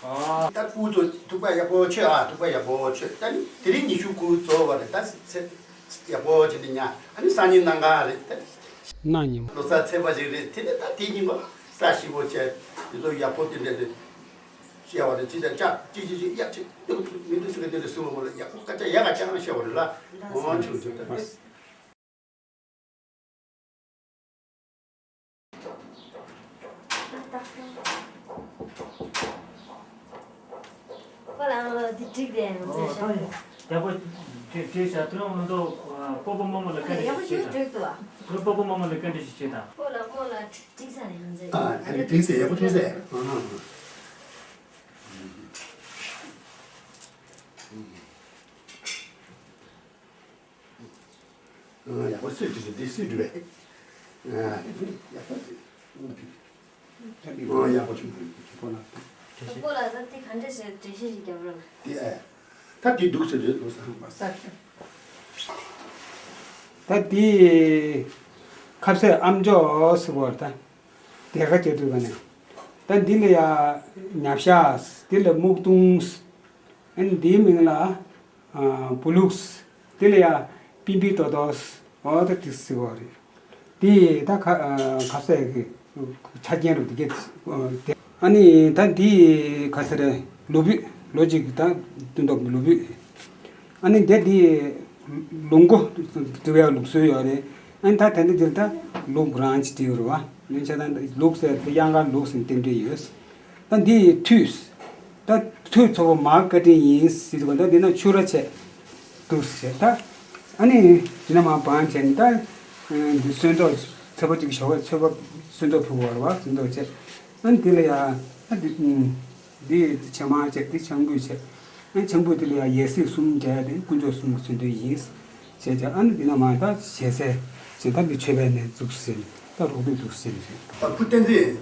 ཨ། ད་སྐུ་ཚོ་ཐུག་པ་ཡག་པོ་བྱོས་ཨ། ཐུག་པ་ཡག་པོ་བྱོས། ད་ནི་དེ་རིང་ཉི་ཤུ་དགུ་རྫོགས་པ་རེད། ད་ཚེ་ཡག་པོ་བྱས་ནས་ཉར། ཨ་ནི་སང་ཉིན་གནམ་གང་རེད་ད། གནངས་ཉིན་མོ། ལོ་གསར་ཚེས་པ་ཞིག་རེད། དེ་ནས་ད་དེ་ཉིན་མོ་ས་ཞིབ་པོ་བྱས། དེ་ཚོ་ཡག་པོ་དེ་འདྲ་རེད། བཤད་པ་རེད། ཅི་ལྟར་ཅག་ཅི་ཅི་ཅི་ཡག་ཅིག་མི་འདུག་ཟེར་གི་དེ་འདྲ་གསུངས་པ་མོ་ལ་ཡག་པོ་སྐད་ཆ་ཡག་ག་ཅང་བཤད་པ་རེད་ལ། འོ་ཆུང་ཆུང་ད། ཁོ་ལ་འདི་འགྲིག་རེད། ང་ཚོའི་ཞབས། ཡག་པོ་བྲིས་བྲིས་བཞག་དུས་མ་གཏོགས་སྤོ་བོ་རྨོ་མོ་ལ་བཀའ་འདྲི་ཞིག་བྱེད་དང་། ཁོ་སྤོ་བོ་རྨོ་མོ་ལ་བཀའ་འདྲི་ཞིག་བྱེད་དང་། སྤོ་ལ་སྤོ་ལ་འགྲིག་ས་རེད། ང་ཚོའི། ཨ་ཨ་ནི་འགྲིག་ས་ཡག་པོ་འགྲིག་ས། ཨ་ཨ། ཡག་པོ་སུས་བྲིས་སོང་། འདི་སུས་བྲིས་པས། ཡག་པོ་བྲིས། ཡག་པོ་བྱུང་། ཁོ་ལ་ཁོ་ལ་ད་དེ་ག་འདྲ་ཞིག་འགྲེལ་བཤད་ཞིག་རྒྱབ་རོགས། དེ་ཨ། ད་དེ་འདུག་ཟེར་རེད་འདུག་ས། ད་དེ་ཁ་ཟས་ཨམ་ཅོག་ཟེར་བ་ད་དེ་ག་བྱེད་དུས་ག་ནས། ད་འདི་ལ་ཡ་ཉ་བཤའ། འདི་ལ་སྨུག་རྡུང་། ཨ་ནི་འདིའི་མིང་ལ། ཨ། བུ་ལུགས། དེ་ལ་ཡ་པིན་པིན་ཏོ་ཏོ། འོ་ད་དེ་ཟེར་བ་རེད། དེ་ད་ཁ་ཨ། ཁ་ཟས་ཀྱི་ཆ་རྐྱེན་རུ་དེ་གས་དེ། ཨ་ནི་ད་འདི་ག་ཟེར་རེད། ལོ་ཕུད། ལོ་གཅིག་གི་ད་སྟོན་ཐོག་གི་ལོ་ཕུད། ཨ་ནི་འདི་འདི་ལུག་མགོ་འབྲི་བའི་ལུགས་སྲོལ་ཡོད་རེད། ཨ་ནི་ད་དེ་འདི་འདིར་ད་ལུག་རང་ཅིག་བྲིས་ཡོད་རེད་བ། ནི་བྱས་ད་ལུག་ཟེར་དེ་གཡང་དཀར་ལུག་ཟེར་རྟེན་འབྲེལ་ཡོད། ད་འདི་ཡི་ཐུད། ད་ཐུད་ཚོ་བོ་མར་བཀའ་དྲིན་ཡིན་ཟེར་བ། ད་འདི་ན་ཆུ་ར་ཆད་འདུག་ཟེར་ད། ཨ་ནི་འདི་ན་མར་བང་བྱས་ནས་ད་འདི་སོན་ཐོག་ཚོད་པ་གཅིག་ཞོགས་པ་ཚོད་པ་སོན་ཐོག་ཕུལ་བར་བ་སོན་ཐོག་བྱས། ཨ་ནི་འདི་ལ་ཡ་ད་འདི་འདི་ཕྱེ་མར་བྱས། འདི་ཆང་ཕུད་བྱས། ཨ་ནི་ཆང་ཕུད་འདི་ལ་ཡ་ཡེ་སྲིད་གསུམ་རྒྱག་ཡ་དེ་དཀོན་མཆོག་གསུམ་གྱི་མཚོན་དོན་ཡིན། བྱས་ཙང་ཨ་ནི་འདི་ན་མ་ད་ཞལ་ཟས་ཞེས་ད་འདི་མཆོད་པའི་ནས་འཛུགས་ཟིན། ད་རོགས་དུས་འདུག་ཟིན་རེད། ད་བུ་བསྟན་འཛིན།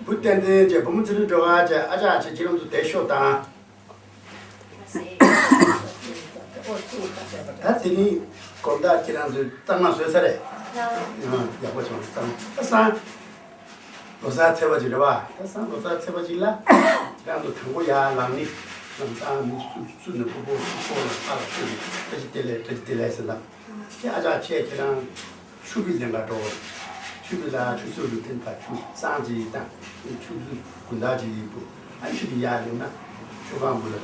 བུ་བསྟན་འཛིན་བྱས་བུ་མོ་ཚེ་རིང་སྒྲོལ་དཀར་བྱས་ཨ་ཅག་བྱས་ཁྱེད་རང་ཚོ་བསྡད་ཤོག་དང་། ད་དེ་ནི་དགོང་དག་ཁྱེད་རང་ཚོས་གཙང་མ་བཟོས་ཚར་རེད། ཡག་པོ་བྱུང་། གཙང་མ་ད་སང་ལོ་གསར་ཚེས་པ་ཅིག་རེད་བ། ད་སང་ལོ་གསར་ཚེས་པ་ཅིག་ལ་ཁྱེད་རང་ཚོ་དང་པོ་ཡར་ལངས་ནི་ལམ་སང་མི་སུ་སུ་ནས་ཕུ་ཕུ་སུ་ཕོ་ལ་ཕ་ལ་སུ་ནས་བཀྲ་ཤིས་བདེ་ལེགས། བཀྲ་ཤིས་བདེ་ལེགས་ཟེར་ལ། ཁྱེད་ཨ་ཅག་ཁྱེད་ཁྱེད་རང་ཆུ་བི་ལེན་ག་འགྲོ། ཆུ་བི་ལ་ཆུ་ཚོད་རུ་ཐེན་པ་ཆུ་གཙང་ཅིག་དང་ཆུ་ཚོད་དགུན་ཟླ་ཅིག་ཡིན་པོ། ཨ་ཆུ་བི་ཡར་ལེན་ན་ཆུ་ཁང་བུ་ལ་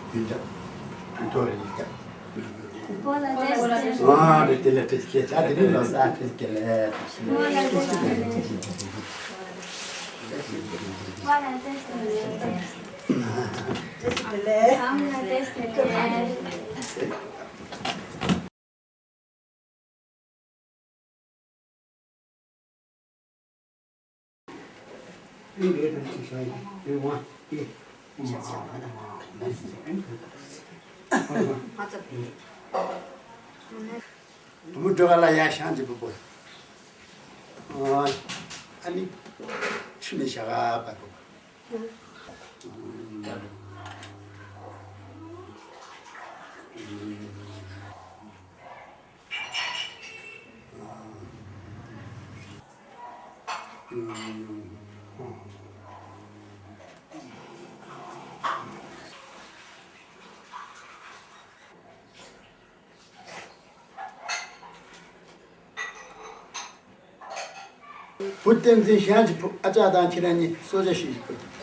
བདུན་ཅག་དུས་ཐོག་རེ་ཡིན་ཀྱང་། ཨ་རེ་དེ་ལས་བྲེལ་སྐྱེལ་ད་དེ་རིང་ལོ་གསར་བྲེལ་སྐྱེལ་ལས། བུ་མོ་སྒྲོལ་དཀར་ལ་ཡར་བཞེངས་ཀྱི་བུ་བུ། ཨ་ནི་ཆུ་ནས་ཞག་པ་བུ། བུ་བསྟན་འཛིན་གཞན་གྱི་བུ་ཨ་ཅག་དང་ཁྱེད་རང་གཉིས་གསོལ་ཇ་ཞིག་ཕུལ།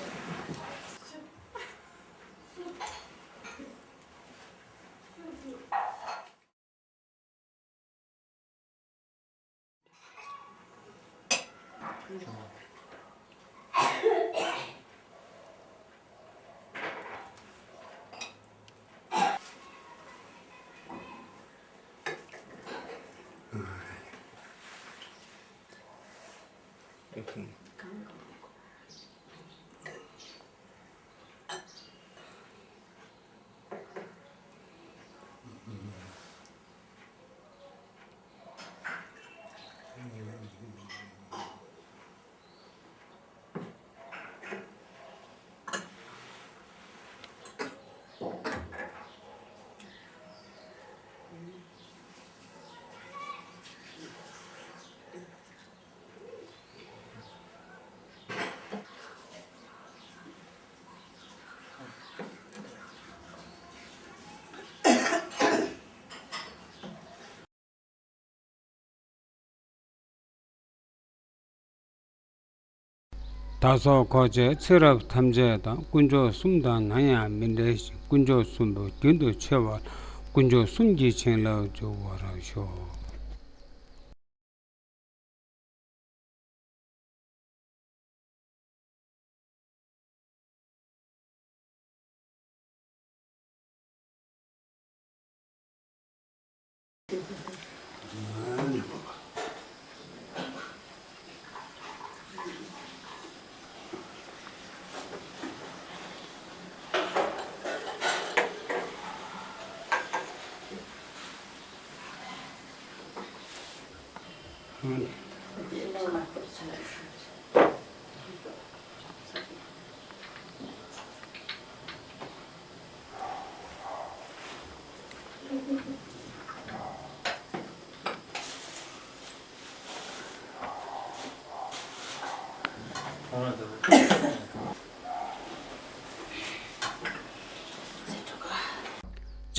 བདག་སོགས་འཁོར་བཅས་ཚེ་རབས་ཐམས་ཅད་དང་། དཀོན་མཆོག་གསུམ་དང་ནམ་ཡང་མི་འབྲལ་ཞིང་། དཀོན་མཆོག་གསུམ་པོ་རྒྱུན་དུ་འཆི་བ་ལ། དཀོན་མཆོག་གསུམ་གྱི་བྱིན་རླབས་འཇུག་པར་ཤོག།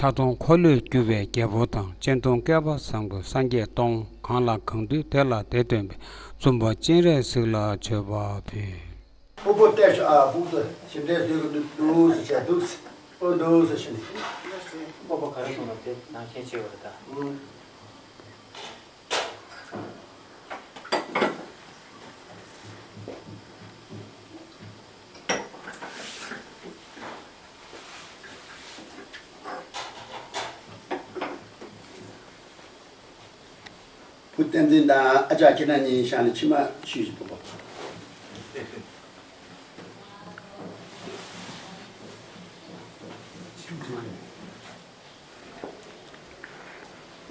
ཕྱག་སྟོང་འཁོར་ལོས་སྒྱུར་བའི་རྒྱལ་པོ་དང་། སྤྱན་སྟོང་བསྐལ་པ་བཟང་པོའི་སངས་རྒྱས་སྟོང་། གང་ལ་གང་འདུལ་དེ་ལ་དེ་སྟོན་པའི། བཙུན་པ་སྤྱན་རས་གཟིགས་ལ་མཆོད་པ་ཕུལ། སྤོ་བོ་བལྟས་ཤོག་ཨ། སྤུ་གུ་ཞིབ་ཕྲའི་སྡོད་ཀྱི་འདུག་འདུག་ཟེར་བྱས་འདུག་ཨོ་འདུག་ཟེར་བྱས་ནས། སྤོ་བོ་ག་རེ་གསུངས་ན་དེ་ནང་བཞིན་བྱེད་པ་རེད་ད། ཨུ། བུ་བསྟན་འཛིན་དང་ཨ་ཅག་ཁྱེད་རང་གཉིས་བཞག་ནས་ཕྱི་མ་ཤོད་ཅིག་བུ་པོ།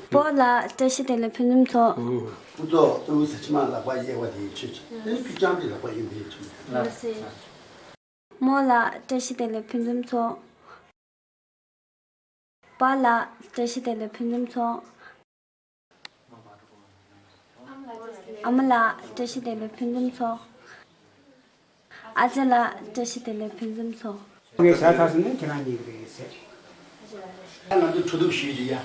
སྤོ་ལགས་བཀྲ་ཤིས་བདེ་ལེགས་ཕུན་སུམ་ཚོགས། སྐུ་ཚོགས་གཙོ་བོ་ཟེར་ཕྱི་མ་ལག་པ་གཡས་པ་དེ་ཡིན་ཆོད་ཅིག་ཨེ་ཁྱོད་རྐྱང་གི་ལག་པ་གཡོན་པ་ཡིན་ཆོད། ལགས་སོ། རྨོ་ལགས་བཀྲ་ཤིས་བདེ་ལེགས་ཕུན་སུམ་ཚོགས། པཱ་ལགས་བཀྲ་ཤིས་བདེ་ལེགས་ཕུན་སུམ་ཚོགས། ཨ་མ་ལགས་བཀྲ་ཤིས་བདེ་ལེགས་ཕུན་སུམ་ཚོགས། ཨ་ཅག་ལགས་བཀྲ་ཤིས་བདེ་ལེགས་ཕུན་སུམ་ཚོགས། ངས་ཟ་ཚར་སོང་ན་ཁྱེད་རང་གཉིས་ཀྱི་རེད་ཟེར། ང་ཚོ་གྲོ་ཐུག་ཞུས་ཀྱི་ཡ།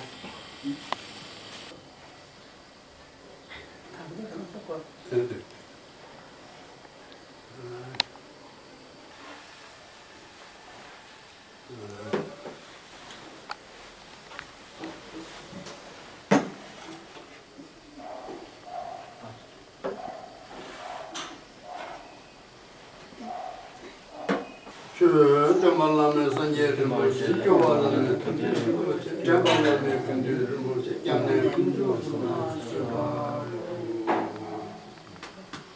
ཆོས་སྟོན་པ་བླ་མེད་སངས་རྒྱས་རིན་པོ་ཆེ། སྐྱོབ་པ་བླ་མེད་ཐུབ་བསྟན་རིན་པོ་ཆེ། འདྲེན་པ་བླ་མེད་ཀུན་འདུས་རིན་པོ་ཆེ། སྐྱབས་གནས་ཀུན་འབྱུང་གསུམ་ལ་གསོལ་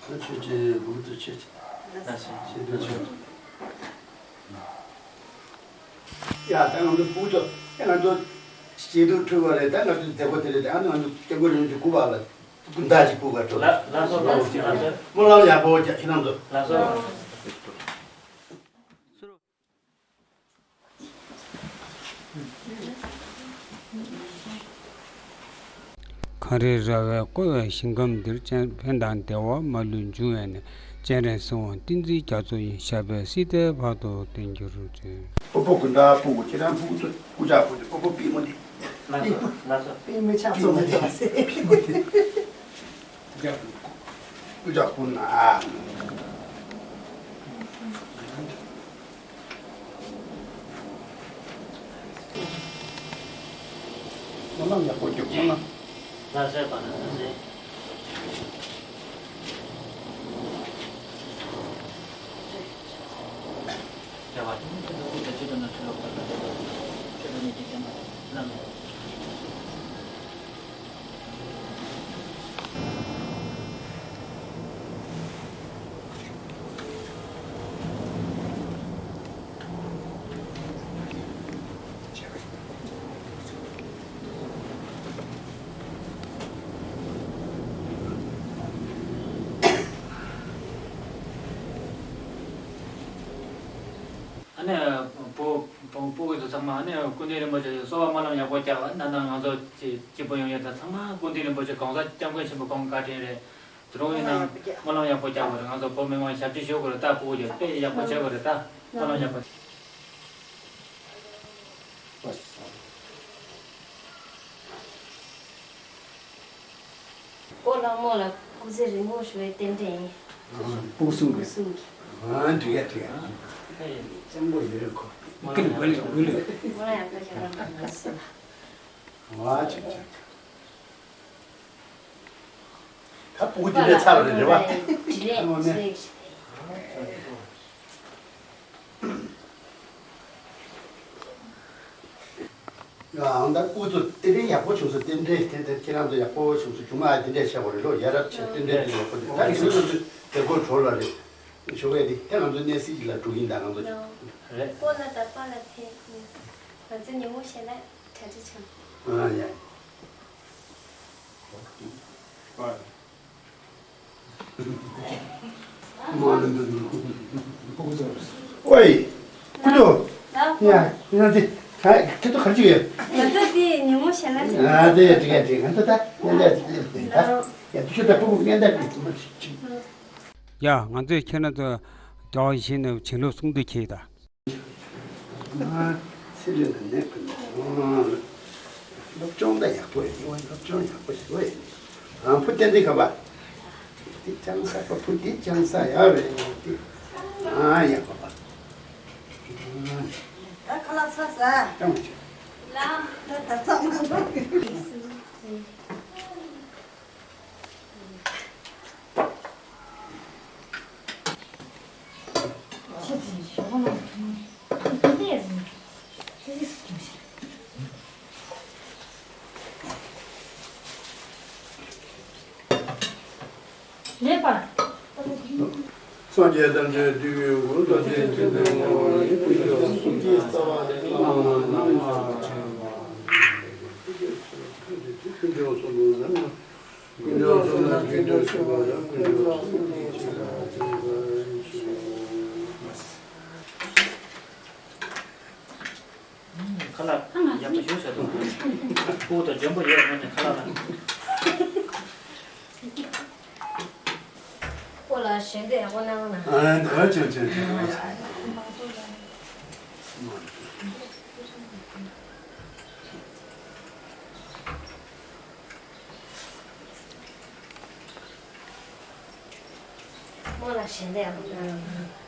བ། ཆོས་ཀྱི་འབུམ་དུ་ཆེ། ལགས་སོ། ཆེ་འདུ་ཆེ། ཡ་ད་ང་ཚོ་སྤུ་གུ་ཚོ་ང་ཚོ་སྐྱིད་སྡུག་འཁྲུལ་བ་རེད། ད་ང་ཚོ་མཛད་སྒོ་དེ་རེད། ད་ང་ཚོ་སྐྱབས་མགོན་རིན་པོ་ཆེ་སྐུ་པར་ལ་སྐུ་འདའ་ཅིག་སྤུ་གུ་ཚོ། ལགས་སོ་ལགས་སོ་ལགས་སོ། སྨོན་ལམ་ཡག་པོ་རྒྱག་ཁྱེད་རང་ཚོ། ལགས་སོ། གངས་རི་ར་བས་བསྐོར་བའི་ཞིང་ཁམས་འདིར། སྤྱན་ཕན་དང་བདེ་བ་མ་ལུས་འབྱུང་བའི་གནས། སྤྱན་རས་གཟིགས་དབང་བསྟན་འཛིན་རྒྱ་མཚོ་ཡི། ཞབས་པད་སྲིད་མཐའི་བར་དུ་བརྟན་གྱུར་ཅིག་སྤོ་བོ་དགུན་ཟླ་སྤུ་གུ་ཁྱེད་རང་སྤུ་གུ་ཚོ་སྐུ་ལྕགས་སྤུ་གུ་སྤོ་བོ་པད་མོ་འདི། ལགས་སོ་ལགས་སོ། པད་མོ་ཆགས་སོང་ལ་ཐོག་སེ། སྐུ་ལྕགས་སྤུ་གུ་ན། སྨོན་ལམ་ཡག་པོ་རྒྱོབ། སྨོན་ལམ། ལགས་སོ་པ་ལགས་སོ། ཨ་ནི་བུ་བུ་བུ་གུ་ཚོ་ཚང་མ་ཨ་ནི་སྐུ་མདུན་རིན་པོ་ཆེ་གསོལ་བ་སྨོན་ལམ་ཡག་པོ་རྒྱབ། ཨ་ནི་ད་ང་ཚོ་གཅིག་གཅིག་པུ་ཡོང་ཡོད། ད་ཚང་མ་སྐུ་མདུན་རིན་པོ་ཆེ་༸གོང་ས་༸སྐྱབས་མགོན་ཆེན་པོ་ཁོང་བཀའ་དྲིན་རེད། དེ་རིང་ཡིན་ན་སྨོན་ལམ་ཡག་པོ་རྒྱག་དགོས་རེད། ང་ཚོ་བོད་མི་མང་ཞབས་ཕྱི་ཞུ་དགོས་རེད། ད་སྤུ་གུ་ཡོད་དཔེ་ཡག་པོ་བྱེད་དགོས་རེད། ད་སྨོན་ལམ་ཡག་པོ། སྤོ་ལགས་རྨོ་ལགས་སྐུ་ཚེ་རིང་པོ་ཞུ་བའི་རྟེན་འབྲེལ་ཡིན། སྤུ་གུ་གསུམ་གྱི། སྤུ་གུ་གསུམ་གྱི། ཨ་འགྲིག་ག་འགྲིག་ག་གཙང་པོ་ཡོད་ཁོ། ཀིན་བལ་ཡོད་ལ། ང་ཡང་ཁ་ཤས་རང་གི་ང་སི་ལ། ཨ་ཅག་ཅག་ད་སྤུ་གུ་དེ་འདྲས་ཚར་བ་རེད་རེད་པ། དྲི་ལན་ཟེར། ཡང་ད་སྐུ་ཚོ་རྟེན་འབྲེལ་ཡག་པོ་བྱུང་སོང་། རྟེན་འབྲེལ་དེ་དེ་ཁྱེད་རང་ཚོ་ཡག་པོ་བྱུང་སོང་། ཆུང་མ་དེ་འདྲས་བྱས་པ་རེད་ལོ། ཡ་རབས་བྱས་རྟེན་འབྲེལ་དེ་ཡག་པོ་རེད། ད་ཁྱེད་རང་ཚོ་དེ་སྐོར་གྲོགས་ལ་རེད། ཞོགས་ཀས་དེ་ཁྱེད་རང་ཚོ་གནས་སྲིད་ཀྱི་ལ་འགྲོ་གིན་ད་ང་ཚོ་རེད། སྐོར་ལ་ད་པཱ་ལགས་ཕེབས། ང་ཚོ་ཉིན་མོ་ཞལ་ལག་གྲ་སྒྲིག་བྱུང་། ཨ་ཡ། ཨོའི། ཀུ་ཅོ། ཡ། ཡ་ཅི། ཁྱེད་ཚོ་ག་རེ་བྱེད་ཀྱི་ཡོད། ང་ཚོ་དེ་ཉིན་མོ་ཞལ་ལག་ཅིག་ཨ་དེ་འགྲིག་ག་འགྲིག་ང་ཚོ་ད་སྙན་གྲགས་ཅིག་སླེབས་ཏེ་ད་ཡ་དུ་ཤོད་ད་སྤུ་གུ་སྙན་གྲགས་ཅིག་ཡ། ང་ཚོས་ཁྱེད་རང་ཚོ་རྒྱ་བ་ཡིད་བཞིན་ནོར་བུ་བྱིན་རླབས་གསུང་དུ་ཁྱེར་ད། ཨ་ཚེ་རིང་ལ་ནད་ཁུར་ནས་སློབ་སྦྱོང་ད་ཡག་པོ་ཡོད། ཡིན་བ་སློབ་སྦྱོང་ཡག་པོ་ཞིག་ཡོད། ཨ་བུ་བསྟན་འཛིན་ཁ་པ། འདི་ཅང་ས་པ་བུ་འདི་ཅང་ས་ཡག་རེད་འདི། ཨ་ཡག་པ་པ། ད་ཁ་ལག་ཚར་ས། ཀྱང་མ་བྱེད། ལ། ད་ད་ཚང་མ་འགྲོ། ལེགས་པར། སངས་རྒྱས་བསྟན་འགྲོའི་དུས་ཀྱི་འགོ་ལ་བརྟེན་ཅིང་ལྡན་པ་ཡི་ཀུན་ཁྱབ་གསུང་གི་རྩ་བ་ནས་བླ་མ་རྣམས་ལ་ཕྱག་འཚལ་ལོ། ཀུན་མཁྱེན་གསུང་དུ་ནམ་ཡང་། ཀུན་མཁྱེན་གསུང་ན་རྒྱུད་དུ་གསུངས་པ་ཡང་། ཀུན་མཁྱེན་གསུང་གི་ཆེད་དུ་གསུངས་པ་ཡང་། ཁ་ལག་ཡག་པོ་ཞུ་ཟེར་དུས། སྤུ་གུ་དང་འཇོན་པོ་ཡོད་རེད་ནས་ཁ་ལག་ལ། ཁོ་ལ་ཞལ་འདེབས་ཡག་པོ་གནང་ན། ཨ་ད་ཆོག་ཆོག་ཆོག་མོ་ལ་ཞལ་འདེབས་ཡག་པོ་གནང་།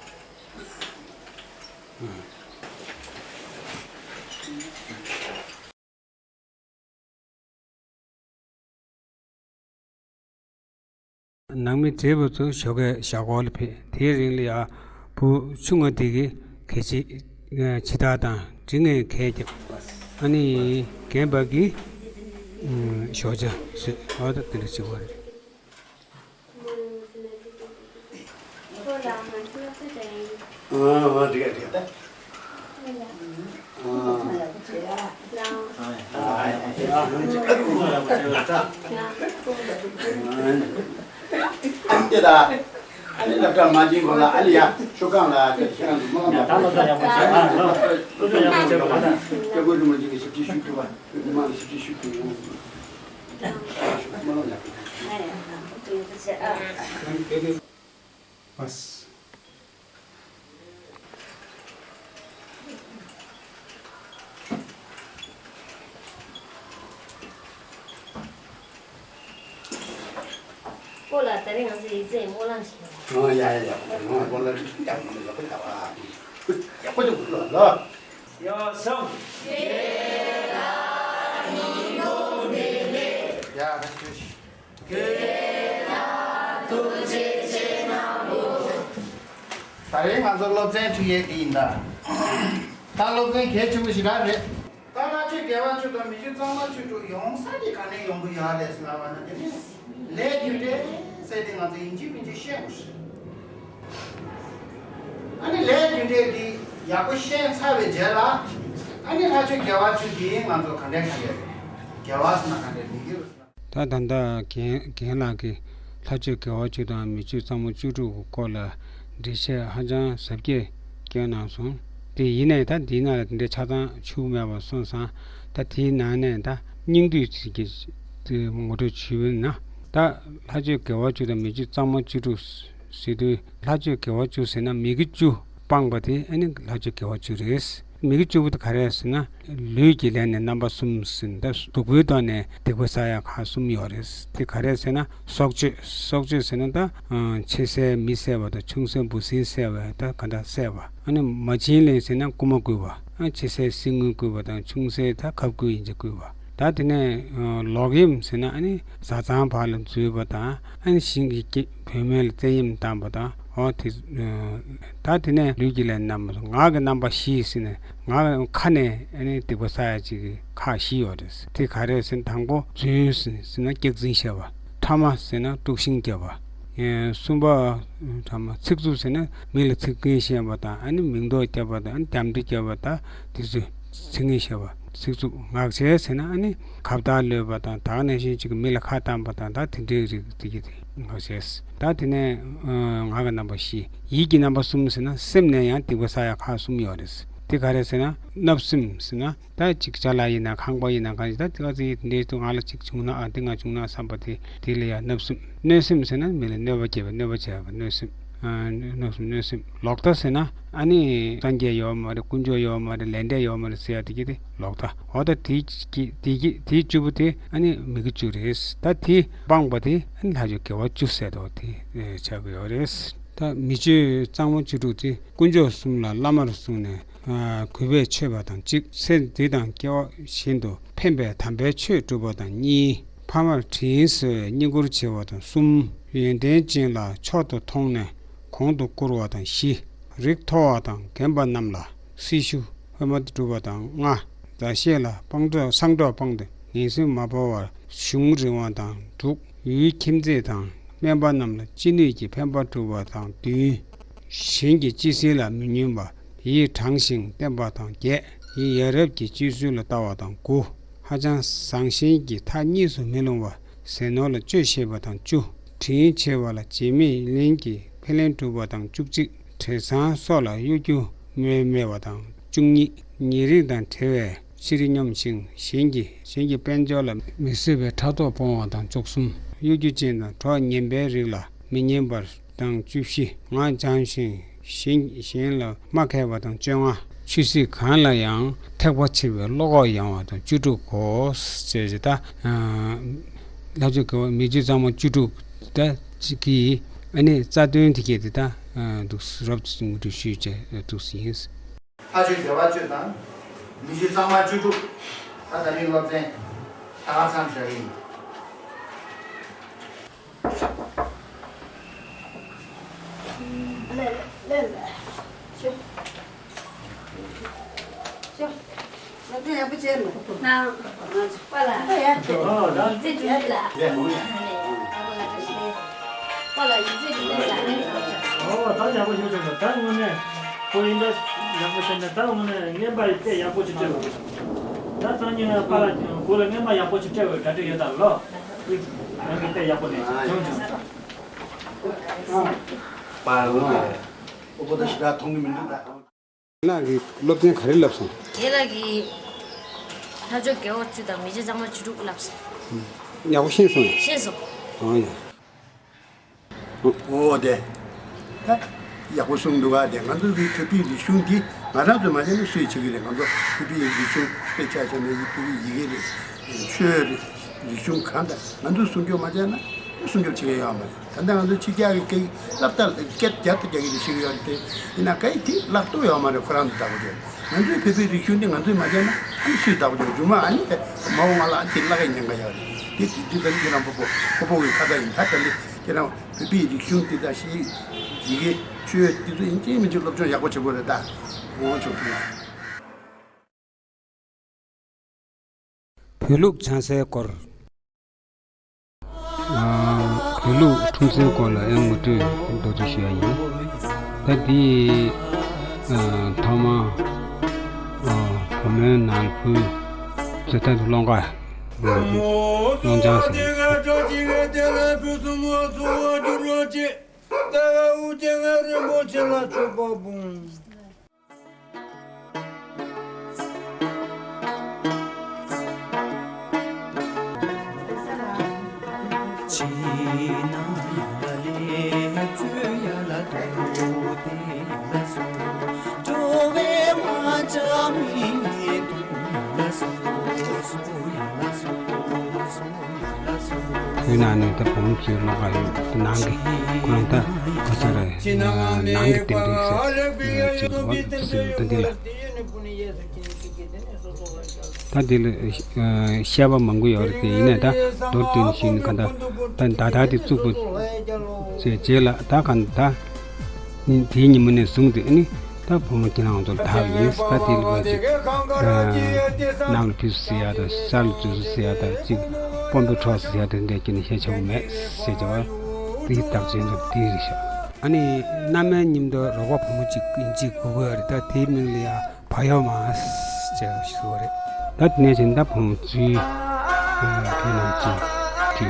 ནང་མི་བགྲེས་པོ་ཚོ་ཞོགས་ཀས་ཞོགས་ཀ་ལ་ཕེབས། དེའི་རིང་ལ་ཡང་བུ་ཆུང་ང་དེ་གིས་གད་ཕྱིས་འཆི་བདག་དང་འབྲི་ངན་གད་བརྒྱབ། ཨ་ནི་རྒན་པ་གིས་ཞོགས་ཇ་བཟོས། འོ་ད་དེ་འདྲ་བྱེད་དགོས་རེད། ཨ་ཨ་འགྲིག་ག་འགྲིག་ག་ཨ་ནི་ལབ་གྲྭ་མ་བྱིན་གོང་ལ་ཨ་ལི་ཡ་ཆུ་སྒང་ལ་ཁྱེད་རང་ཚོ་སྨོན་ལམ་ཡག་པོ་བྱེད། ཨ་ནི་སློབ་སྦྱོང་ཡག་པོ་བྱེད། ཨ་ནི་སློབ་སྦྱོང་ཡག་པོ་བྱེད། ཨ་ནི་སྐྱབས་མགོན་རིན་པོ་ཆེ་གི་ཞབས་ཕྱི་ཞུ་ཐུབ་པ། མི་མང་གི་ཞབས་ཕྱི་ཞུ་ཐུབ་ཡོང་། སྨོན་ལམ་ཡག་པོ་བྱེད། ཨ་ནི་ཡ་ཧ་ཐུགས་རྗེ་ཆེ་ཨ། ཨ། སྐོར་ལ་ད་རེས་ང་ཚོ་ཡིག་ཚད་སྨོན་ལམ་ཞིག་ཡོད། ཨ་ཡ་ཡ་ཡ། སྨོན་ལམ་ཡག་པོ་ཡག་པོ་ཡག་པོ་ཡག་པོ་ཡག་པོ་ཡག་པོ་ཡག་པོ་ལ། ཡ་སང་། ཡ་ད་ཤོད་ཤི། ད་རེས་ང་ཚོ་སློབ་ཚན་ཁྲིད་ཡས་འདི་ཡིན་ད། ད་སློབ་ཚན་གལ་ཆེན་པོ་ཞེ་དྲག་རེད། ད་ལྷ་ཆོས་དགེ་བ་བཅུ་དང་མི་ཆོས་གཙང་མ་བཅུ་དྲུག་ཡོང་ས་དེ་ག་ནས་ཡོང་གི་ཡོད་རེད་ཟེར་ལབ་པ་ན། དེ་ནི་ལས་རྒྱུ་འབྲས་ཟེར་དེ་ང་ཚོ་ཡིན་གཅིག་མིན་གཅིག་ཤེས་དགོས་རེད། ཨ་ནི་ལས་རྒྱུ་འབྲས་འདི་ཡག་པོ་ཤེས་ཚར་བའི་རྗེས་ལ། ཨ་ནི་ལྷ་ཆོས་དགེ་བ་བཅུ་འདི་ང་ཚོ་ག་འདྲས་ཤེས་ཡོད་རེད། དགེ་བ་ཟེར་ན་ག་འདྲས་མི་དགེ་བ་ཟེར་ན། ད་ད་ལྟ་རྒན་རྒན་ལགས་ཀྱིས་ལྷ་ཆོས་དགེ་བ་བཅུ་དང་མི་ཆོས་གཙང་མ་བཅུ་དྲུག་གི་སྐོར་ལ་འགྲེལ་བཤད་ཧ་ཅང་ཟབ་རྒྱས་བསྐྱོན་གནང་སོང་། དེ་ཡིན་ནའི་ད་འདིའི་ནང་ལ་དེ་འདྲའི་ཆ་ཚང་ཞུ་མེད་པ་སོང་ཙང་། ད་དེའི་ནང་ནས་ད་སྙིང་བསྡུས་ཅིག་གི་ངོ་སྤྲོད་ཞུས་པ་ཡིན་ན། ད་ལྷ་ཆོས་དགེ་བ་བཅུ་དང་མི་ཆོས་གཙང་མ་བཅུ་དྲུག་ཟེར་དུས། ལྷ་ཆོས་དགེ་བ་བཅུ་ཟེར་ན་མི་དགེ་བཅུ་སྤངས་པ་དེ་ཨ་ནི་ལྷ་ཆོས་དགེ་བ་བཅུ་རེད། མི་དགེ་བཅུ་པོ་དེ་ག་རེ་ཟེར་ན། ལུས་ཀྱི་ལས་ནི་རྣམ་པ་གསུམ་ཟེར་ན། ད་སྡུག་པོའི་ཐོག་ནས་སྡིག་པ་བསགས་ཡ་ཁག་གསུམ་ཡོད་རེད། དེ་ག་རེ་ཟེར་ན། སྲོག་གཅོད། སྲོག་གཅོད་ཟེར་ན་ད་ཆེ་སའི་མི་བསད་པ་དང་། ཆུང་སའི་འབུ་སྲིན་བསད་པ་དང་། ག་འདྲ་བསད་པ། ཨ་ནི་མ་བྱིན་ལེན་ཟེར་ན་རྐུ་མ་རྐུ་བ། ཨ་ཆེ་སའི་གསེར་དངུལ་རྐུ་བ་དང་། ཆུང་སའི་ད་ཁབ་སྐུད་ཡིན་ཅིག་རྐུ་བ། ད་དེ་ནས་ལོག་གཡེམ་ཟེར་ན། ཨ་ནི་བཟའ་ཚང་བར་ལ་འཛུལ་བ་དང་། ཨ་ནི་ཞིང་གི་སྐྱེ་བུད་མེད་ལ་བཙན་གཡེམ་བཏང་བ་དང་། འོ་དེ། ད་དེ་ནས་ལུས་ཀྱི་ལས་རྣམ་པ། ངག་གི་རྣམ་པ་བཞི་ཟེར་ནས། ངག་ཁ་ནས་ཨ་ནི་སྡིག་པ་བསགས་ཡ་ཅིག་གི་ཁག་བཞི་ཡོད་རེད། དེ་ག་རེ་ཟེར་ན། དང་པོ་རྫུན་ཟེར་ན་སྐྱག་རྫུན་བཤད་པ། ཕྲ་མ་ཟེར་ན་དཀྲུག་ཤིང་རྒྱབ་པ། གསུམ་པ། ཕྲ་མ། ཚིག་རྩུབ་ཟེར་ན་མི་ལ་ཚིག་རྒྱན་བཤད་པ་དང་། ཨ་ནི་མིང་འདོགས་རྒྱབ་པ་དང་། ཨ་ནི་རྒྱབ་འདྲེ་རྒྱབ་པ་དང་། དེ་ཚོ་ཚིག་ངན་བཤད་པ། ཚིག་རྩུབ། ངག་འཁྱལ་ཟེར་ན་ཨ་ནི་ཁ་བརྡ་གློད་པ་དང་། ད་ག་ནང་བཞིན་ཅིག་མི་ལ་ཁ་བཏང་བ་དང་། ད་དེ་འདྲའི་རིགས་དེ་གི་དེ་ངག་འཁྱལ། ད་དེ་ནས་ངག་གི་རྣམ་པ་བཞི། ཡིད་ཀྱི་རྣམ་པ་གསུམ་ཟེར་ན། སེམས་ནས་ཡང་སྡིག་པ་བསགས་ཡ་ཁག་གསུམ་ཡོད་རེད། དེ་ག་རེ་ཟེར་ན། བརྣབ་སེམས་ཟེར་ན། ད་ཅིག་ཅ་ལག་ཡིན་ན། ཁང་པ་ཡིན་ན། གང་ཡིན། ད་དེ་ག་ཚོད་ཡིན། འདི་ང་ལ་ཅིག་བྱུང་ན། ཨ་འདི་ང་བྱུང་ན་བསམ་པ་དེ། དེ་ལ་ཡང་བརྣབ་སེམས། གནོད་སེམས་ཟེར་ན་མི་ལ་གནོད་པ་བྱེད་པ། གནོད་པ་བྱེད་པ། གནོད་སེམས། ཨ་གནོད་སེམས། གནོད་སེམས། ལོག་ལྟ་ཟེར་ན་ཨ་ནི་སངས་རྒྱས་ཡོད་མ་རེད། དཀོན་མཆོག་ཡོད་མ་རེད། ལས་འབྲས་ཡོད་མ་རེད་ཟེར་ཡ་དེ་གི་དེ་ལོག་ལྟ། འོ་ད་དེ་གི་དེ་གི་དེ་བཅུ་པོ་དེ་ཨ་ནི་མི་དགེ་བཅུ་རེད། ད་དེ་སྤངས་པ་དེ་ཨ་ནི་ལྷག་ཆད་དགེ་བ་བཅུ་ཟེར་དོ། དེ་ཆགས་ཀྱི་ཡོད་རེད། ད་མི་ཆོས་གཙང་མ་བཅུ་དྲུག་དེ་དཀོན་མཆོག་གསུམ་ལ་བླ་མར་བཟུང་ནས། ཨ་གུས་པས་མཆོད་པ་དང་གཅིག། ཚེ་འདི་དང་སྐྱེ་བ་གཞན་དུ་ཕན་པའི་དམ་པའི་ཆོས་སྒྲུབ་པ་དང་གཉིས། ཕ་མར་དྲིན་གཟོ་བའི་བསྙེན་བཀུར་བྱེད་པ་དང་གསུམ། ཡོན་ཏན་ཅན་ལ་མཆོག་ཏུ་མཐོང་ནས་གོང་དུ་བཀུར་བ་དང་བཞི། རིགས་མཐོ་བ་དང་རྒན་པ་རྣམས་ལ་སྲི་ཞུ་ཧོལ་མ་སྒྲུབ་པ་དང་ལྔ། མཛའ་བཤེས་ལ་སྤངས་འགྲོ་སངས་འགྲོ་སྤངས་ཏེ་ངན་སེམས་མ་བོར་བར་གཞུང་རིང་བ་དང་དྲུག། ཡུལ་ཁྱིམ་མཚེས་དང་སྨན་པ་རྣམས་ལ་ཅི་ནུས་ཀྱིས་ཕན་པ་སྒྲུབ་པ་དང་བདུན། གཞན་གྱི་སྤྱི་སྲིད་ལ་མི་ཉོན་པ། ཡིད་དྲང་ཞིང་བརྟན་པ་དང་བརྒྱད། ཡིད་ཡ་རབས་ཀྱི་སྤྱོད་ཚུལ་ལ་ལྟ་བ་དང་དགུ། ཧ་ཅང་བཟང་ཞན་གྱི་མཐའ་གཉིས་སུ་མི་ལྷུང་བ། ཟས་ནོར་ལ་སྤྱོད་ཤེས་པ་དང་བཅུ། དྲིན་ཆེ་བ་ལ་བརྗེད་མེད་ལྷན་གྱིས་ཕན་ལན་སྒྲུབ་པ་དང་བཅུ་གཅིག། བྲེ་སྲང་སོགས་ལ་གཡོ་སྒྱུ་མེད་མེད་པ་དང་བཅུ་གཉིས། ཉེ་རིང་དང་བྲལ་བའི་ཕྱིར་སྙོམས་ཤིང་། གཞན་གྱི་གཞན་གྱི་དཔལ་འབྱོར་ལ་མི་བཟོད་པའི་ཕྲག་དོག་སྤོང་བ་དང་བཅུ་གསུམ། གཡོ་སྒྱུ་ཅན་དང་གྲོགས་ངན་པའི་རིགས་ལ་མི་ཉན་པ་དང་བཅུ་བཞི། ངག་འཇམ་ཞིང་གཞན་གཞན་ལ་སྨྲ་མཁས་པ་དང་བཅོ་ལྔ། ཆོས་སྲིད་གང་ལ་ཡང་ཐེག་པ་ཆེ་བའི་བློ་ཁོག་ཡངས་པ་དང་བཅུ་དྲུག་གོ། ཞེས་ད་ལྷག་ཆད་དགེ་བ་མི་ཆོས་གཙང་མ་བཅུ་དྲུག་ད་ཅིག་གིས་ཨ་ནི་རྩ་དོན་དེ་གས་དེ་ད་འདུག་རོབ་ཙམ་ངོ་སྤྲོད་ཞུས་བྱས་འདུག་ཡིན། ལྷག་ཆད་དགེ་བ་བཅུ་དང་། མི་ཆོས་གཙང་མ་བཅུ་དྲུག་ད་ད་རིང་སློབ་ཚན་ད་ག་མཚམས་བཞག་ཡིན། ལེ་ལེ་ལེ། ཤོག་ཤོག་ང་ཚོ་ཡག་པོ་བྱས་ནས། ནང་། ང་ཚོ་པཱ་ལགས། ཨ་ཡ། ཡིག་རྩིས་སྒྲུབ་ལ། ལེ་མོ་ཡ། པཱ་ལགས་ཡིག་རྩིས་སྒྲུབ་ལ་ཟ་ནས། ཨོ་ད་ཡག་པོ་ཞིག་བྱུང་། ད་དངོས་གནས་ཁོ་ཡིན་ད་ཡག་པོ་བྱས་ནས། ད་དངོས་གནས་རྔན་པ་དཔེ་ཡག་པོ་ཞིག་སྤྲད་འདུག་ད་སང་ཉིན་པཱ་ལགས་ཁོ་ལ་རྔན་པ་ཡག་པོ་ཞིག་སྤྲད་པའི་གྲ་སྒྲིག་ཡོད་ད་ལོ། རང་གི་དཔེ་ཡག་པོ་ནས་བྱུང་བྱུང་། པཱ་ལགས་ཨོ་པོ་ད་ཞེ་དྲག་མཐོང་གི་མི་འདུག་ད། ལགས་ཀྱིས་སློབ་ཚན་ག་རེ་བསླབས་སོང་། ངེད་ལགས་ཀྱིས་ལྷག་ཆད་དགེ་བ་བཅུ་དང་མི་ཆོས་གཙང་མ་བཅུ་དྲུག་བསླབས་སོང་། ཡག་པོ་ཤེས་སོང་ཡ། ཤེས་སོང་། ཨང་ཡ། ཨོ་དེ། ད་ཡག་པོ་གསུངས་འདུག་ག་དེ་ང་ཚོ་གི་བོད་པའི་རིག་གཞུང་འདི་ང་རང་ཚོ་མ་བྱས་ན་སུས་བྱེད་ཀྱི་རེད། ང་ཚོ་བོད་པའི་རིག་གཞུང་དཔེ་ཆ་བྱས་ན་ཡི་བོད་པའི་ཡི་གེ་རེད། ཆོས་རེད། རིག་གཞུང་གང་ལྟར་ང་ཚོས་སྲུང་སྐྱོབ་མ་བྱས་ན་དེ་སྲུང་སྐྱོབ་བྱེད་ཀྱི་ཡོད་མ་རེད། ད་ལྟ་ང་ཚོ་ཕྱི་རྒྱལ་གྱི་སྐད་སློབ་གྲྭ་སྐད་རྒྱག་ཏུ་རྒྱག་གི་རེད་ཤེས་ཀྱི་ཡོད་རེད་དེ། ཡིན་ན་སྐད་དེ་བརླག་ཐུབ་ཡོད་མ་རེད། ཁོ་རང་ཚོ་ལྟ་བུ་རེད། ང་ཚོའི་བོད་པའི་རིག་གཞུང་འདི་ང་ཚོས་མ་བྱས་ན་ཨ་ནི་སུས་བདག་པོ་རྒྱག་རྒྱུ་མ། ཨ་ནི་མ་འོངས་པ་ལ་ཨ་ནི་དེ་བརླག་གི་ཉེན་ཁ་ཡོད་རེད། དེ་དེ་དེ་ད་ཁྱེད་རང་སྤོ་བོ་སྤོ་བོ་གི་ཁ་ཚ་ཡིན། ད་ད་འདི་ཁྱེད་རང་བོད་པའི་རིག་གཞུང་འདི་ད་ཤེས་ཡི་གེ་ཆོས་འདི་ཚོ་ཡིན་གཅིག་མིན་གཅིག་སློབ་སྦྱོང་ཡག་པོ་བྱེད་དགོས་རེད། ད་འོང་ཆོག་གི། བོད་ལུགས་ཆང་སའི་སྐོར། ཨ་བོད་ལུགས་ཁྲུམས་སའི་སྐོར་ལ་ཡང་ངོ་སྤྲོད་མདོར་བསྡུས་ཞུ་ཡ་ཡིན། ད་འདི་ཨ་ཐོག་མ་ཨ་བུ་མོའི་ནང་ཕུལ་ཚེ་ཐར་ཀློང་དཀར་ཀློང་ཆང་ཟེར། བོད་ནང་ནས་ད་བུ་མོ་ཚོའི་བློ་ཁ་ཡོད་ནང་གི་ཁོ་རང་ད་ག་ཚོད་རེད། ནང་གི་རྟེན་འབྲེལ་ཟེར་ཅིག་འདུག་བ། ད་འདི་ལ། ད་འདི་ལ་བཤད་པ་མང་པོ་ཡོད་རེད་དེ། ཡིན་ནའི་ད་མདོར་བསྟན་བཞིན་ག་ད་ད་ད་ལྟ་དེ་བཙུགས་པ་བྱས་རྗེས་ལ་ད་ག་ད་དེའི་ཉིན་མོ་ནས་བཟུང་སྟེ་ཨ་ནི་ད་བུ་མོ་ཁྱེད་རང་ཚོར་ཐར་བ་ཡིན། ད་དེ་ལ་བ་ཅིག་ནང་ལ་ཕུད་ཟེར་ཡ་ད་ས་ལ་འཛུལ་ཟེར་ཡ་ད་ཅིག་དཔོན་པོ་འཕྲོག་ཟེར་ཡ་ད་འདྲ་ཁྱེད་ནས་བཤད་ཆོག་མེད་ཟེར་བྱ་བ་དེའི་རྟགས་མཚན་ཚོ་དེ་རེད་ཤག་ཨ་ནི་མནའ་མའི་མཉམ་དུ་རོགས་པ་བུ་མོ་གཅིག་ཡིན་གཅིག་དགོས་ཀྱི་ཡོད་རེད། ད་དེའི་མིང་ལ་ཡ་བ་ཡོ་མ་ཟེར་ཞུ་བ་རེད། ད་དེ་ནས་བྱས་ད་བུ་མོ་ཚོའི་དེ་ནང་གཅིག་དེ་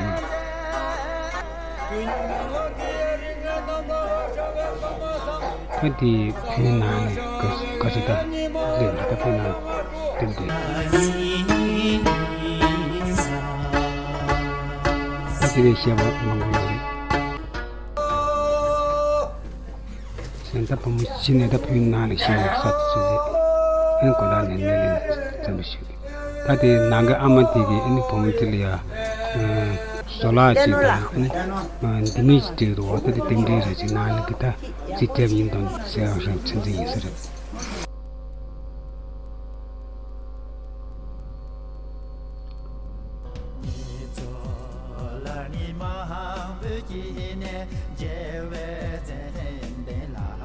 ད་དེ་བོད་ནང་ནས་ག་ག་ཚོད་ད་སླེབས་ན་ད་བོད་ནང་སླེབས་ཏེ་ད་དེ་ནས་བཤད་པ་མང་པོ་ཡོད་རེད། གཞན་ད་བུ་མོ་གཞི་ནས་ད་བོད་ནང་ལ་ཤི་ནས་ས་དུ་ཚུད་རེད། ཨེ་ནི་དགོན་བདག་ནས་སྣེ་ལེན་བཙན་པོ་ཞིག་རེད། ད་དེ་ནང་གི་ཨ་མ་དེ་གིས་ཨེ་ནི་བུ་མོ་དེ་ལ་ཡ་བཟོ་ལག་ཅིག་དང་ཨེ་ནི་ལྡེ་མིག་ཅིག་སྤྲད་འདུག་བ། ད་དེ་རྟེན་འབྲེལ་རེད་ཅིག་ནང་ལ་གི་ད་རྩིས་ཐེབས་ཡིན་དང་ཟེར་བ་ཤ་ཚན་ཚན་ཡིན་ས་རེད།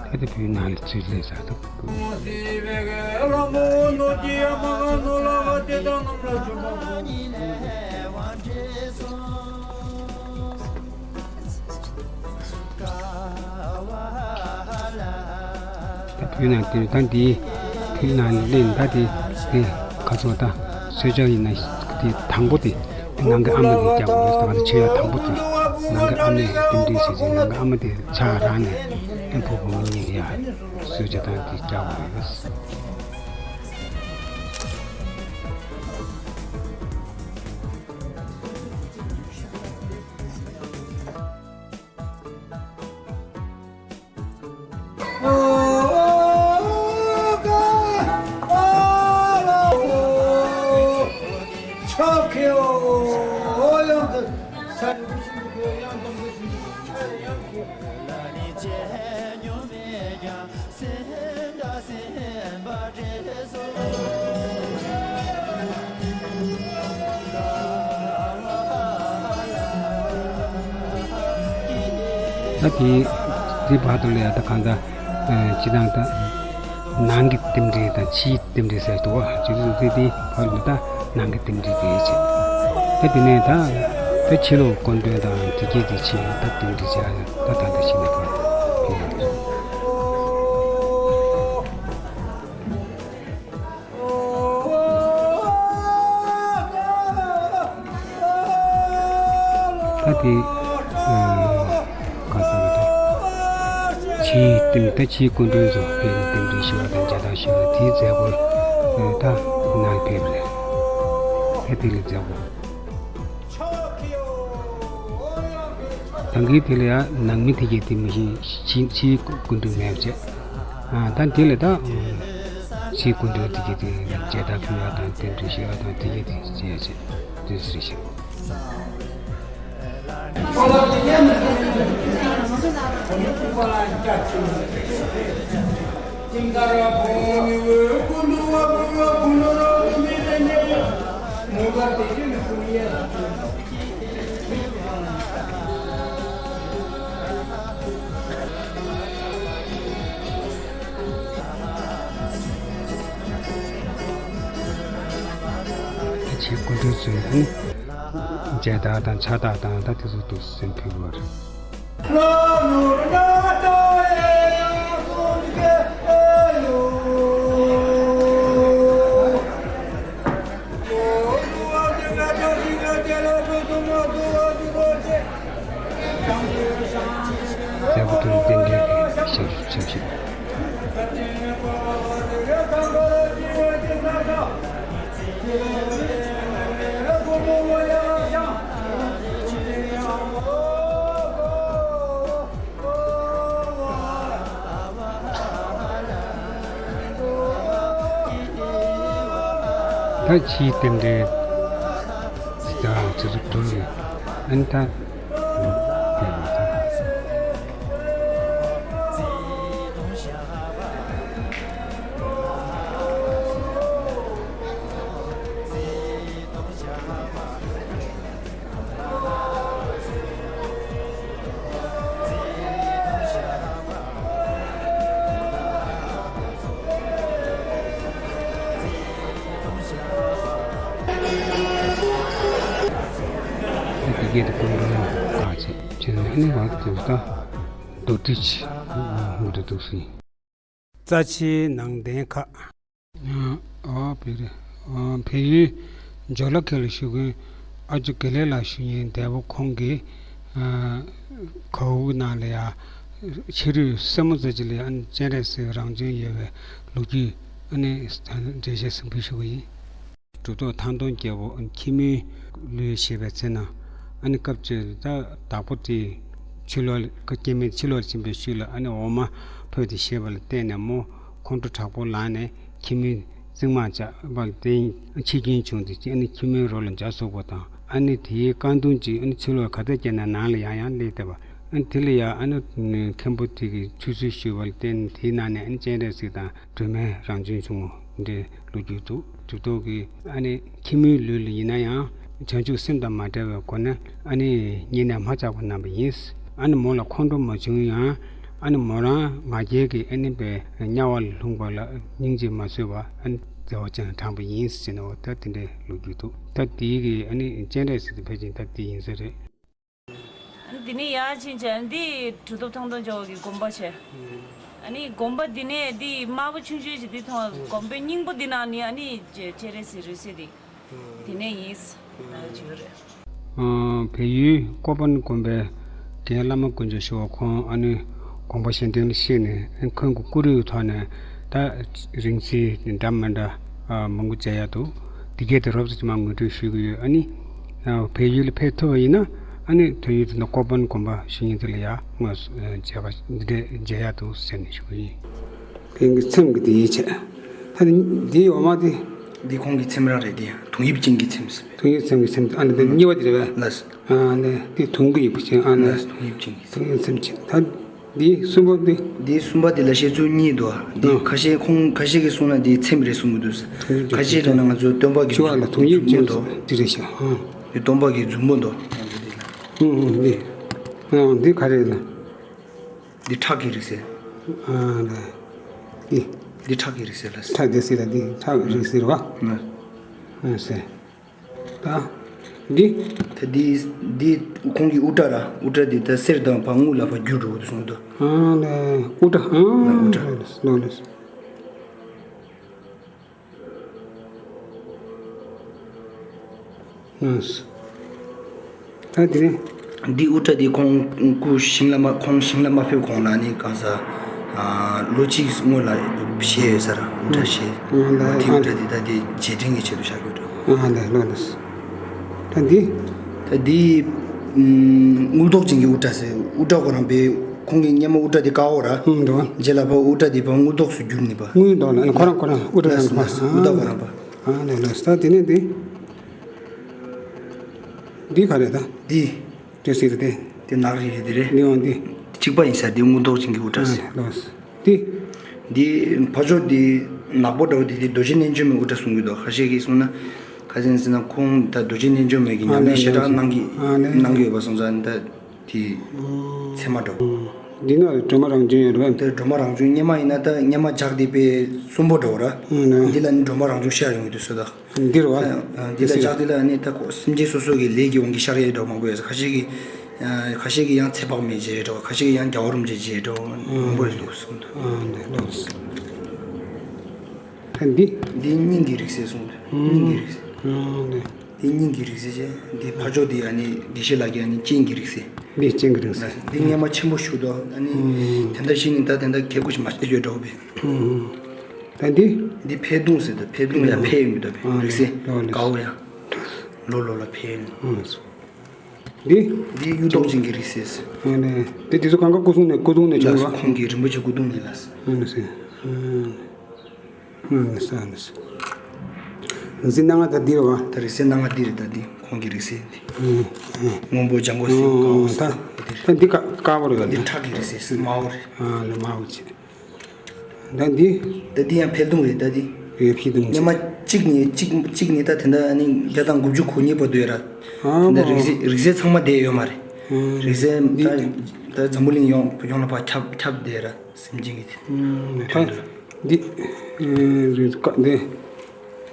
ད་དེ་བོད་ནང་ལ་ཚུར་སླེབས་ས་འདུག་ད་བོད་ནང་དེ་ད་འདི་བོད་ནང་ལ་སླེབས་ད་དེ་དེ་ག་ཚོད་ད་གསོལ་ཇ་ཡིན་ན་དེ་དང་པོ་དེ་ནང་གི་ཨ་མ་དེ་རྒྱག་དགོས་རེད། ད་ང་ཚོ་ཆོས་ཡ་དང་པོ་དེ་ནང་གི་ཨ་མས་རྟེན་འབྲེལ་བྱས་ཚེ་ནང་གི་ཨ་མ་དེ་ཕྱག་རང་ནས་ཨེ་ཕོ་བུ་མོ་གཉིས་ཡ་གསོལ་ཇ་དང་དེ་རྒྱག་དགོས་རེད། ད་དེ་དེ་བར་དུ་ལ་ཡ་ད་གང་ལྟར་སྤྱི་བཏང་ད་ནང་གི་རྟེན་འབྲེལ་དང་ཕྱིའི་རྟེན་འབྲེལ་ཟེར་འདུག་བ། སྤྱི་བཏང་དེ་དེ་བར་ལ་ད་ནང་གི་རྟེན་འབྲེལ་དེ་བྱེད། ད་དེ་ནས་ད་ད་ཕྱི་ལོགས་སྐུ་མདུན་དང་དེ་སྐད་དེ་ཕྱིན་ད་རྟེན་འབྲེལ་བྱ་ཡ་ད་ད་ད་ཕྱི་ནས་བར་དུ་ཕེབས་ཡོད་རེད། ད་དེ་ག་ཟེར་བ་དང་ཕྱིའི་རྟེན་ད་ཕྱིའི་སྐུ་མགྲོན་ཚོ་ཕེབས་ནས་རྟེན་འབྲེལ་ཞུ་བ་དང་མཇལ་དར་ཞུ་བ་དེའི་མཛད་སྒོ་ད་ནང་ཕེབས་རེད། ད་དེ་ལས་མཛད་སྒོ། ད་གིན་དེ་ལ་ཡང་ནང་མི་དེ་གས་དེ་མི་ཤེས། ཕྱིའི་ཕྱིའི་སྐུ་མགྲོན་མེད་པ་བྱས། ཨ་ད་དེ་ལ་ད་ཕྱིའི་སྐུ་མགྲོན་དེ་གས་དེ་མཇལ་དར་ཕུལ་ཡག་དང་རྟེན་འབྲེལ་ཞུ་ཡག་དང་དེ་གས་དེ་བྱས་བྱས་དེ་ཟེར་ཞིང་། ཕྱིའི་སྐུ་མགྲོན་ཚོས་ནི་མཇལ་དར་དང་ཕྱག་རྟགས་དང་ད་དེ་ཚོ་འདུག་སེ་ཕུལ་བ་རེད། མཛད་སྒོ་དེ་རྟེན་འབྲེལ་གྱི་ཞབས་ཞུ་ཞབས་ཞུ། ད་ཕྱིའི་རྟེན་འབྲེལ་ད་ཅི་ཟིག་གྲུབ་ཡོད། ཨ་ནི་ད། དེ་གའི་དེ་ཀུན་འགྲོ་ཁ་ཆེ་ཆེ་ནས་ནི་བར་དུ་ད་རྡོ་དྲིལ་ཆེ་འུ་དུ་འདུག་སྲིད། རྩ་ཆེའི་ནང་གདན་ཁག་ཨ་བེ་རེ། ཨ་བལ་ཡུལ་ཇོ་ལ་ཁེ་ལ་བཞུགས་མཁན་ཨ་ཇོ་དགེ་ལེགས་ལགས་ཞུ་མཁན་འདས་པོ་ཁོང་གིས་ཨ་གའུ་ནང་ལ་ཡ་ཕྱི་རོལ་སེ་མོ་ཙེ་ཅི་ལ་ཡ་ཨ་ནི་སྤྱན་རས་གཟིགས་རང་བྱོན་ཡོད་པའི་ལོ་རྒྱུས་ཨ་ནི་འགྲེལ་བཤད་གསུང་འབུལ་ཞུ་གི་ཡིན། གྲུབ་ཐོབ་ཐང་སྟོང་རྒྱལ་པོ་ཁྱི་མོའི་ལུས་བཞེས་པའི་ཚེ་ན་ཨ་ནི་སྐབས་ཅིག་ད་བདག་པོ་དེ་ཕྱི་ལོགས་ལ་སྐྱེ་དམན་ཕྱི་ལོགས་ལ་ཕྱིན་པའི་ཤུལ་ལ་ཨ་ནི་འོ་མ་ཕུལ་ཏེ་བཞེས་པ་ལ་བརྟེན་ནས་མོ་ཁོང་ཁྲོ་དྲག་པོ་ལངས་ནས་ཁྱི་མོའི་རྩིག་མར་བཅག་པ་ལ་བརྟེན་འཆི་སྐྱོན་བྱུང་སྟེ་ཨ་ནི་ཁྱི་མོའི་རོ་ལ་འཇའ་ཟུག་པ་དང་ཨ་ནི་དེའི་རྐང་དུང་ཅིག་ཨ་ནི་ཕྱི་ལོགས་ག་ཚད་བསྐྱལ་ན་ནང་ལ་ཡང་ཡང་སླེབས་བསྡད་པ། ཨ་ནི་དེ་ལ་ཡང་ཨ་ནི་མཁན་པོ་དེ་གིས་ཆོས་སྲིད་ཞུས་པ་ལ་བརྟེན་དེའི་ནང་ནས་ཨ་ནི་སྤྱན་རས་གཟིགས་དང་སྒྲོལ་མའི་རང་བྱོན་བྱུང་བ་འདྲའི་ལོ་རྒྱུས་འདུག་གྲུབ་ཐོབ་ཀྱིས་ཨ་ནི་ཁྱི་མོའི་ལུས་ལ་ཡིན་ན་ཡང་བྱང་ཆུབ་སེམས་དང་མ་བྲལ་བའི་སྒོ་ནས་ཨ་ནི་སྙེ་ནས་མ་བཅག་པ་གནང་བ་ཡིན། ཨ་ནི་མོ་ལ་ཁོང་ཁྲོ་མ་བྱུང་ཡང་ཨ་ནི་མོ་རང་ང་རྒྱལ་གྱི་ཨ་ནི་པའི་དམྱལ་བ་ལ་ལྷུང་བ་ལ་སྙིང་རྗེ་མ་བཟོད་པ་ཨ་ནི་བདེ་བ་ཅན་དྲངས་པ་ཡིན་ཟེར་ནས་འོ་ད་དེ་འདྲའི་ལོ་རྒྱུས་འདུག་ད་དེའི་གི་ཨ་ནི་སྤྱན་རས་གཟིགས་དེ་ཕལ་ཆེར་ད་དེ་ཡིན་ས་རེད། ཨ་ནི་དེ་ནས་ཡར་ཕྱིན་བྱས་ཨ་ནི་འདི་གྲུབ་ཐོབ་ཐང་སྟོང་རྒྱལ་པོ་གི་དགོན་པ་བྱས། ཨ་ནི་དགོན་པ་འདི་ནས་འདི་དམར་པོ་ཆུང་ཆུང་ཞིག་འདི་མཐོང་། དགོན་པའི་སྙིང་པོ་འདི་ནང་ནི་ཨ་ནི་སྤྱན་རས་གཟིགས་རི་རྩེ་འདི་འདི་ནས་ཡིན་ཟེར་བརྗོད་རེད། ཨ་བལ་ཡུལ་ཀོ་པན་དགོན་པའི་རྒན་བླ་མ་དཀོན་མཆོག་ཞུ་བ་ཁོང་ཨ་ནི་དགོངས་པ་བཞེས་དོན་ལ་གཤེགས་ནས་ཁོང་གི་སྐུ་རིང་ཐོག་ནས་ད་རིང་བསྲེལ་འདྲ་མི་འདྲ་མང་པོ་མཇལ་ཡག་འདུག་འདི་གའི་དེ་རོབ་ཙམ་ཅིག་མར་ངོ་སྤྲོད་ཞུ་གི་ཡོད། ཨ་ནི་བལ་ཡུལ་ལ་ཕེབས་ཐུབ་པ་ཡིན་ན་ཨ་ནི་དོན་ཡོད་དེ་ན་ཀོ་པན་དགོན་པ་ཞུ་མཁན་དེ་ལ་ཡ་དངོས་སུ་མཇལ་བ་འདི་འདྲ་མཇལ་ཡག་འདུག་ཟེར་ནས་ཞུ་གི་ཡིན། ཁོང་གི་ཚེམས་ཀྱི་དེའི་ཆེད་ད་འདིའི་འོ་མ་དེ། འདི་ཁོང་གི་ཚེམས་རང་རེད། དེ་ཡང་དུང་དབྱིབས་ཅན་གྱི་ཚེམས་ཟེར་བས། དུང་དབྱིབས་ཚེམས་ཀྱི་ཚེམས་ཨ་ནི་དེ་གཉིས་པ་དེ་རེད་བས། ལགས། ཨ་ནི་དེ་དུང་གི་དབྱིབས་ཅན་ཨ་ནི། ལགས། དུང་དབྱིབས་ཅན་གྱི་ཚེམས། དུང་དབྱིབས་ཚེམས་ཅན་ད་འདི་གསུམ་པ་འདི། འདི་གསུམ་པ་འདི་ལ་བཤད་ཚུལ་གཉིས་འདུག་འདི་ཨ། ཁ་ཤས་ཁོང་ཁ་ཤས་ཀྱིས་གསུངས་ན་འདི་ཚེམས་རེད་གསུང་གི་འདུག་དུང་དབྱིབས་ཁ་ཤས་ཀྱིས་ན་ང་ཚོ་སྟོན་པ་གི་ཆུ་བ་ལ་དུང་དབྱིབས་ཅན་མཛུབ་མོ་འདུག་འདི་རེད་ཤག་ཨ། འདི་སྟོན་པ་གི་མཛུབ་མོ་འདུག་ཨུ་ཨུ་འདི། ཨ་འདི་ག་རེ་ལ། འདི་ཁྲག་གི་རིགས་ཟེར། ཨ་ལ། འདི། འདི་ཁྲག་གི་རིགས་ཟེར་ལ་ཟེར། ཁྲག་འདི་ཟེར་ལ་འདི་ཁྲག་རིགས་ཟེར་བ། ཨ། ཨ་ཟེར། ད། འདི། ད་འདི་འདི་ཁོང་གི་དབུ་སྐྲ་ར་དབུ་སྐྲ་འདི་ད་གསེར་དང་བ་དངུལ་ལ་བ་བསྒྱུར་འགྲོ་གི་འདུག་གསུངས་འདུག་ཨ་ལ། དབུ་སྐྲ་ཨ་ལ་དབུ་སྐྲ། ལོ་ལོ། ཨུམ། ད་དེ་ནས། འདི་དབུ་སྐྲ་འདི་ཁོང་སྐུ་ཞིང་ལ་མ་ཁོང་ཞིང་ལ་མ་ཕེབས་གོང་ལ་ནི་གང་ཟག་ཨ་ལོ་གཅིག་སྔོན་ལ་བཞེས་ཡོད་ས་ར་དབུ་སྐྲ་བཞེས། ཨུམ། ཨ་ལ་འདི་དབུ་སྐྲ་འདི་ད་དེ་རྗེས་དྲན་གྱི་ཆེད་དུ་བཞག་ཡོད་འགྲོ། ཨ་ལ་ལོ་ལོ། ད་འདི། ད་འདི་ཨུམ་དངུལ་མདོག་ཅན་གྱི་དབུ་སྐྲ་ཟེར། དབུ་སྐྲ་ཁོ་རང་པའི་ཁོང་གི་སྔོན་མ་དབུ་སྐྲ་འདི་དཀར་པོ་ར། ཨུམ་འགྲོ། རྗེས་ལ་ཕར་དབུ་སྐྲ་འདི་ཕར་དངུལ་མདོག་སུ་བསྒྱུར་ནི་པ། དངུལ་མདོག་ལ་ཁོ་རང་ཁོ་རང་དབུ་སྐྲ་རང་ལགས་ལགས། དབུ་མདོག་ཁོ་རང་པ། ཨ་ལས་ལས། ད་དེ་ནས་འདི། འདི་ག་རེ་ད། འདི། དེ་ཟེར་ཏེ། དེ་ནག་རིལ་རིལ་དེ་རེད། འདི་འོང་འདི། གཅིག་པ་ཡིན་ས་འདི་དངུལ་མདོག་ཅན་གྱི་དབུ་སྐྲ་ཟེར། ཨ་ལས། འདི། འདི། ཕ་ཇོ་འདི་ནག་པོ་འདྲ་བོ་འདི་འདི་རྡོ་རྗེ་རྣལ་འབྱོར་མའི་དབུ་སྐྲ་གསུང་གི་འདུག་ཁ་ཤས་ཀྱིས་གསུངས་ན། ཁ་སང་ཟེར་ན་ཁོང་ད་རྡོ་རྗེ་རྣལ་འབྱོར་མའི་གི་ཉམས་ལེན་ཞེ་དྲག་གནང་གི་ཨ་ལས་གནང་གི་ཡོད་པ་སོང་ཙང་ད་དེ་ཚད་མ་འདྲ་བོ། འདི་ནི་སྒྲོལ་མ་རང་བྱུང་ཡོད་རེད་པ། དེ་སྒྲོལ་མ་རང་བྱུང་སྔོན་མ་ཡིན་ན་ད་སྔོན་མ་ལྗགས་འདི་དཔེ་གསུམ་པོ་འདྲ་བོ་ར། ཨ་ལས། འདི་ལ་ནི་སྒྲོལ་མ་རང་བྱུང་ཤར་ཡོང་གི་འདུག་ཟེར་ད། འདིར་བ། ཨ། འདི་ལ་ལྕགས་འདི་ལ་ནི་ད་ཁོ་སེམས་ཅན་སོ་སོ་གི་ལས་ཀྱི་དབང་གིས་ཤར་ཡས་འདྲ་མང་པོ་ཡོད། ཁ་ཤས་ཀྱིས། ཨ། ཁ་ཤས་ཀྱིས་ཡང་ཚེ་དཔག་མེད་ཅེས་འདྲ་བ། ཁ་ཤས་ཀྱིས་ཡང་རྒྱལ་བ་རིན་པོ་ཆེ་ཅེས་འདྲ་བ་མང་པོ་ཡོད་འདུག་གསུངས་འདུག་ཨ་འདི་ལོ། ད་འདི། འདི་སྙིང་གི་རིགས་ཟེར་གསུངས་འདུག་སྙིང་གི་རིགས་ཟེར། ཨ་འདི། འདི་སྙིང་གི་རིགས་ཟེར་བྱས། འདི་ཕར་ཕྱོགས་འདི་ཨ་ནི་དགེ་བཤེས་ལགས་ཀྱིས་ཨ་ནི་སྤྱན་གྱི་རིགས་ཟེར། འདི་སྤྱན་གྱི་རིགས་ཟེར། འདི་སྔོན་མ་ཆེན་པོ་ཞིག་འདུག་ཨ་ནི། ཨ། དེ་འདྲ་ཞིག་ནི་ད་དེ་འདྲ་གལ་ཁུ་ཞིག་མ་ཤེས་ཡོད་འདྲ་བོ་པས། ཨ། ད་འདི། འདི་འཕེལ་གདུང་ཟེར་ད། འཕེལ་གདུང་ཡང་འཕེལ་ཡོང་གི་འདུག་པས། ཨ་རིགས་ཟེར། ལོ་ལོ། དཀར་པོ་ཡང་། ལོ་ལོ་ལ་འཕེལ་ཡོང་། ཨ། འདི། འདི་གཡུ་མདོག་ཅན་གྱི་རིགས་ཟེར། ཨ་ནི། འདི་དེ་ཚོ་གང་ག་སྐུ་གསུང་ནས་སྐུ་གདུང་ནས་བྱུང་བ། ལགས། ཁོང་གི་རིན་པོ་ཆེ་སྐུ་གདུང་ནས་ལགས། ཨ་ནི་ཟེར། ཨ་ནི་ཟེར། ཨ་ནི་ཟེར། རིགས་སྣ་ལྔ་ད་འདི་རེད་བ། ད་རིགས་སྣ་ལྔ་འདི་རེད། ད་འདི་ཁོང་གི་རིགས་འདི། ཨུ། ཨུ། སྔོན་པོ་ལྗང་གུ་སེར་ཀ་འོ་ད། ད་འདི་དཀར་པོ་རེད་བ། འདི་ཁྲག་གི་རིགས་དམར་པོ་རེད། ཨ་ལ་དམར་པོ་བྱས། ད་འདི། ད་འདི་ཡང་འཕེལ་གདུང་རེད། ད་འདི། ཡོད་འཕེལ་གདུང་ཉི་མ་གཅིག་ནས་གཅིག་གཅིག་ནས་ད་དེ་འདྲ་ཨ་ནི་བརྒྱ་དང་དགུ་བཅུ་གོ་གཉིས་བར་དུ་ཡོད་ར། ཨ་ད་རིགས་སྣ་རིགས་སྣ་ཚང་མ་བསྡད་ཡོད་མ་རེད། ཨ་རིགས་སྣ་འདི་ད་ད་འཛམ་བུ་གླིང་ཡོངས་ཡོངས་ལ་ཕར་ཁྱབ་ཁྱབ་བསྡད་ར། སེམས་ཅན་གྱི་དེ། ཨུམ། ད་འདི། ཨེ། རེད་ཀ་འདི།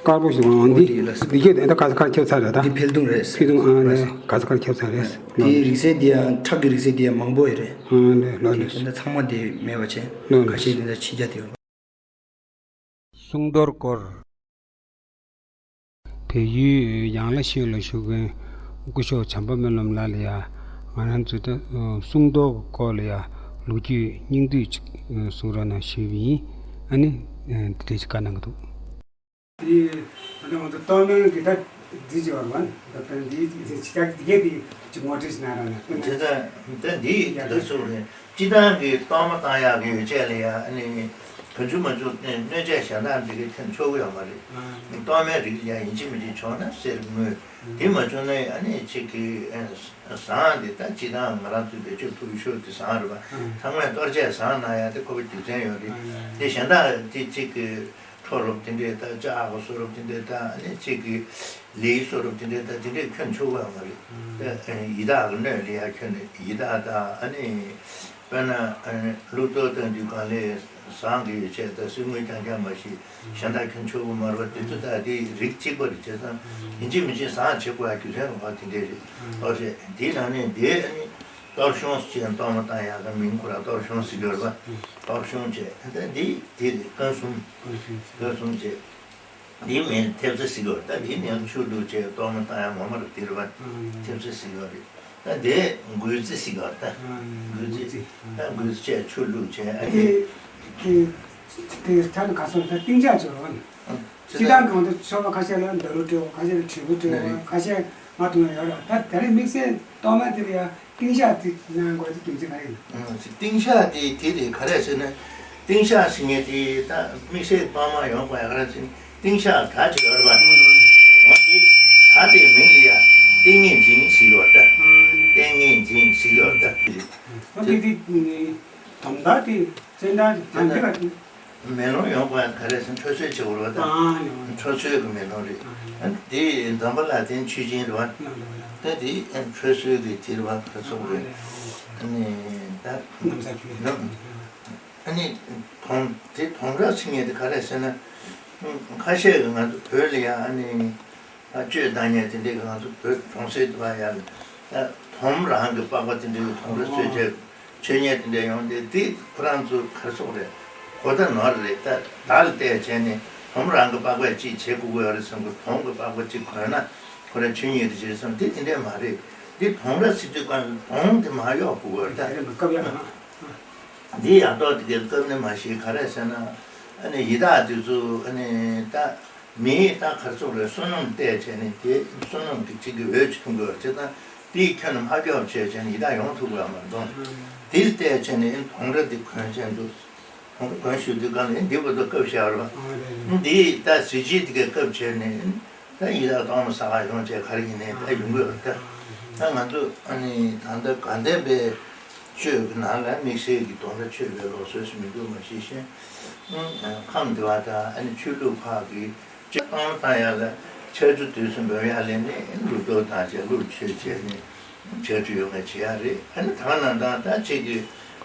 དཀར་པོ་ཞིག་འོང་འདི། འོ་འདི་ལ། འདི་གས་ད་ག་ས་གར་ཁྱབ་ཚར་རེད་ད། འདི་འཕེལ་གདུང་རེད། འཕེལ་གདུང་ཨ་ནི་ག་ས་གར་ཁྱབ་ཚར་རེད། དེའི་རིགས་སྣ་འདི་ཡང་ཁྲག་གི་རིགས་སྣ་འདི་ཡང་མང་པོ་ཡོད་རེད། ཨ་ནི་ལོ་ལོ། དེ་འདི་ཚང་མ་དེ་མེད་པ་བྱས། ལོ་ལོ། ཁ་ཤས་འདི་འདྲ་ཕྱི་རྒྱལ་དེ་ཡོད། གསུང་རྡོར་སྐོར། བལ་ཡུལ་ཡང་ལ་ཤོད་ལ་བཞུགས་མཁན་སྐུ་ཞབས་བྱམས་པ་སྨོན་ལམ་ལགས་ལ་ཡ། ང་རང་ཚོ་ད་གསུང་རྡོར་སྐོར་ལ་ཡ་ལོ་རྒྱུས་སྙིང་བསྡུས་ཅིག་གསུང་རོགས་གནང་ཞུས་པ་ཡིན། ཨ་ནི་དེ་འདྲ་ཞིག་བཀའ་གནང་གི་འདུག་དེ་ད་ང་ཚོ་གཏོར་མའི་གི་ད་འདི་ཅིག་བར་མ་ད་འདི་ཅི་ཆ་འདི་གས་དེ་ཅིག་ངོ་སྤྲོད་ཞིག་གནང་རོགས་གནང་། དེ་ད་ད་འདི་ཡ་ད་སུ་རེད། སྤྱི་བཏང་གི་གཏོར་མ་བཏང་ཡག་གི་ཡོ་བྱད་ལ་ཡ་ཨ་ནི་གང་བྱུང་མང་བྱུང་སྣོད་ཆས་གཞན་དག་འདི་གས་འཐེན་ཆོག་གི་ཡོད་མ་རེད། གཏོར་མའི་རིགས་ལ་ཡ་ཡིན་གཅིག་མིན་གཅིག་བྱུང་ན་གསེར་དངུལ་དེ་མ་བྱུང་ན་ཡ་ཨ་ནི་གཅིག་གི་ཟངས་དེ་ད་སྤྱི་བཏང་ང་རང་ཚོའི་བེད་སྤྱོད་ཕུལ་ཤོག་དེ་ཟངས་རེད་པ། ཚང་མས་གཏོར་ཆས་ཟངས་གནང་ཡ་དེ་ཁོ་པའི་རྒྱུ་མཚན་ཡོད་རེད། དེ་གཞན་དག་དེ་གཅིག་གི་ཁྲོ་རོབ་དེ་འདྲས་ད་ལྕགས་ཧོ་སོ་རོབ་དེ་འདྲས་ད་ཨ་ནི་གཅིག་གི་ལིའི་སོ་རོབ་དེ་འདྲས་ད་དེ་འདྲས་འཐེན་ཆོག་གི་ཡོད་མ་རེད། ད་ཡི་དྭགས་ཀྱི་སྣོད་ལ་ཡ་འཐེན་ནས་ཡི་དྭགས་ད་ཨ་ནི་དཔེར་ན་ཨ་ནི་ཀླུ་གཏོར་བཏང་དུས་སྒང་ལ་ཟངས་ཀྱི་ཡོ་བྱད་ད་གསེར་དངུལ་རྐྱང་རྐྱང་མ་གཞི་གཞན་དག་འཐེན་ཆོག་གི་མ་རེད་པ། དེ་ཚོ་ད་དེ་རིགས་གཅིག་པ་རེད། བྱས་ཙང་ཡིན་གཅིག་མིན་གཅིག་ཟངས་བྱེད་དགོས་ཡ་རྒྱུ་མཚན་རེད་པ། དེ་འདྲས་རེད། ཨོ་རེད། དེའི་ནང་ནས་དེ་ཨ་ནི་གཏོར་གཞོང་ཟེར་གཏོར་མ་བཏང་ཡག་གི་མིང་ཁོ་རང་གཏོར་གཞོང་ཟེར་གྱི་ཡོད་རེད་པ། གཏོར་གཞོང་བྱས་ད་འདི་དེ་རེད། སྐོན་གསུམ། སྐོན་གསུམ་བྱས། འདིའི་མིང་ཐེབས་རྩེ་ཟེར་གྱི་ཡོད་རེད། ད་འདིའི་ནང་ཆུ་བླུགས་བྱས་གཏོར་མ་བཏང་ཡག་ངོ་མ་རེད་དེ་རེད་པ། ཐེབས་རྩེ་ཟེར་གྱི་ཡོད་རེད། ད་འདི་འགུལ་རྩེ་ཟེར་གྱི་ཡོད་རེད། ད་འགུལ་རྩེ། ད་འགུལ་རྩེ་བྱས་ཆུ་བླུགས་བྱས་ཨ་ནི། དེ་དེ་ཐ་ན་ག་སོང་ད་ཏིང་ཞག་ཅིག་ཡོད་རེད་པ། སྤྱི་བཏང་གང་དུ་ཚོགས་པ་ཁ་ཤས་ལ་འདོད་ལུགས་སྤྲོད། ཁ་ཤས་ལ་དྲིལ་བུ་སྤྲོད། ཁ་ཤས་ང་དུ་ཡང་ཡོད་རེད། ད་དེ་རིང་དམིགས་བསལ་གཏོར་མ་དེ་ལ་ཡང་ཏིང་ཞག་དེ་གནང་དགོས་ཀྱི་རྒྱུ་མཚན་ག་རེ་ཡིན་ན། ཏིང་ཞག་དེ་དེ་རེད། ག་རེ་ཟེར་ན་ཏིང་ཞག་ཟེར་མཁན་དེ་ད་དམིགས་བསལ་གཏོར་མ་ཡོང་དགོས་ཡ་ག་རེ་ཟེར་ན་ཏིང་ཞག་གྲ་ཅིག་ཡོད་རེད་པ། འོ་དེ་གྲ་དེའི་མིང་ལ་ཡ་ཏིང་ངེ་འཛིན་ཟེར་གྱི་ཡོད་རེད་ད། ཏིང་ངེ་འཛིན་ཟེར་གྱི་ཡོད་རེད་ད། འོ་དེ་དེ་དམ་དག་དེ། ཙན་དན་དང་འདི་ལ་ཀྱི། མེ་ལོང་ཡོང་བ་ག་རེ་ཟེར་ན་ཁྲོ་སོལ་བྱེད་དགོས་རེད་པ། ད་ཨ་ཡོང་ཁྲོ་སོལ་གྱི་མེ་ལོང་རེད། ཨ་ཡོང་། དེ་འཛམ་བུ་ལ་དེ་མཆོད་སྦྱིན་རེད་པ། ད་དེ་ཁྲོ་སོལ་གྱི་དེ་རེད་པ། ཁ་ཚུགས་རེད། ཨ་ནི་ད་ནམ་ས་ཁྱོད་ནམ། ཨ་ནི་དོང་དེ་དོང་ར་ཟེར་མཁན་དེ་ག་རེ་ཟེར་ན། ཁ་ཤས་ཀྱིས་ང་ཚོ་བོད་ལ་ཡ་ཨ་ནི། ཨ་གཅོད་བཏང་མཁན་དེ་འདྲའི་གང་དུ་བོད་གྲོང་གསེབ་དུ་བ་ཡང་ཨ་དོམ་རང་གི་པགས་པ་དེ་འདྲའི་གི་དོམ་ར་གསོད་བྱས་མཆོད་མཁན་དེ་འདྲ་ཡོང་དེ་དེ་ཁོ་རང་ཚོ་ག་རེ་ཟེར་དགོས་རེད། གོ་བརྡ་ནོར་རེད། ད་བདག་ལ་བལྟས་བྱས་ནས་དོམ་རང་གི་པགས་པ་གཅིག་བྱེད་དགོས་ཀྱི་ཡོད་རེད་བསམ་གི། དོམ་གི་པགས་པ་གཅིག་གོན་ན་ཁོ་རང་མཆོད་མཁན་དེ་བྱེད་བསམ་དེ་དེ་འདྲ་མ་རེད། འདི་དོམ་ར་ཟེར་དུས་གང་དོམ་དེ་མ་གཡོག་དགོས་ཀྱི་ཡོད་རེད། ད་དེ་རེད་མ་སྐབས་ཡག་ཨ། འདི་ཡག་ཐོག་དེ་གའི་སྐབས་ནས་མ་ཤེས་ག་རེ་ཟེར་ན། ཨ་ནི་ཡི་དྭགས་དེ་ཚོ་ཨ་ནི་ད་མིའི་ད་ག་རེ་ཟེར་དགོས་རེད། བསོད་ནམས་བལྟས་བྱས་ནས་དེ་བསོད་ནམས་ཀྱི་གཅིག་གི་འོད་ཅིག་མཐོང་གི་ཡོད་རེད། བྱས་ཙང་དེའི་ཁྱོན་ནས་མ་སྐྱོབ་བྱས་བྱས་ནས་ཡི་དྭགས་ཡོང་ཐུབ་ཀྱི་ཡོད་མ་རེད་དོ། དེ་བལྟས་བྱས་ནས་ཨ་ནི་དོང་ར་དེ་གོན་བྱས་འདུག་དོང་ར་གོན་བཞུགས་དུས་གང་ལ་ཨ་ནི་འདི་བར་དུ་སྐབས་བཞག་རེད་པ། འདི་ད་གཟི་བརྗིད་དེ་གའི་སྐབས་བྱས་ནས། ད་ཡི་དྭགས་གཏོར་མ་ས་ཁ་ཡོང་བྱས་ག་རེ་ཡིན་ནའི་ད་ཡོང་གི་ཡོད་རེད་ད། ད་ང་ཚོ་ཨ་ནི་ད་ལྟ་དགའ་ལྡན་པའི་ཆོས་ཀྱི་ནང་ལ་དམིགས་བསལ་གྱི་དོན་དག་ཆོས་པའི་ལུགས་སྲོལ་ཞིག་མི་འདུག་མ་གཞི་ཤེས། ཁམས་བདེ་བ་དང་ཨ་ནི་ཆོས་ལུགས་ཁག་གི་ཆོས་གཏོར་མ་བཏང་ཡག་ལ་ཕྱག་མཆོད་དུས་སུ་འབུལ་ཡག་ལས་ནི་ལུགས་གཏོར་བཏང་བྱས་ལུགས་མཆོད་བྱས་ནི། བྱ་སྤྱོད་ཡོད་མཁན་བྱེད་ཡག་རེད། ཨ་ནི་ད་ག་ནང་བཞིན་ད་ཅིག་གི་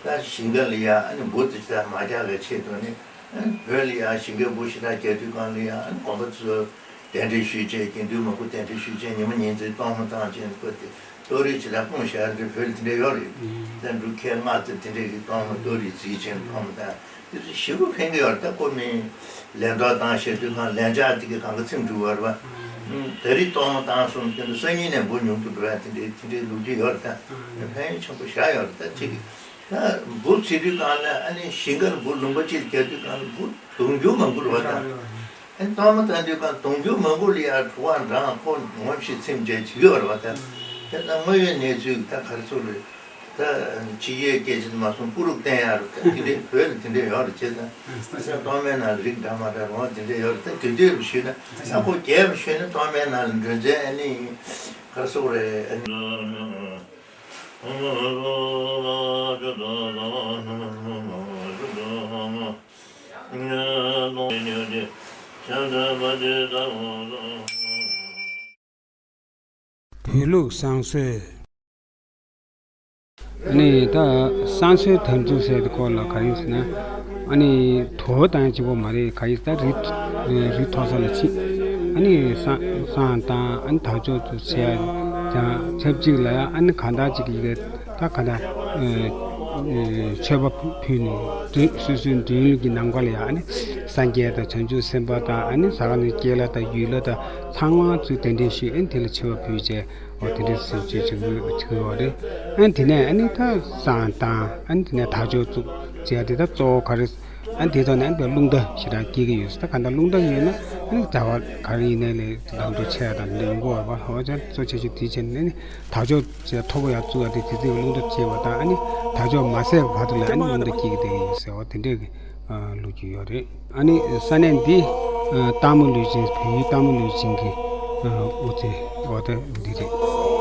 ད་ཞིང་ཁ་ལ་ཡ་ཨ་ནི་འབུ་དེ་ད་མ་རྒྱག་པའི་ཆེད་དུ་ནི་ཨ་ནི་བོད་ལ་ཡ་ཞིང་ཁའི་འབུ་ཞེ་དྲག་རྒྱག་དུས་གང་ལ་ཡ་ཨ་ནི་དགོན་པ་ཚོ་གདན་འདྲེན་ཞུས་བྱས་དགེ་འདུན་མང་པོ་གདན་འདྲེན་ཞུས་བྱས་ཉི་མ་ཉིན་མཚན་གཏོར་མ་བཏང་བྱས་ནི་ཁོ་དེ་གཏོར་རེས་ཇི་ལྟར་སྤུངས་བཞག་རེད། བོད་ལ་དེ་འདྲ་ཡོད་རེད། ད་འབྲུག་ཁལ་ལྔ་ཙམ་དེ་འདྲ་གི་གཏོར་མ་གཏོར་རེས་རྩིས་བྱས་ནི་གཏོར་མ་བཏང་དེ་ཚོ་ཞེ་པོ་ཕན་གི་ཡོད་རེད། ད་ཁོ་མི་ལས་གཏོར་བཏང་བྱས་དུས་གང་ལན་ཆགས་དེ་གི་གང་གི་ཚིམ་འགྲོ་བར་བ། ད་རེས་གཏོར་མ་བཏང་སོང་དེ་འདྲ་སང་ཉིན་ནས་འབུ་ཉུང་དུ་འགྲོ་ཡ་དེ་འདྲའི་དེ་འདྲའི་ལོ་རྒྱུས་ཡོད་རེད། ད་ཕན་ཡོན་ཆེན་པོ་བཞག་ཡོད་རེད། ད་ཅིག་ད་འབུ་ཚིག་དུས་གང་ལ་ཨ་ནི་ཞིང་ཁར་འབུ་ལུང་པ་གཅིག་རྒྱག་དུས་གང་ལ་འབུ་དུང་ཕྱུར་མང་པོ་རེད་བ། ད་ཨ་ནི་གཏོར་མ་བཏང་དུས་གང་དུང་ཕྱུར་མང་པོ་ལ་ཡ་དྲོ་བ་འགྲངས་ཁོ་ངོ་ཤེས་ཚིམ་བྱས་བྱེད་ཀྱི་ཡོད་རེད་བ། ད་དེ་ལྟ་དངོས་ཡོད་གནས་ཚུལ་ད་ག་རེ་ཚོ་རེད། ད་ཕྱི་རྒྱལ་སྐད་ཆ་མ་གསུང་སྤུ་རུག་བསྟན་ཡག་རུ་ད་དེ་འདྲའི་བོད་ལ་དེ་འདྲའི་ཡོད་རེད་བྱས་ཙང་། ཨ་ས་ཆ་གཏོང་མའི་ནང་ལ་རིགས་འདྲ་མ་འདྲ་རུང་བ་དེ་འདྲའི་ཡོད་རེད། ད་དེ་དུས་རུ་ཞུས་ན་ས་ཁོ་རྒྱལ་བ་ཞུས་ན་གཏོང་མའི་ནང་ལ་འགྲོ་མཛད་ཨ་ནི་གར་སོག་རེད་ཨ་ནི། བོད་ལུགས་བསང་གསོལ། ཨ་ནི་ད་བསང་གསོལ་དམ་བཅའ་ཟེར་དེ་སྐོར་ལ་ག་རེ་ཟེར་ན། ཨ་ནི་དུ་བ་དང་གཅིག་པོ་མ་རེད། ག་རེ་ད་རི་རི་མཐོ་ས་ལ་ཕྱིན། ཨ་ནི་བསང་བསང་དང་ཨ་ནི་དར་ལྕོག་ཏུ་བྱས་ཀྱང་ཆབས་ཅིག་ལ་ཡང་ཨ་ནི་གང་ལྟར་ཅིག་གི་ད་ག་ད་མཆོད་པ་ཕུལ་ནས་སོ་སོའི་མགྲོན་གྱི་ནམ་མཁའ་ལ་ཡང་ཨ་ནི་སངས་རྒྱས་དང་བྱང་ཆུབ་སེམས་དཔའ་དང་ཨ་ནི་ས་ག་ནས་སྐྱེ་ལ་དང་ཡུལ་ལ་དང་ཚང་མ་ཚུར་གདན་འདྲེན་ཞུས། ཨ་ནི་དེ་ལ་མཆོད་པ་ཕུལ་བྱས་འོ་དེ་འདྲའི་སྲིད་ཇུས་བྱེད་དགོས་བྱེད་དགོས་པ་རེད། ཨ་ནི་དེ་ནས་ཨ་ནི་ད་བསང་བཏང་ཨ་ནི་དེ་ནས་དར་ལྕོག་བཙུགས་བྱས་དེ་ད་གཙོ་བོ་ག་རེ། ཨ་ནི་དེ་ཐོག་ནས་ཨ་ནི་རླུང་རྟ་ཞེ་དྲག་སྐྱེ་གི་ཡོད། ད་ག་འདྲ་རླུང་རྟ་ཡོད་ན་ཨ་ནི་བྱ་བ་ག་རེ་ཡིན་ནའི་ལས་ལམ་འགྲོ་ཆེ་ཡ་དང་འདི་འདྲ་ཡོང་གི་ཡོད་རེད་པ། འོ་ཅག་གཙོ་ཆེ་ཤོས་དེ་བྱས་ནས་ཨ་ནི་དར་ལྕོག་ཅེས་མཐོ་པོ་ཡར་བཙུགས་ཡ་དེ་དེ་ཚོའི་རླུང་རྟ་བྱེད་པ་དང་ཨ་ནི་དར་ལྕོག་མ་ཟད་བར་དུ་ལ་ཨ་ནི་རླུང་རྟ་སྐྱེ་གི་བསྡད་ཀྱི་ཡོད་ཟེར་བ་དེ་འདྲས་ཀྱི་ལོ་རྒྱུས་ཡོད་རེད། ཨ་ནི་ས་གནས་འདི་སྟག་མོ་ལུས་སྦྱིན། བལ་ཡུལ་སྟག་མོ་ལུས་སྦྱིན་གྱི་དབུ་རྩེ་འོ་ད་འདི་རེད།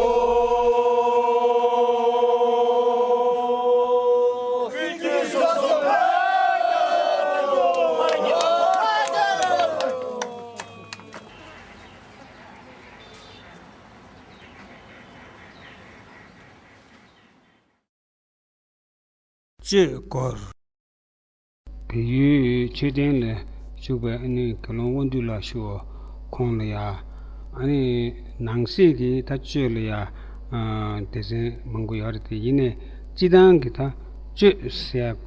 གཅོད་སྐོར། བལ་ཡུལ་མཆོད་རྟེན་ལ་བཞུགས་པའི་ཨ་ནི་དགེ་སློང་དབང་འདུས་ལགས་ཞུ་བ་ཁོང་ལ་ཡ། ཨ་ནི་ནང་གསེས་ཀྱི་ད་གཅོད་ལ་ཡ་སྡེ་ཚན་མང་པོ་ཡོད་རེད་དེ། ཡིན་ནའི་སྤྱི་བཏང་གི་ད་གཅོད་ཟེར་ཡ་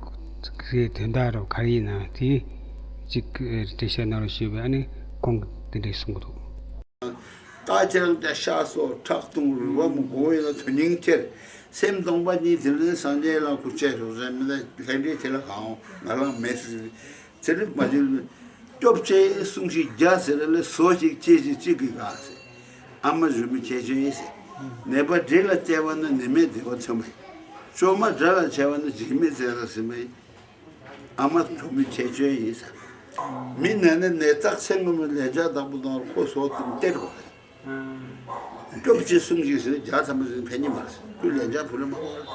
གི་དོན་དག་རུ་ག་རེ་ཡིན་ན་དེ་གཅིག་འགྲེལ་བཤད་གནང་རོགས་ཞུས་པས་ཨ་ནི་ཁོང་གིས་དེ་འདྲས་གསུང་གི་འདུག་རྟགས་ཅན་དེ་ཤ་སོགས་ཁྲག་འཐུང་རུས་པ་མུ་གོ་ཡིན་ལ་དོན་སྙིང་ཁྱེར། སེམས་སྟོང་པ་ཉིད་དེ་ལས་སངས་རྒྱས་ལ་སྐུ་ཆས་རུ་རེ་མི་ལ་ལྷ་འདྲེ་དེ་ལ་གང་ང་ལ་མེད་ཟེར། ཚེ་རིག་མ་བྱུང་། སྐྱོབ་ཅེས་གསུང་ཞིག་རྒྱ་ཟེར་ལ་སོ་ཞིག་ཅེས་ཞིག་ཅིག་གི་ག་ཟེར། ཨ་མ་རུས་མི་ཁྱེར་ཆོས་ཡིན་ཟེར། ནད་པ་འདྲེ་ལ་བལྟས་པ་ན་ནད་མེད་བདེ་བ་མཚོན་པ་ཡིན། བཅོས་མ་དགྲ་ལ་བྱས་པ་ན་འཇིགས་མེད་རྩལ་ལ་ཟིན་པ་ཡིན། ཨ་མ་གྲོང་མི་ཁྱེད་ཆོས་ཡིན་ས། མི་ན་ནི་ནད་རྟགས་མཚན་ངོ་མ་ལན་ཆགས་བདག་པོ་དང་ཁོ་སོགས་དུ་སྟེར་བ་རེད། སྐྱོབ་ཅེས་གསུང་ཞིག་ཟེར་བརྒྱ་ཐམ་པ་ཟེར་ཕན་གྱི་མ་རེད། ཁོས་ལན་ཆགས་བུ་ལ་མ་གོ་རེད།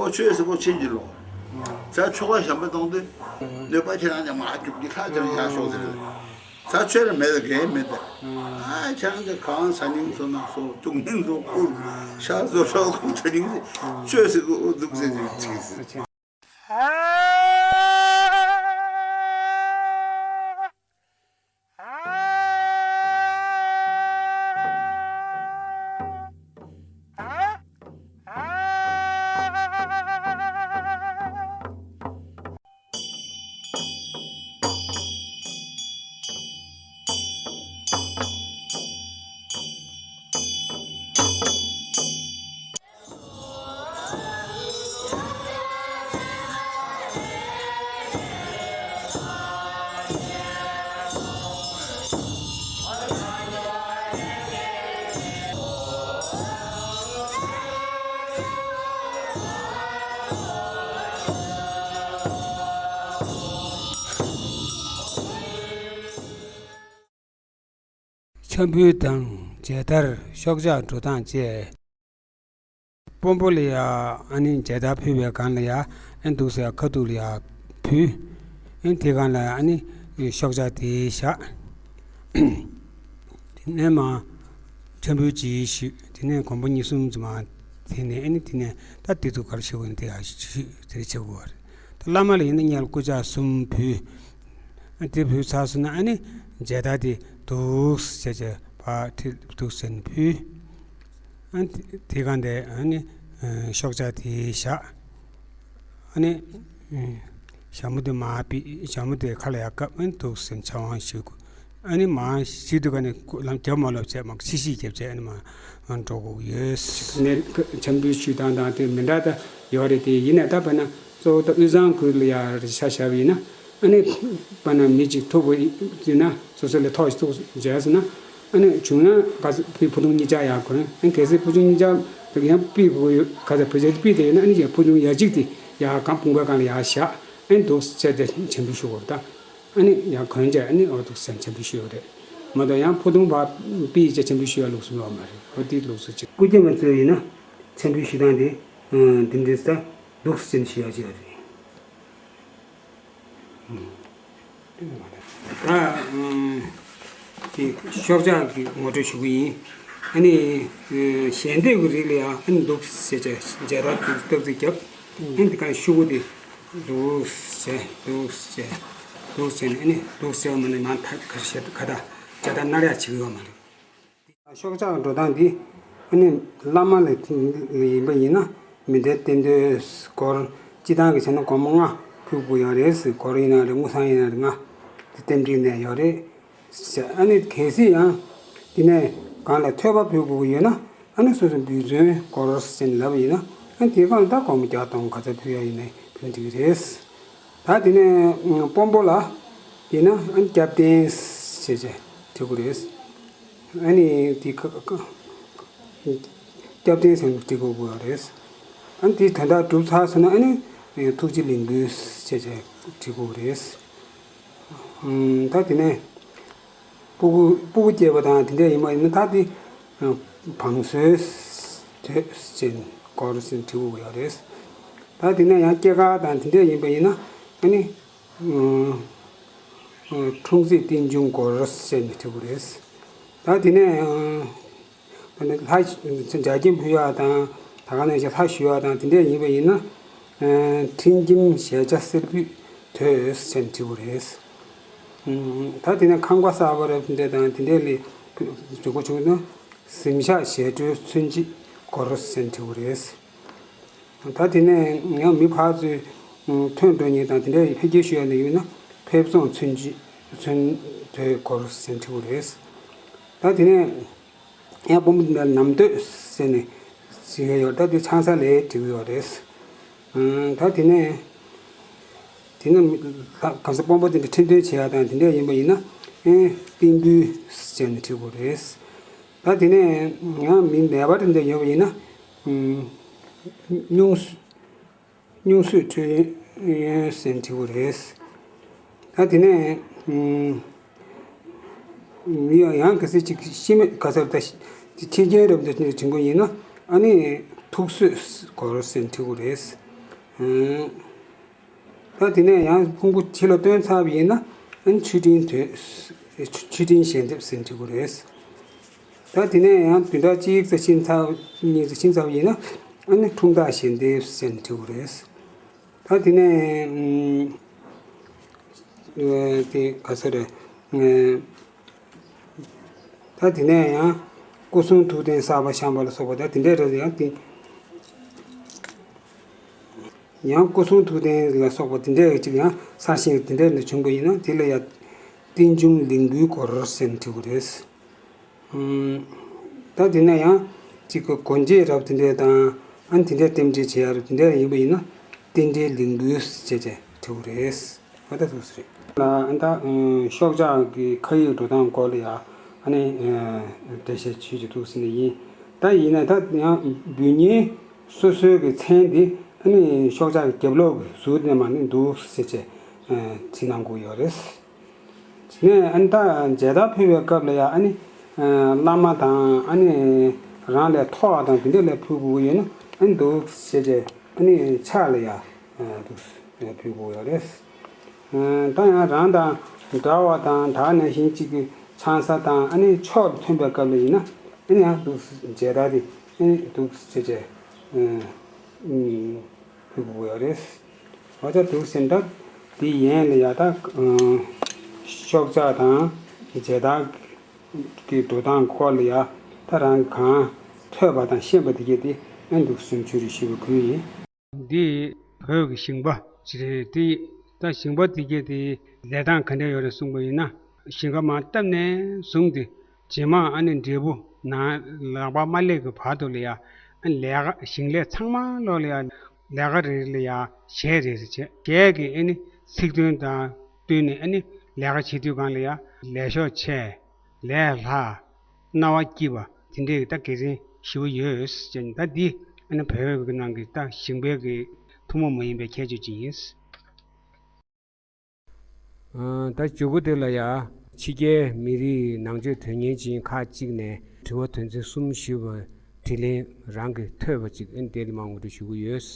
འོ་ཆོས་ཟེར་ཁོ་ཕྱིན་གྱི་ལོག་ད་ཆོ་ག་གཞན་པ་གཏོང་དུས་ནད་པ་ཁྱེད་རང་ཀྱང་མ་སྐྱོབ་ཀྱི་ཁ་ཁྱེད་རང་ཡར་ཤོག་ཟེར། ད་ཆོས་ར་མེད་ལ་གས་མེད་ད། ཨ་ཁྱེད་རང་ཀྱང་གང་ཟ་སྙིང་བཟོ་ན་བཟོ། འཐུང་སྙིང་བཟོ་ཁུར། ཤ་བཟོ་ཤོག་ཁུར་ད་སྙིང་ཟེར། ཆོས་ཟེར་ཁོ་འདུག་ཟེར་ཟེར་ཚིག་ཟེར། ཆམ་ཕུད་དང་མཇལ་དར། ཤོག་ཆག་འགྲོ་སྟངས་བཅས། དཔོན་པོ་ལ་ཡ་ཨ་ནི་མཇལ་དར་ཕུལ་བའི་སྒང་ལ་ཡ་ཨ་འདུག་ཟེར་ཁ་ཐུག་ལ་ཡ་ཕུལ། ཨ་དེ་སྒང་ལ་ཨ་ནི་ཤོག་ཆག་དེ་བཞག་དེ་ནས་མ་ཆམ་ཕུད་ཅིག་ཞུས། དེ་ནས་གོམ་པ་གཉིས་གསུམ་ཙམ་མ་དེ་ནས་ཨ་ནི་དེ་ནས་ད་དེ་ཚོ་ག་རེ་བྱེད་དགོས་ན་དེ་ཡ་ཞུས་དེ་རེ་བྱེད་དགོས་པ་རེད། ད་བླ་མ་ལ་ཡིན་ན་སྔོན་ལ་སྐུ་ཕྱག་གསུམ་ཕུལ། ཨ་དེ་ཕུལ་ཚར་སོང་ན་ཨ་ནི་མཇལ་དར་དེ་འདུག་སེ་བྱས་བྱས་ཕར་ཁྲིད་འདུག་སེ་ནས་ཕུལ། ཨ་དེ་དེ་སྒང་དེ་ཨ་ནི་ཤོག་ཆག་དེ་བཞག་ཨ་ནི་ཞྭ་མོ་དེ་མར་ཕུད། ཞྭ་མོ་དེ་ཁ་ལ་ཡར་བཀབ། ཨ་ནི་འདུག་སེ་ཕྱག་དབང་ཞུ་དགོས། ཨ་ནི་མར་ཞིག་དུས་ག་ནས་ལམ་རྒྱབ་མ་ལོབས་བྱས་མར་ཕྱི་བཤིག་རྒྱབ་བྱས་ཨ་ནི་མར་འགྲོ་དགོས་ཡོད། ནས་ཆམ་ཕུད་ཞུ་སྟངས་དང་དེ་མི་འདྲ་ད་ཡོད་རེད། དེ་ཡིན་ནའི་ད་དཔེར་ན་གཙོ་བོ་ད་དབུས་གཙང་ཁུལ་ལ་ཡར་ཆ་བཞག་པ་ཡིན་ན་ཨ་ནི་དཔེར་ན་མི་གཅིག་ཐུག་པ་ཡིན་ན་སོ་སོ་ལས་ཐོག་ཞིག་ཐུག་མཇལ་སོང་ན་ཨ་ནི་བྱུང་ན་ག་ཚོད་ཕུད་ཕུ་ཐུང་གཉིས་ཆ་ཡར་གོན། ཨ་ནི་གལ་སྲིད་ཕུ་ཐུང་གཉིས་ཆ་ ཡང་པི་གོ་ག་ཚ་བོད་ཆས་དེ་པི་དེ་ཡོད་ན་ཨ་ནི་ཡང་ཕུ་ཐུང་ཡ་གཅིག་དེ་ཡ་གང་དཔུང་པའི་སྒང་ལ་ཡ་བཞག་ཨ་ནི་འདུག་བྱས་ཏེ་འཆམ་འབུལ་ཞུ་བར་ད། ཨ་ནི་ཡང་གོན་བྱས་ཨ་ནི་འོ་འདུག་སེ་འཆམ་འབུལ་ཞུ་ཡོད་རེད། མ་གཏོགས་ཡང་ཕུ་ཐུང་བ་པི་བྱས་འཆམ་འབུལ་ཞུ་ཡ་ལུགས་སྲོལ་ཡོད་མ་རེད། འོ་དེ་ལུགས་སྲོལ་ཅིག་སྐུ་རྒྱབ་མ་ཚོས་ཡིན་ན་འཆམ་འབུལ་ཞུ་སྟངས་དེ་འདི་འདྲས་ད་འདུག་སེ་ཞུ་ཡ་ཅིག་རེད། ད་དེ་ཤོག་ཆག་གི་ངོ་སྤྲོད་ཞུ་གི་ཡིན། ཨ་ནི་ཞལ་འདེབས་ཀྱི་རིགས་ལ་ཡང་ཨ་ནི་འདུག་སེ་བྱས་མཇལ་དར་འདུག་སྟབས་ཚིག་བརྒྱབ། ཨ་ནི་དེ་ག་ཤོག་གུ་དེ་འདུག་སེ་འདུག་སེ་འདུག་སེ་ནས་ཨ་ནི་འདུག་སེ་མ་ནས་མ་ཐག་ག་ཤེད་ག་ད་མཇལ་དར་མནར་ཡག་བྱེད་ཀྱི་ཡོད་མ་རེད། ཤོག་ཆག་འགྲོ་སྟངས་འདི་ཨ་ནི་བླ་མ་ལ་ཡིན་པ་ཡིན་ན་མཎྜལ་རྟེན་མདོས་སྐོར་སྤྱི་བཏང་གི་བྱས་ན་སྒོར་མོ་ལྔ་ཕུལ་དགོས་ཡོད་རེད། སྒོར་ཡིན་ན་རེད། དངུལ་སྲང་ཡིན་ན་རེད། ལྔ་དེ་རྟེན་འབྲེལ་ནས་ཡོད་རེད། ཨ་ནི་གལ་སྲིད་ཡང་འདི་ནས་གང་ལ་ཐོས་པ་ཕུལ་དགོས་ཀྱི་ཡོད་ན་ཨ་ནི་སོ་སོ་འབུལ་ཚོན་སྐོར་ཟེར་ནས་ལབ་པ་ཡིན་ན་ཨ་ནི་དེ་གང་ལ་ད་སྒོར་མོ་བརྒྱ་སྟོང་ག་ཚོད་ཕུལ་ཡ་ཡིན་ནའི་ཕུལ་འགྲིག་གི་རེད། ད་དེ་ནས་དཔོན་པོ་ལ་ཡིན་ན་ཨ་ནི་སྐྱབས་རྟེན་ཞེས་བྱས་བྲི་དགོས་རེད། ཨ་ནི་དེ་ཁ་ཁ་སྐྱབས་རྟེན་ཟེར་ནས་བྲི་དགོས་ཀྱི་རེད། ཨ་ནི་དེ་དོན་དག་གྲུབ་ཚར་སོང་ན་ཨ་ནི་ཐུགས་རྗེ་ལེགས་འབུལ་ཞེས་བྱས་བྲི་དགོས་རེད། ད་དེ་ནས་སྤུ་གུ་སྤུ་གུ་སྐྱེས་པ་དང་དེ་འདྲ་ཡིན་པ་ཡིན་ན་ད་དེ་བང་མཛོད་དོད་ཅན་སྐོར་ཟེར་བྲི་དགོས་ཀྱི་རེད། ད་དེ་ནས་ཡང་སྐྱེས་སྐར་དང་དེ་འདྲ་ཡིན་པ་ཡིན་ན་ཨ་ནི། འཁྲུངས་ཚེས་རྟེན་འབྱུང་སྐོར་ཟེར་ནས་བྲི་དགོས་རེད། ད་དེ་ནས་ད་ནི་ལྷ་འཇའ་སྐྱེམས་ཕུལ་ཡག་དང་ད་ག་ནང་བཞིན་ལྷ་ཞུ་ཡག་དང་དེ་འདྲས་ཡིན་པ་ཡིན་ན་ཁྲིམས་ཁྱིམ་ཞལ་ཇ་གསེར་ཕུད་དོད་ཟེར་ནས་བྲི་དགོས་རེད། ད་དེ་ནས་ཁང་པ་གསར་པ་རབ་དེ་འདྲས་དང་དེ་འདྲས་ལས་འབྱུང་པོ་བྱུང་ན་གཟིམ་ཤག་ཞལ་དྲོད་མཚོན་བྱེད་སྐོར་ཟེར་ནས་བྲི་དགོས་རེད། ད་དེ་ནས་ཡང་མི་ཕར་ཚུར་ཐོན་འགྲོ་མཁན་དང་དེ་འདྲའི་འཕེལ་རྒྱས་ཞུ་ཡ་ནི་ཡོད་ན་ཕེབས་བསུང་མཚོན་བྱེད་མཚོན་དོད་སྐོར་ཟེར་བྲི་དགོས་རེད། ད་དེ་ནས་ཡང་དཔོན་པོ་འདི་ལ་ནམ་དོད་ཟེར་ནས་ཟེར་གྱི་ཡོད། ད་དེ་ཆང་ས་ལས་བྲི་གི་ཡོད་རེད། ད་དེ་ནས་དེ་ནས་གང་ཟག་དཔོན་པོ་དེ་འདྲ་ཁྲི་འདོན་བྱེད་ཡ་དང་དེ་འདྲ་ཡིན་པ་ཡིན་ན་རྟེན་འབུལ་ཟེར་ནས་བྲི་དགོས་རེད། ད་དེ་ནས་ཡང་མི་ནད་པ་དེ་འདྲ་ཡོད་པ་ཡིན་ན། སྨྱུང་སྨྱུང་གསོས་འཕྲོད་ཡོན་ཟེར་བྲི་དགོས་རེད། ད་དེ་ནས་མི་ཡང་ཡང་གལ་སྲིད་ཅིག་ཤི་མེད་ག་ཚར་ད་ཁྲི་རྒྱན་རབ་འདི་བྲི་དགོས་ཡིན་ན་ཨ་ནི་ཐུགས་གསོས་སྐོར་ཟེར་བྲི་དགོས་རེད། ད་དེ་ནས་ཡང་ཕུང་པོ་ཁྱི་ལ་བཏོན་ཚར་བ་ཡིན་ན་ཨ་ནི་མཆོད་སྤྲིན་དོད་མཆོད་སྤྲིན་ཞལ་འདེབས་ཟེར་བྲི་དགོས་རེད། ད་དེ་ནས་ཡང་བདུན་ཕྲག་གཅིག་ཙམ་ཕྱིན་ཚར་གཉིས་ཙམ་ཕྱིན་ཚར་བ་ཡིན་ན་ཨ་ནི་འཁྲུངས་རྟགས་ཞལ་འདེབས་ཟེར་ནས་བྲི་དགོས་རེད། ད་དེ་ནས་དེ་ག་ཚོད་རེད། ད་དེ་ནས་ཡང་སྐུ་གསུང་ཐུགས་རྟེན་གསར་པ་བཤམས་པ་ལ་སོགས་པ་ད་དེ་འདྲས་རེད། ཡང་དེ་ཡང་སྐུ་གསུང་ཐུགས་རྟེན་ལ་སོགས་པ་དེ་འདྲས་ཅིག་ཡང་གསར་བཞེངས་དེ་འདྲས་ལ་བྱུང་པ་ཡིན་ན་དེ་ལ་ཡང་རྟེན་འབྱུང་ལས་འགུལ་སྐོར་ཟེར་ནས་བྲི་དགོས་རེད། ད་དེ་ནས་ཡང་གཅིག་གི་སྒོ་འབྱེད་རབ་དེ་འདྲས་དང་ཨ་ནི་དེ་འདྲས་རྟེན་འབྲེལ་བྱེད་ཡ་རབ་དེ་འདྲས་ཡིན་པ་ཡིན་ན་རྟེན་འབྲེལ་ལས་འགུལ་ཟེར་བྱས་བྲི་དགོས་རེད། ཨ་ད་ཐུགས་སུ་རེད། ལ་ཨ་ད་ཤོག་ཆག་གི་ཁ་ཡིག་འགྲོ་སྟངས་སྐོར་ལ་ཡ་ཨ་ནི་འགྲེལ་བཤད་ཆུད་ཅིག་ཐུགས་སུ་ནས་ཡིན། ད་ཡིན་ན་ད་ཡང་འབུལ་མཁན་སོ་སོའི་གི་མཚན་དེ་ཨ་ནི་ཤོག་ཆག་གི་རྒྱབ་ལོགས་གི་ཟུར་དེ་མ་ནི་འདུག་ཟེར་བྱས་བྲིས་གནང་དགོས་ཡོད་རེད། ནས་ཨ་ནི་ད་མཇལ་དར་ཕུལ་བའི་སྐབས་ལ་ཡང་ཨ་ནི་བླ་མ་དང་ཨ་ནི་རང་ལས་མཐོ་བ་དང་དེ་འདྲ་ལ་ཕུལ་དགོས་ཡོད་ན་ཨ་ནི་འདུག་ཟེར་བྱས་ཨ་ནི་ཕྱག་ལ་ཡང་འདུག་ཕུལ་དགོས་ཡོད་རེད། ད་ཡང་རང་དང་འདྲ་བ་དང་ད་ནང་བཞིན་གཅིག་གི་ཆང་ས་དང་ཨ་ནི་ཕྱོགས་མཐུན་པའི་སྐབས་ལ་ཡིན་ན་ཨ་ནི་ཡང་འདུག་མཇལ་དར་དེ་ཨ་ནི་འདུག་ཟེར་བྱས། ཕུལ་དགོས་ཡོད་རེད། ཨོ་ད་འདུག་ཟེར་ན་ད་དེ་ཡན་ལ་ཡ་ད་ཤོག་ཆག་དང་མཇལ་དར་གྱི་འགྲོ་སྟངས་སྐོར་ལ་ཡ་ད་རང་གང་ཐོས་པ་དང་ཤེས་པ་དེ་གས་དེ་ཨེ་འདུག་སེམས་ཆུ་རེ་ཞུ་བ་གུས་ཡིན། འདི་བོད་ཀྱི་ཞིང་པ་ཅིག་རེད་དེ། ད་ཞིང་པ་དེ་གས་དེ་ལས་སྟངས་ག་འདྲ་ཡོད་རེད་གསུངས་པ་ཡིན་ན། ཞིང་ཁ་མར་བཏབ་ནས་བཟུང་སྟེ། རྗེས་མ་ཨ་ནི་འབྲས་བུ་ནང་ལག་པར་མ་སླེབས་ཀྱི་བར་དུ་ལ་ཡ། ཨ་ནི་ལས་ཀ་ཞིང་ལས་ཚང་མ་ལོག་ལ་ཡ། ལས་ཀ་རེ་རེ་ལ་ཡ་གཞས་རེ་རེ་བྱས། གཞས་ཀྱི་ཨ་ནི་ཚིག་དོན་དང་བསྟུན་ནས་ཨ་ནི་ལས་ཀ་བྱེད་དུས་སྒང་ལ་ཡ། ལས་ཤོག་ཆེ། ལས་སླ། རྣ་བ་སྐྱིད་པ་དེ་འདྲའི་ད་དགེ་རྒན་ ཞེ་པོ་ཡོད་ཅེས། ད་འདི་ཨ་ནི་བོད་ཀྱི་ནང་གི་ད་ཞིང་པའི་གི་ཐུན་མོང་མ་ཡིན་པའི་ཁྱད་ཆོས་ཅིག་ཡིན། ཨ། ད་མཇུག་གུ་དེ་ལ་ཡ་ཕྱི་རྒྱལ་མི་རིགས་ནང་ཆོས་དོན་གཉེར་ཅན་ཁག་ཅིག་ནས་དྲི་བ་དོན་ཚན་གསུམ་ཞུས་པ་དྲིས་ལན་རང་གིས་ཐོས་པ་ཅིག་ཨ་ནི་དེ་ལ་མར་ངོ་སྤྲོད་ཞུ་གི་ཡོད།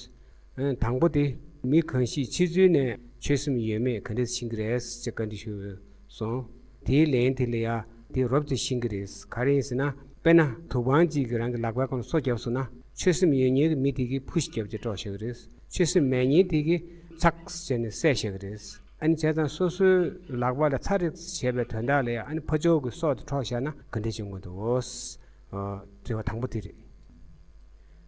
ཨ། དང་པོ་དེ་མི་གང་ཞིག་ཕྱི་ཚུལ་ནས་ཆོས་སེམས་ཡོད་མེད་ག་འདྲས་ཤེས་ཀྱི་རེད་ཅེས་བཀའ་འདྲི་ཞུས་སོང་། དེའི་ལན་དེ་ལ་ཡ་དེ་རོབ་ཙམ་ཤེས་ཀྱི་རེད། ག་རེ་ཡིན་ཟེར་ན། དཔེར་ན་དུག་པང་གཅིག་གིས་རང་གི་ལག་པའི་སྒང་ལ་སོ་བརྒྱབ་སོང་ན། ཆོས་སེམས་ཡོད་མཁན་གྱི་མི་དེ་གིས་ཕུ་ཤ་བརྒྱབ་བྱས་དཀྲོགས་བཞག་གི་རེད། ཆོས་སེམས་མེད་མཁན་དེ་གིས་ཚག་བྱས་ནས་བསད་བཞག་གི་རེད། ཨ་ནི་བྱས་ཙང་སོ་སོའི་ལག་པ་ལ་ཚ་རེག་བྱས་པའི་དོན་དག་ལ་ཡང་ཨ་ནི་ཕར་ཕྱོགས་ཀྱི་སྲོག་དེ་འཕྲོག་བཞག་ན་ག་འདྲ་བྱེད་དགོས་འདུག། ཨོ། དྲི་བ་དང་པོ་དེ་རེད།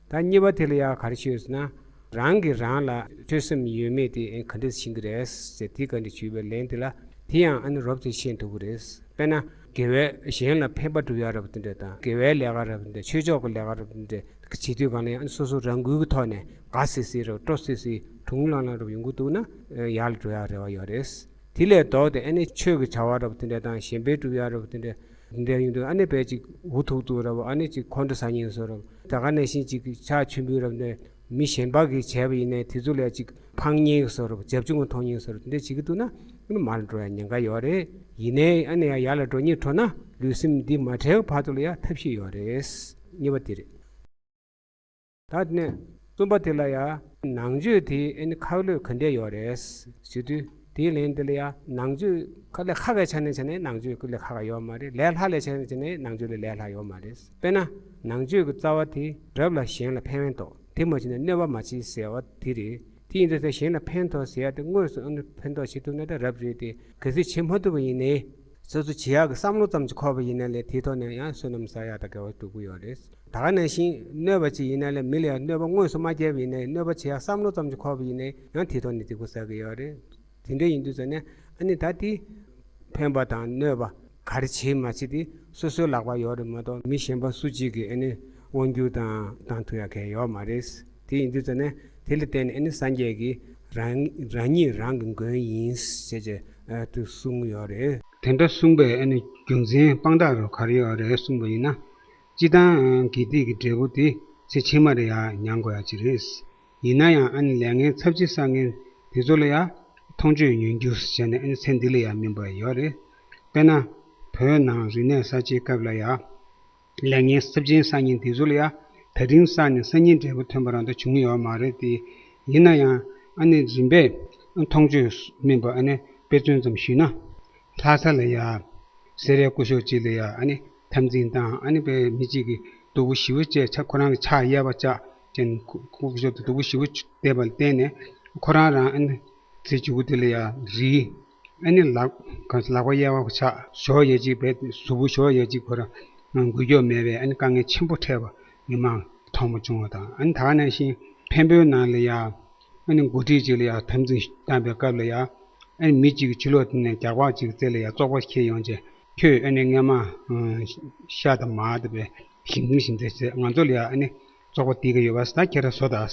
ད་གཉིས་པ་དེ་ལ་ཡང་ག་རེ་ཞུས་ཟེར་ན། རང་གིས་རང་ལ་ཆོས་སེམས་ཡོད་མེད་དེ་ག་འདྲས་ཤེས་ཀྱི་རེད་ཟེར། དེ་ག་འདྲས་ཞུས་པའི་ལན་དེ་ལ། དེ་ཡང་ཨ་ནི་རོབ་ཙམ་ཤེས་ཐུབ་ཀྱི་རེད། དཔེར་ན་དགེ་བའི་གཞན་ལ་ཕན་པ་སྒྲུབ་ཡག་འདྲ་པོ་དེ་འདྲ་དང་། དགེ་བའི་ལས་ཀ་འདྲ་པོ་དེ་འདྲ། ཆོས་ཕྱོགས་ཀྱི་ལས་ཀ་འདྲ་པོ་དེ་འདྲ་བྱེད་དུས་སྒང་ལ་ཡང་ཨ་ནི་སོ་སོ་རང་འགུལ་གྱི་ཐོག་ནས་དགའ་སིག་སིག་འདྲ་པོ། སྤྲོ་སིག་སིག། དྲུང་ལངས་ལངས་འདྲ་པོ་ཡོང་གི་འདུག་ན། ཡར་ལ་འགྲོ་ཡག་རེ་བ་ཡོད་རེད། དེ་ལས་ལྡོག་སྟེ་ཨ་ནི་ཆོས་ཀྱི་བྱ་བ་འདྲ་པོ་དེ་འདྲ་དང་། གཞན་ཕན་སྒྲུབ་ཡག་འདྲ་པོ་དེ་འདྲ། འདི་འདྲ་ཡོང་དུས་ཨ་ནི་དཔེ་ཅིག་འུ་ཐུག་ཐུག་འདྲ་པོ། ཨ་ནི་ཅིག་ཁོང་ཁྲོ་ཟ་མཁན་བཟོ་འདྲ་པོ། ད་ག་ནང་བཞིན་ཅིག་ཕྱག་མཆོད་འབུལ་འདྲ་པོ་དེ་མི་གཞན་པ་གིས་བྱས་པ་ཡིན་ནའི་དེ་ཚོ་ལ་ཅིག་ཕངས་མཁན་བཟོ་འདྲ་པོ། བྱབ་ཆུང་གི་མཐོང་མཁན་བཟོ་འདྲ་པོ། དེ་འདྲ་བྱེད་ཀྱི་འདུག་ན་ཨ་ནི་མར་འགྲོ་ཡག་ཉེན་ཁ་ཡོད་རེད། ཡིན་ནའི་ཨ་ནི་ཡང་ཡར་ལ་འགྲོ་སྙིང་བྲོ་ན་ལུས་སེམས་འདི་མ་བྲལ་བར་དུ་ལ་ཡང་ཐབས་ཤེས་ཡོད་རེད། གཉིས་པ་དེ་རེད། ད་དེ་ནས་གསུམ་པ་དེ་ལ་ཡང་ནང་ཆོས་དེ་ཨ་ནི་ཁག་ལོས་ག་འདྲས་ཡོད་རེད་ཞུ་དུས། དེའི་ལན་དེ་ལ་ཡང་ནང་ཆོས་དཀའ་ལས་ཁག་ག་བྱས་ནས་བྱས་ནས་ནང་ཆོས་དཀའ་ལས་ཁག་ག་ཡོད་མ་རེད། ལས་སླ་ལས་བྱས་ནས་བྱས་ནས་ནང་ཆོས་ལས་ལས་སླ་ཡོད་མ་རེད། དཔེར་ན་ནང་ཆོས་ཀྱི་རྩ་བ་དེ་རབ་ལ་གཞན་ལ་ཕན་ཐོགས། དེ་མ་བྱས་ན་གནོད་པ་མ་བྱེད་ཟེར་བ་དེ་རེད། དེ་ཡིན་དུས་ད་གཞན་ལ་ཕན་ཐོགས་ཟེར་ཡག་དེ་དངོས་སུ་ཨ་ནི་ཕན་ཐོགས་བྱེད་ཐུབ་ན་ད་རབ་རེད་དེ། གལ་སྲིད་བྱེད་མ་ཐུབ་པ་ཡིན་ནའི། སོ་སོ་བྱེད་ཡག་གི་བསམ་བློ་ཙམ་ཅིག་འཁོར་བ་ཡིན་ན་ལས་དེའི་ཐོག་ནས་ཡང་བསོད་ནམས་བསགས་ཡག་དང་དགེ་བ་སྒྲུབ་ཀྱི་ཡོད་རེད། ད་ག་ནང་བཞིན་གནོད་པ་ཅིག་ཡིན་ན་ལས་མི་ལ་ཡང་གནོད་པ་དངོས་སུ་མ་བསྐྱལ་བ་ཡིན་ནའི། གནོད་པ་བྱེད་ཡག་བསམ་བློ་ཙམ་ཅིག་འཁོར་བ་ཡིན་ནའི་ཡང་དེའི་ཐོག་ནས་སྡིག་པ་བསགས་ཀྱི་ཡོད་རེད། དེ་འདྲ་ཡིན་དུས་ཙ་ནས་ཨ་ནི་ད་དེ་ཕན་པ་དང་གནོད་པ་ག་རེ་བྱེད་མ་བྱེད་དེ་སོ་སོའི་ལག་པར་ཡོད་རེད་མ་གཏོགས། མི་གཞན་པ་སུ་གཅིག་གིས་ཨ་ནི་དབང་བསྒྱུར་དང་བཏང་ཐུབ་ཡག་གང་ཡང་ཡོད་མ་རེད། དེ་ཡིན་དུས་ཙ་ནས་དེ་ལ་བརྟེན་ནས་ཨ་ནི་སངས་རྒྱས་ཀྱིས་རང་རང་ཉིད་རང་གི་མགོན་ཡིན་ཞེས་བྱས་དེ་གསུངས་ཡོད་རེད། དེ་འདྲ་གསུངས་པའི་ཨ་ནི་རྒྱུ་མཚན་དཔང་རྟགས་རུ་ག་རེ་ཡོད་རེད་གསུངས་པ་ཡིན་ན། སྤྱིར་བཏང་དགེ་སྡིག་གི་འབྲས་བུ་དེ་ཚེ་ཕྱི་མར་ཡང་མྱང་དགོས་ཡག་ཅིག་རེད། ཡིན་ན་ཡང་ཨ་ནི་ལས་ངན་ཚབས་ཆེ་བསགས་མཁན་དེ་ཚོ་ལ་ཡང་མཐོང་ཆོས་ཉོན་རྒྱུ་བྱས་ནས་ཨ་ནི་ཚེ་འདི་ལ་ཡང་སྨིན་པ་ཡོད་རེད། དཔེར་ན་བོད་ནང་རིག་གནས་གསར་བརྗེའི་སྐབས་ལ་ཡང་ལས་ངན་ཚབས་ཆེན་བསགས་མཁན་དེ་ཚོ་ལ་ཡང་ད་རིང་བསགས་ནས་སང་ཉིན་འབྲས་བུ་ཐོན་པ་རང་ད་བྱུང་ཡོད་མ་རེད་དེ། ཡིན་ན་ཡང་ཨ་ནི་རིམ་པས་མཐོང་ཆོས་སྨིན་པ་ཨ་ནི་དཔེ་མཚོན་ཙམ་ཞུས་ན། ལྷ་ས་ལ་ཡ་སེ་རའི་སྐུ་ཞབས་ཅིག་ལ་ཡ་ཨ་ནི་འཐབ་འཛིང་བཏང་། ཨ་ནི་དཔེ་མི་གཅིག་གིས་སྡུག་པོ་ཞེ་པོ་བྱས། ཆ་ཁོ་རང་གི་ཕྱག་གཡས་པ་བཅག་ཅན་སྐུ་ཞབས་དེ་སྡུག་པོ་ཞེ་པོ་བསྡད་པ་ལ་བརྟེན་ནས་ཁོ་རང་རང་ཨ་ནི་ཚེ་མཇུག་དེ་ལ་ཡ་རིལ། ཨ་ནི་ལག་ག་ལག་པ་གཡས་པ་ཆག་ཞོགས་ཡ་གཅིག་བས་གཟུགས་པོ་ཞོགས་ཡ་གཅིག་ཁོ་རང་འགུལ་སྐྱོད་མེད་པའི་ཨ་ནི་དཀའ་ངལ་ཆེན་པོ་འཕྲད་པ་མི་མང་མཐོང་བ་བྱུང་བ་དང་། ཨ་ནི་ད་ག་ནང་བཞིན་འཕན་པོའི་ནང་ལ་ཡ་ཨ་ནི་འགོ་ཁྲིད་ཅིག་ལ་ཡ་འཐབ་འཛིང་བཏང་པའི་སྐབས་ལ་ཡ་ཨ་ནི་མི་གཅིག་གིས་ཕྱི་ལོགས་དེ་ནས་རྒྱག་པ་ཅིག་རྩེ་ལ་ཡ་བཙོག་པ་ཁྱེར་ཡོང་བྱས། ཁྱོད་ཨ་ནི་སྔས་མ་ཤ་དང་མར་དང་བས་ཞིམ་ཞིམ་དེ་བྱས། ང་ཚོ་ལ་ཡ་ཨ་ནི་བཙོག་པ་འདི་ག་ཡོད་པ་ད་ཁྱེད་རང་བཟོ་དང་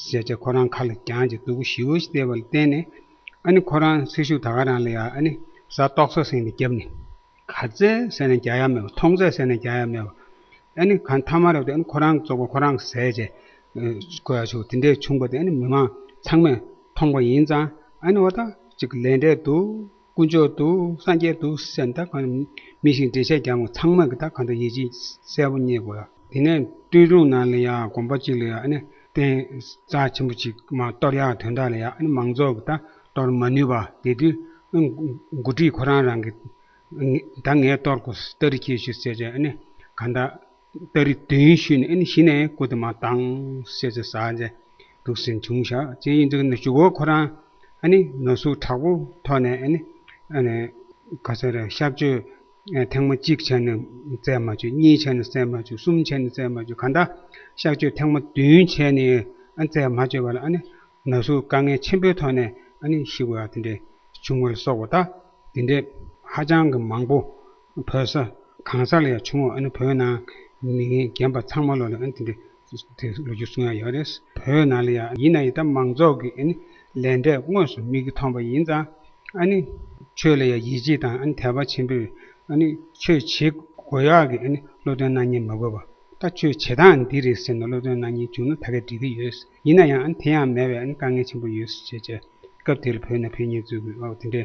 ཟེར་བྱས་ཁོ་རང་ཁ་ལ་བརྒྱངས་བྱས་སྡུག་པོ་ཞེ་པོ་ཞིག་བསྡད་པ་ལ་བརྟེན་ནས། ཨ་ནི་ཁོ་རང་ཚེ་ཤུགས་ད་ག་རང་ལ་ཡ་ཨ་ནི་གཟའ་ཏོག་ཙམ་ཟིན་ནས་བརྒྱབ་ནས། ག་ཚད་ཟེར་ནས་རྒྱག་ཡ་མེད་པ། མཐོང་ཚད་ཟེར་ནས་རྒྱག་ཡ་མེད་པ། ཨ་ནི་གང་ཐ་མ་རེད་དེ་ཨ་ནི་ཁོ་རང་བཙོག་པ་ཁོ་རང་གིས་བཟས་བྱས་དགོས་ཡ་བྱུང་། དེ་འདྲས་བྱུང་བ་དེ་ཨ་ནི་མི་མང་ཚང་མས་མཐོང་བ་ཡིན་ཙང་། ཨ་ནི་འོ་ད་ཅིག་ལས་འབྲས་འདུག། དཀོན་མཆོག་འདུག། སངས་རྒྱས་འདུག་ཟེར་ནས་ད་གང་མི་ཤིང་འབྲས་ཆད་རྒྱག་མོ་ཚང་མ་གི་ད་གང་ལྟར་ཡིད་ཆེས་གསལ་པོ་རྙེད་དགོས་ཡ། དེ་ནས་སྟོད་ལུང་ནང་ལ་ཡ་དགོན་པ་གཅིག་ལ་ཡ་ཨ་ནི་རྟེན་རྩ་ཆེན་པོ་ཅིག་མར་གཏོར་ཡག་དོན་དག་ལ་ཡ་ཨ་ནི་མང་ཚོགས་ཀྱིས་ད་གཏོར་མ་ནུས་པ་དེ་དུས་འགོ་ཁྲིད་ཁོ་རང་རང་གིས་ད་ངས་གཏོར་དགོས། སྟ་རེ་ཁྱེར་ཤོག་ཟེར་བྱས་ཨ་ནི་གང་ལྟར། སྟ་རེ་བདུན་ཞུས་ནས་ཨ་ནི་གཞི་ནས་སྐུ་དེ་མར་བཏང་ཟེར་ཟེར་ཟ་བྱས་འདུག་སེ་བྱུང་ཤག་ཅེས་ཡིན་དུས་ནས་གཞུག་གུ་ཁོ་རང་ཨ་ནི་ན་ཟུག་དྲག་པོ་ཐོག་ནས་ཨ་ནི་ཨ་ནི་ག་ཟེར་རེད། གཤག་བཅོས་ཐེངས་མ་གཅིག་བྱས་ནས་བཙལ་མ་བཅུག། གཉིས་བྱས་ནས་བཙལ་མ་བཅུག། གསུམ་བྱས་ནས་བཙལ་མ་བཅུག། གང་ལྟར་གཤག་བཅོས་ཐེངས་མ་བདུན་བྱས་ནས་ཨ་བཙལ་མ་བཅུག་པ་ལ་ཨ་ནི་ན་ཟུག་དཀའ་ངལ་ཆེན་པོའི་ཐོག་ནས་ཨ་ནི་ཤི་དགོས་ཡ་དེ་འདྲས་བྱུང་བ་ལ་སོགས་པ། ད་དེ་འདྲས་ཧ་ཅང་གི་མང་པོ་བོད་ས་གང་ས་ལ་ཡང་བྱུང་བ། ཨ་ནི་བོད་ནང་མི་ངན་རྒན་པ་ཚང་མ་ལོ་ལ་ཨ་ནི་དེ་འདྲས་དེ་ལོ་རྒྱུས་གསུང་ཡ་ཡོད་རེད། བོད་ནང་ལ་ཡང་ཡིན་ན་ཡང་ད་མང་ཚོགས་ཀྱི་ཨ་ནི་ལས་འབྲས་དངོས་སུ་མིག་གིས་མཐོང་བ་ཡིན་ཙང་། ཨ་ནི་ཆོས་ལ་ཡང་ཡིད་ཆེས་དང་ཨ་ནི་དད་པ་ཆེན་པོས་ཨ་ནི་ཆོས་བྱེད་དགོས་ཡག་གི་ཨ་ནི་བློ་གཏད་གནང་ཉན་མ་དགོས་པ། ད་ཆོས་བྱེད་སྟངས་འདི་རེད་ཟེར་ནས་སློབ་སྟོན་གནང་མཁན་བྱུང་ན་ད་ག་འགྲིག་གི་ཡོད། ཡིན་ན་ཡང་དེ་ཡང་མེད་པའི་དཀའ་ངལ་ཆེན་པོ་ཡོད་ཟེར་བྱས་བྱས། སྐབས་དེ་ལ་བོད་ནས་ཕེབས་མཁན་ཚོས་ཨོ་དེ་འདྲའི་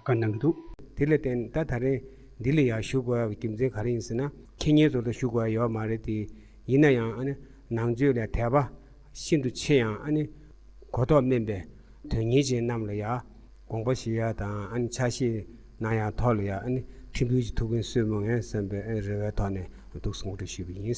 བཀའ་གནང་གི་འདུག་དེ་ལ་བརྟེན་ད་ད་རེས་འདི་ལ་ཡང་ཞུགས་དགོས་པའི་རྒྱུ་མཚན་ག་རེ་ཡིན་ཟེར་ན། ཁེ་ཉེན་ཚོ་ལ་ཞུགས་དགོས་ཡ་ཡོད་མ་རེད་དེ། ཡིན་ན་ཡང་ཨ་ནི་ནང་ཆོས་ལ་དད་པ་ཤིན་ཏུ་ཆེ་ཡང་ཨ་ནི་གོ་རྟོགས་དམན་པའི་དོན་གཉེར་ཅན་རྣམས་ལ་ཡང་དགོངས་པ་བཞེས་ཡ་དང་ཨ་ནི་ཕྱག་བཞེས་གནང་ཡ་ཐོག་ལ་ཡང་ཨ་ནི་ཁྲིམས་དཔོན་གྱི་ཐུགས་ཕན་གསོས་མ་ངེས་བསམ་པའི་ཨ་ནི་རེ་བའི་ཐོག་ནས་འདུག་སེ་ངོ་སྤྲོད་ཞུས་པ་ཡིན།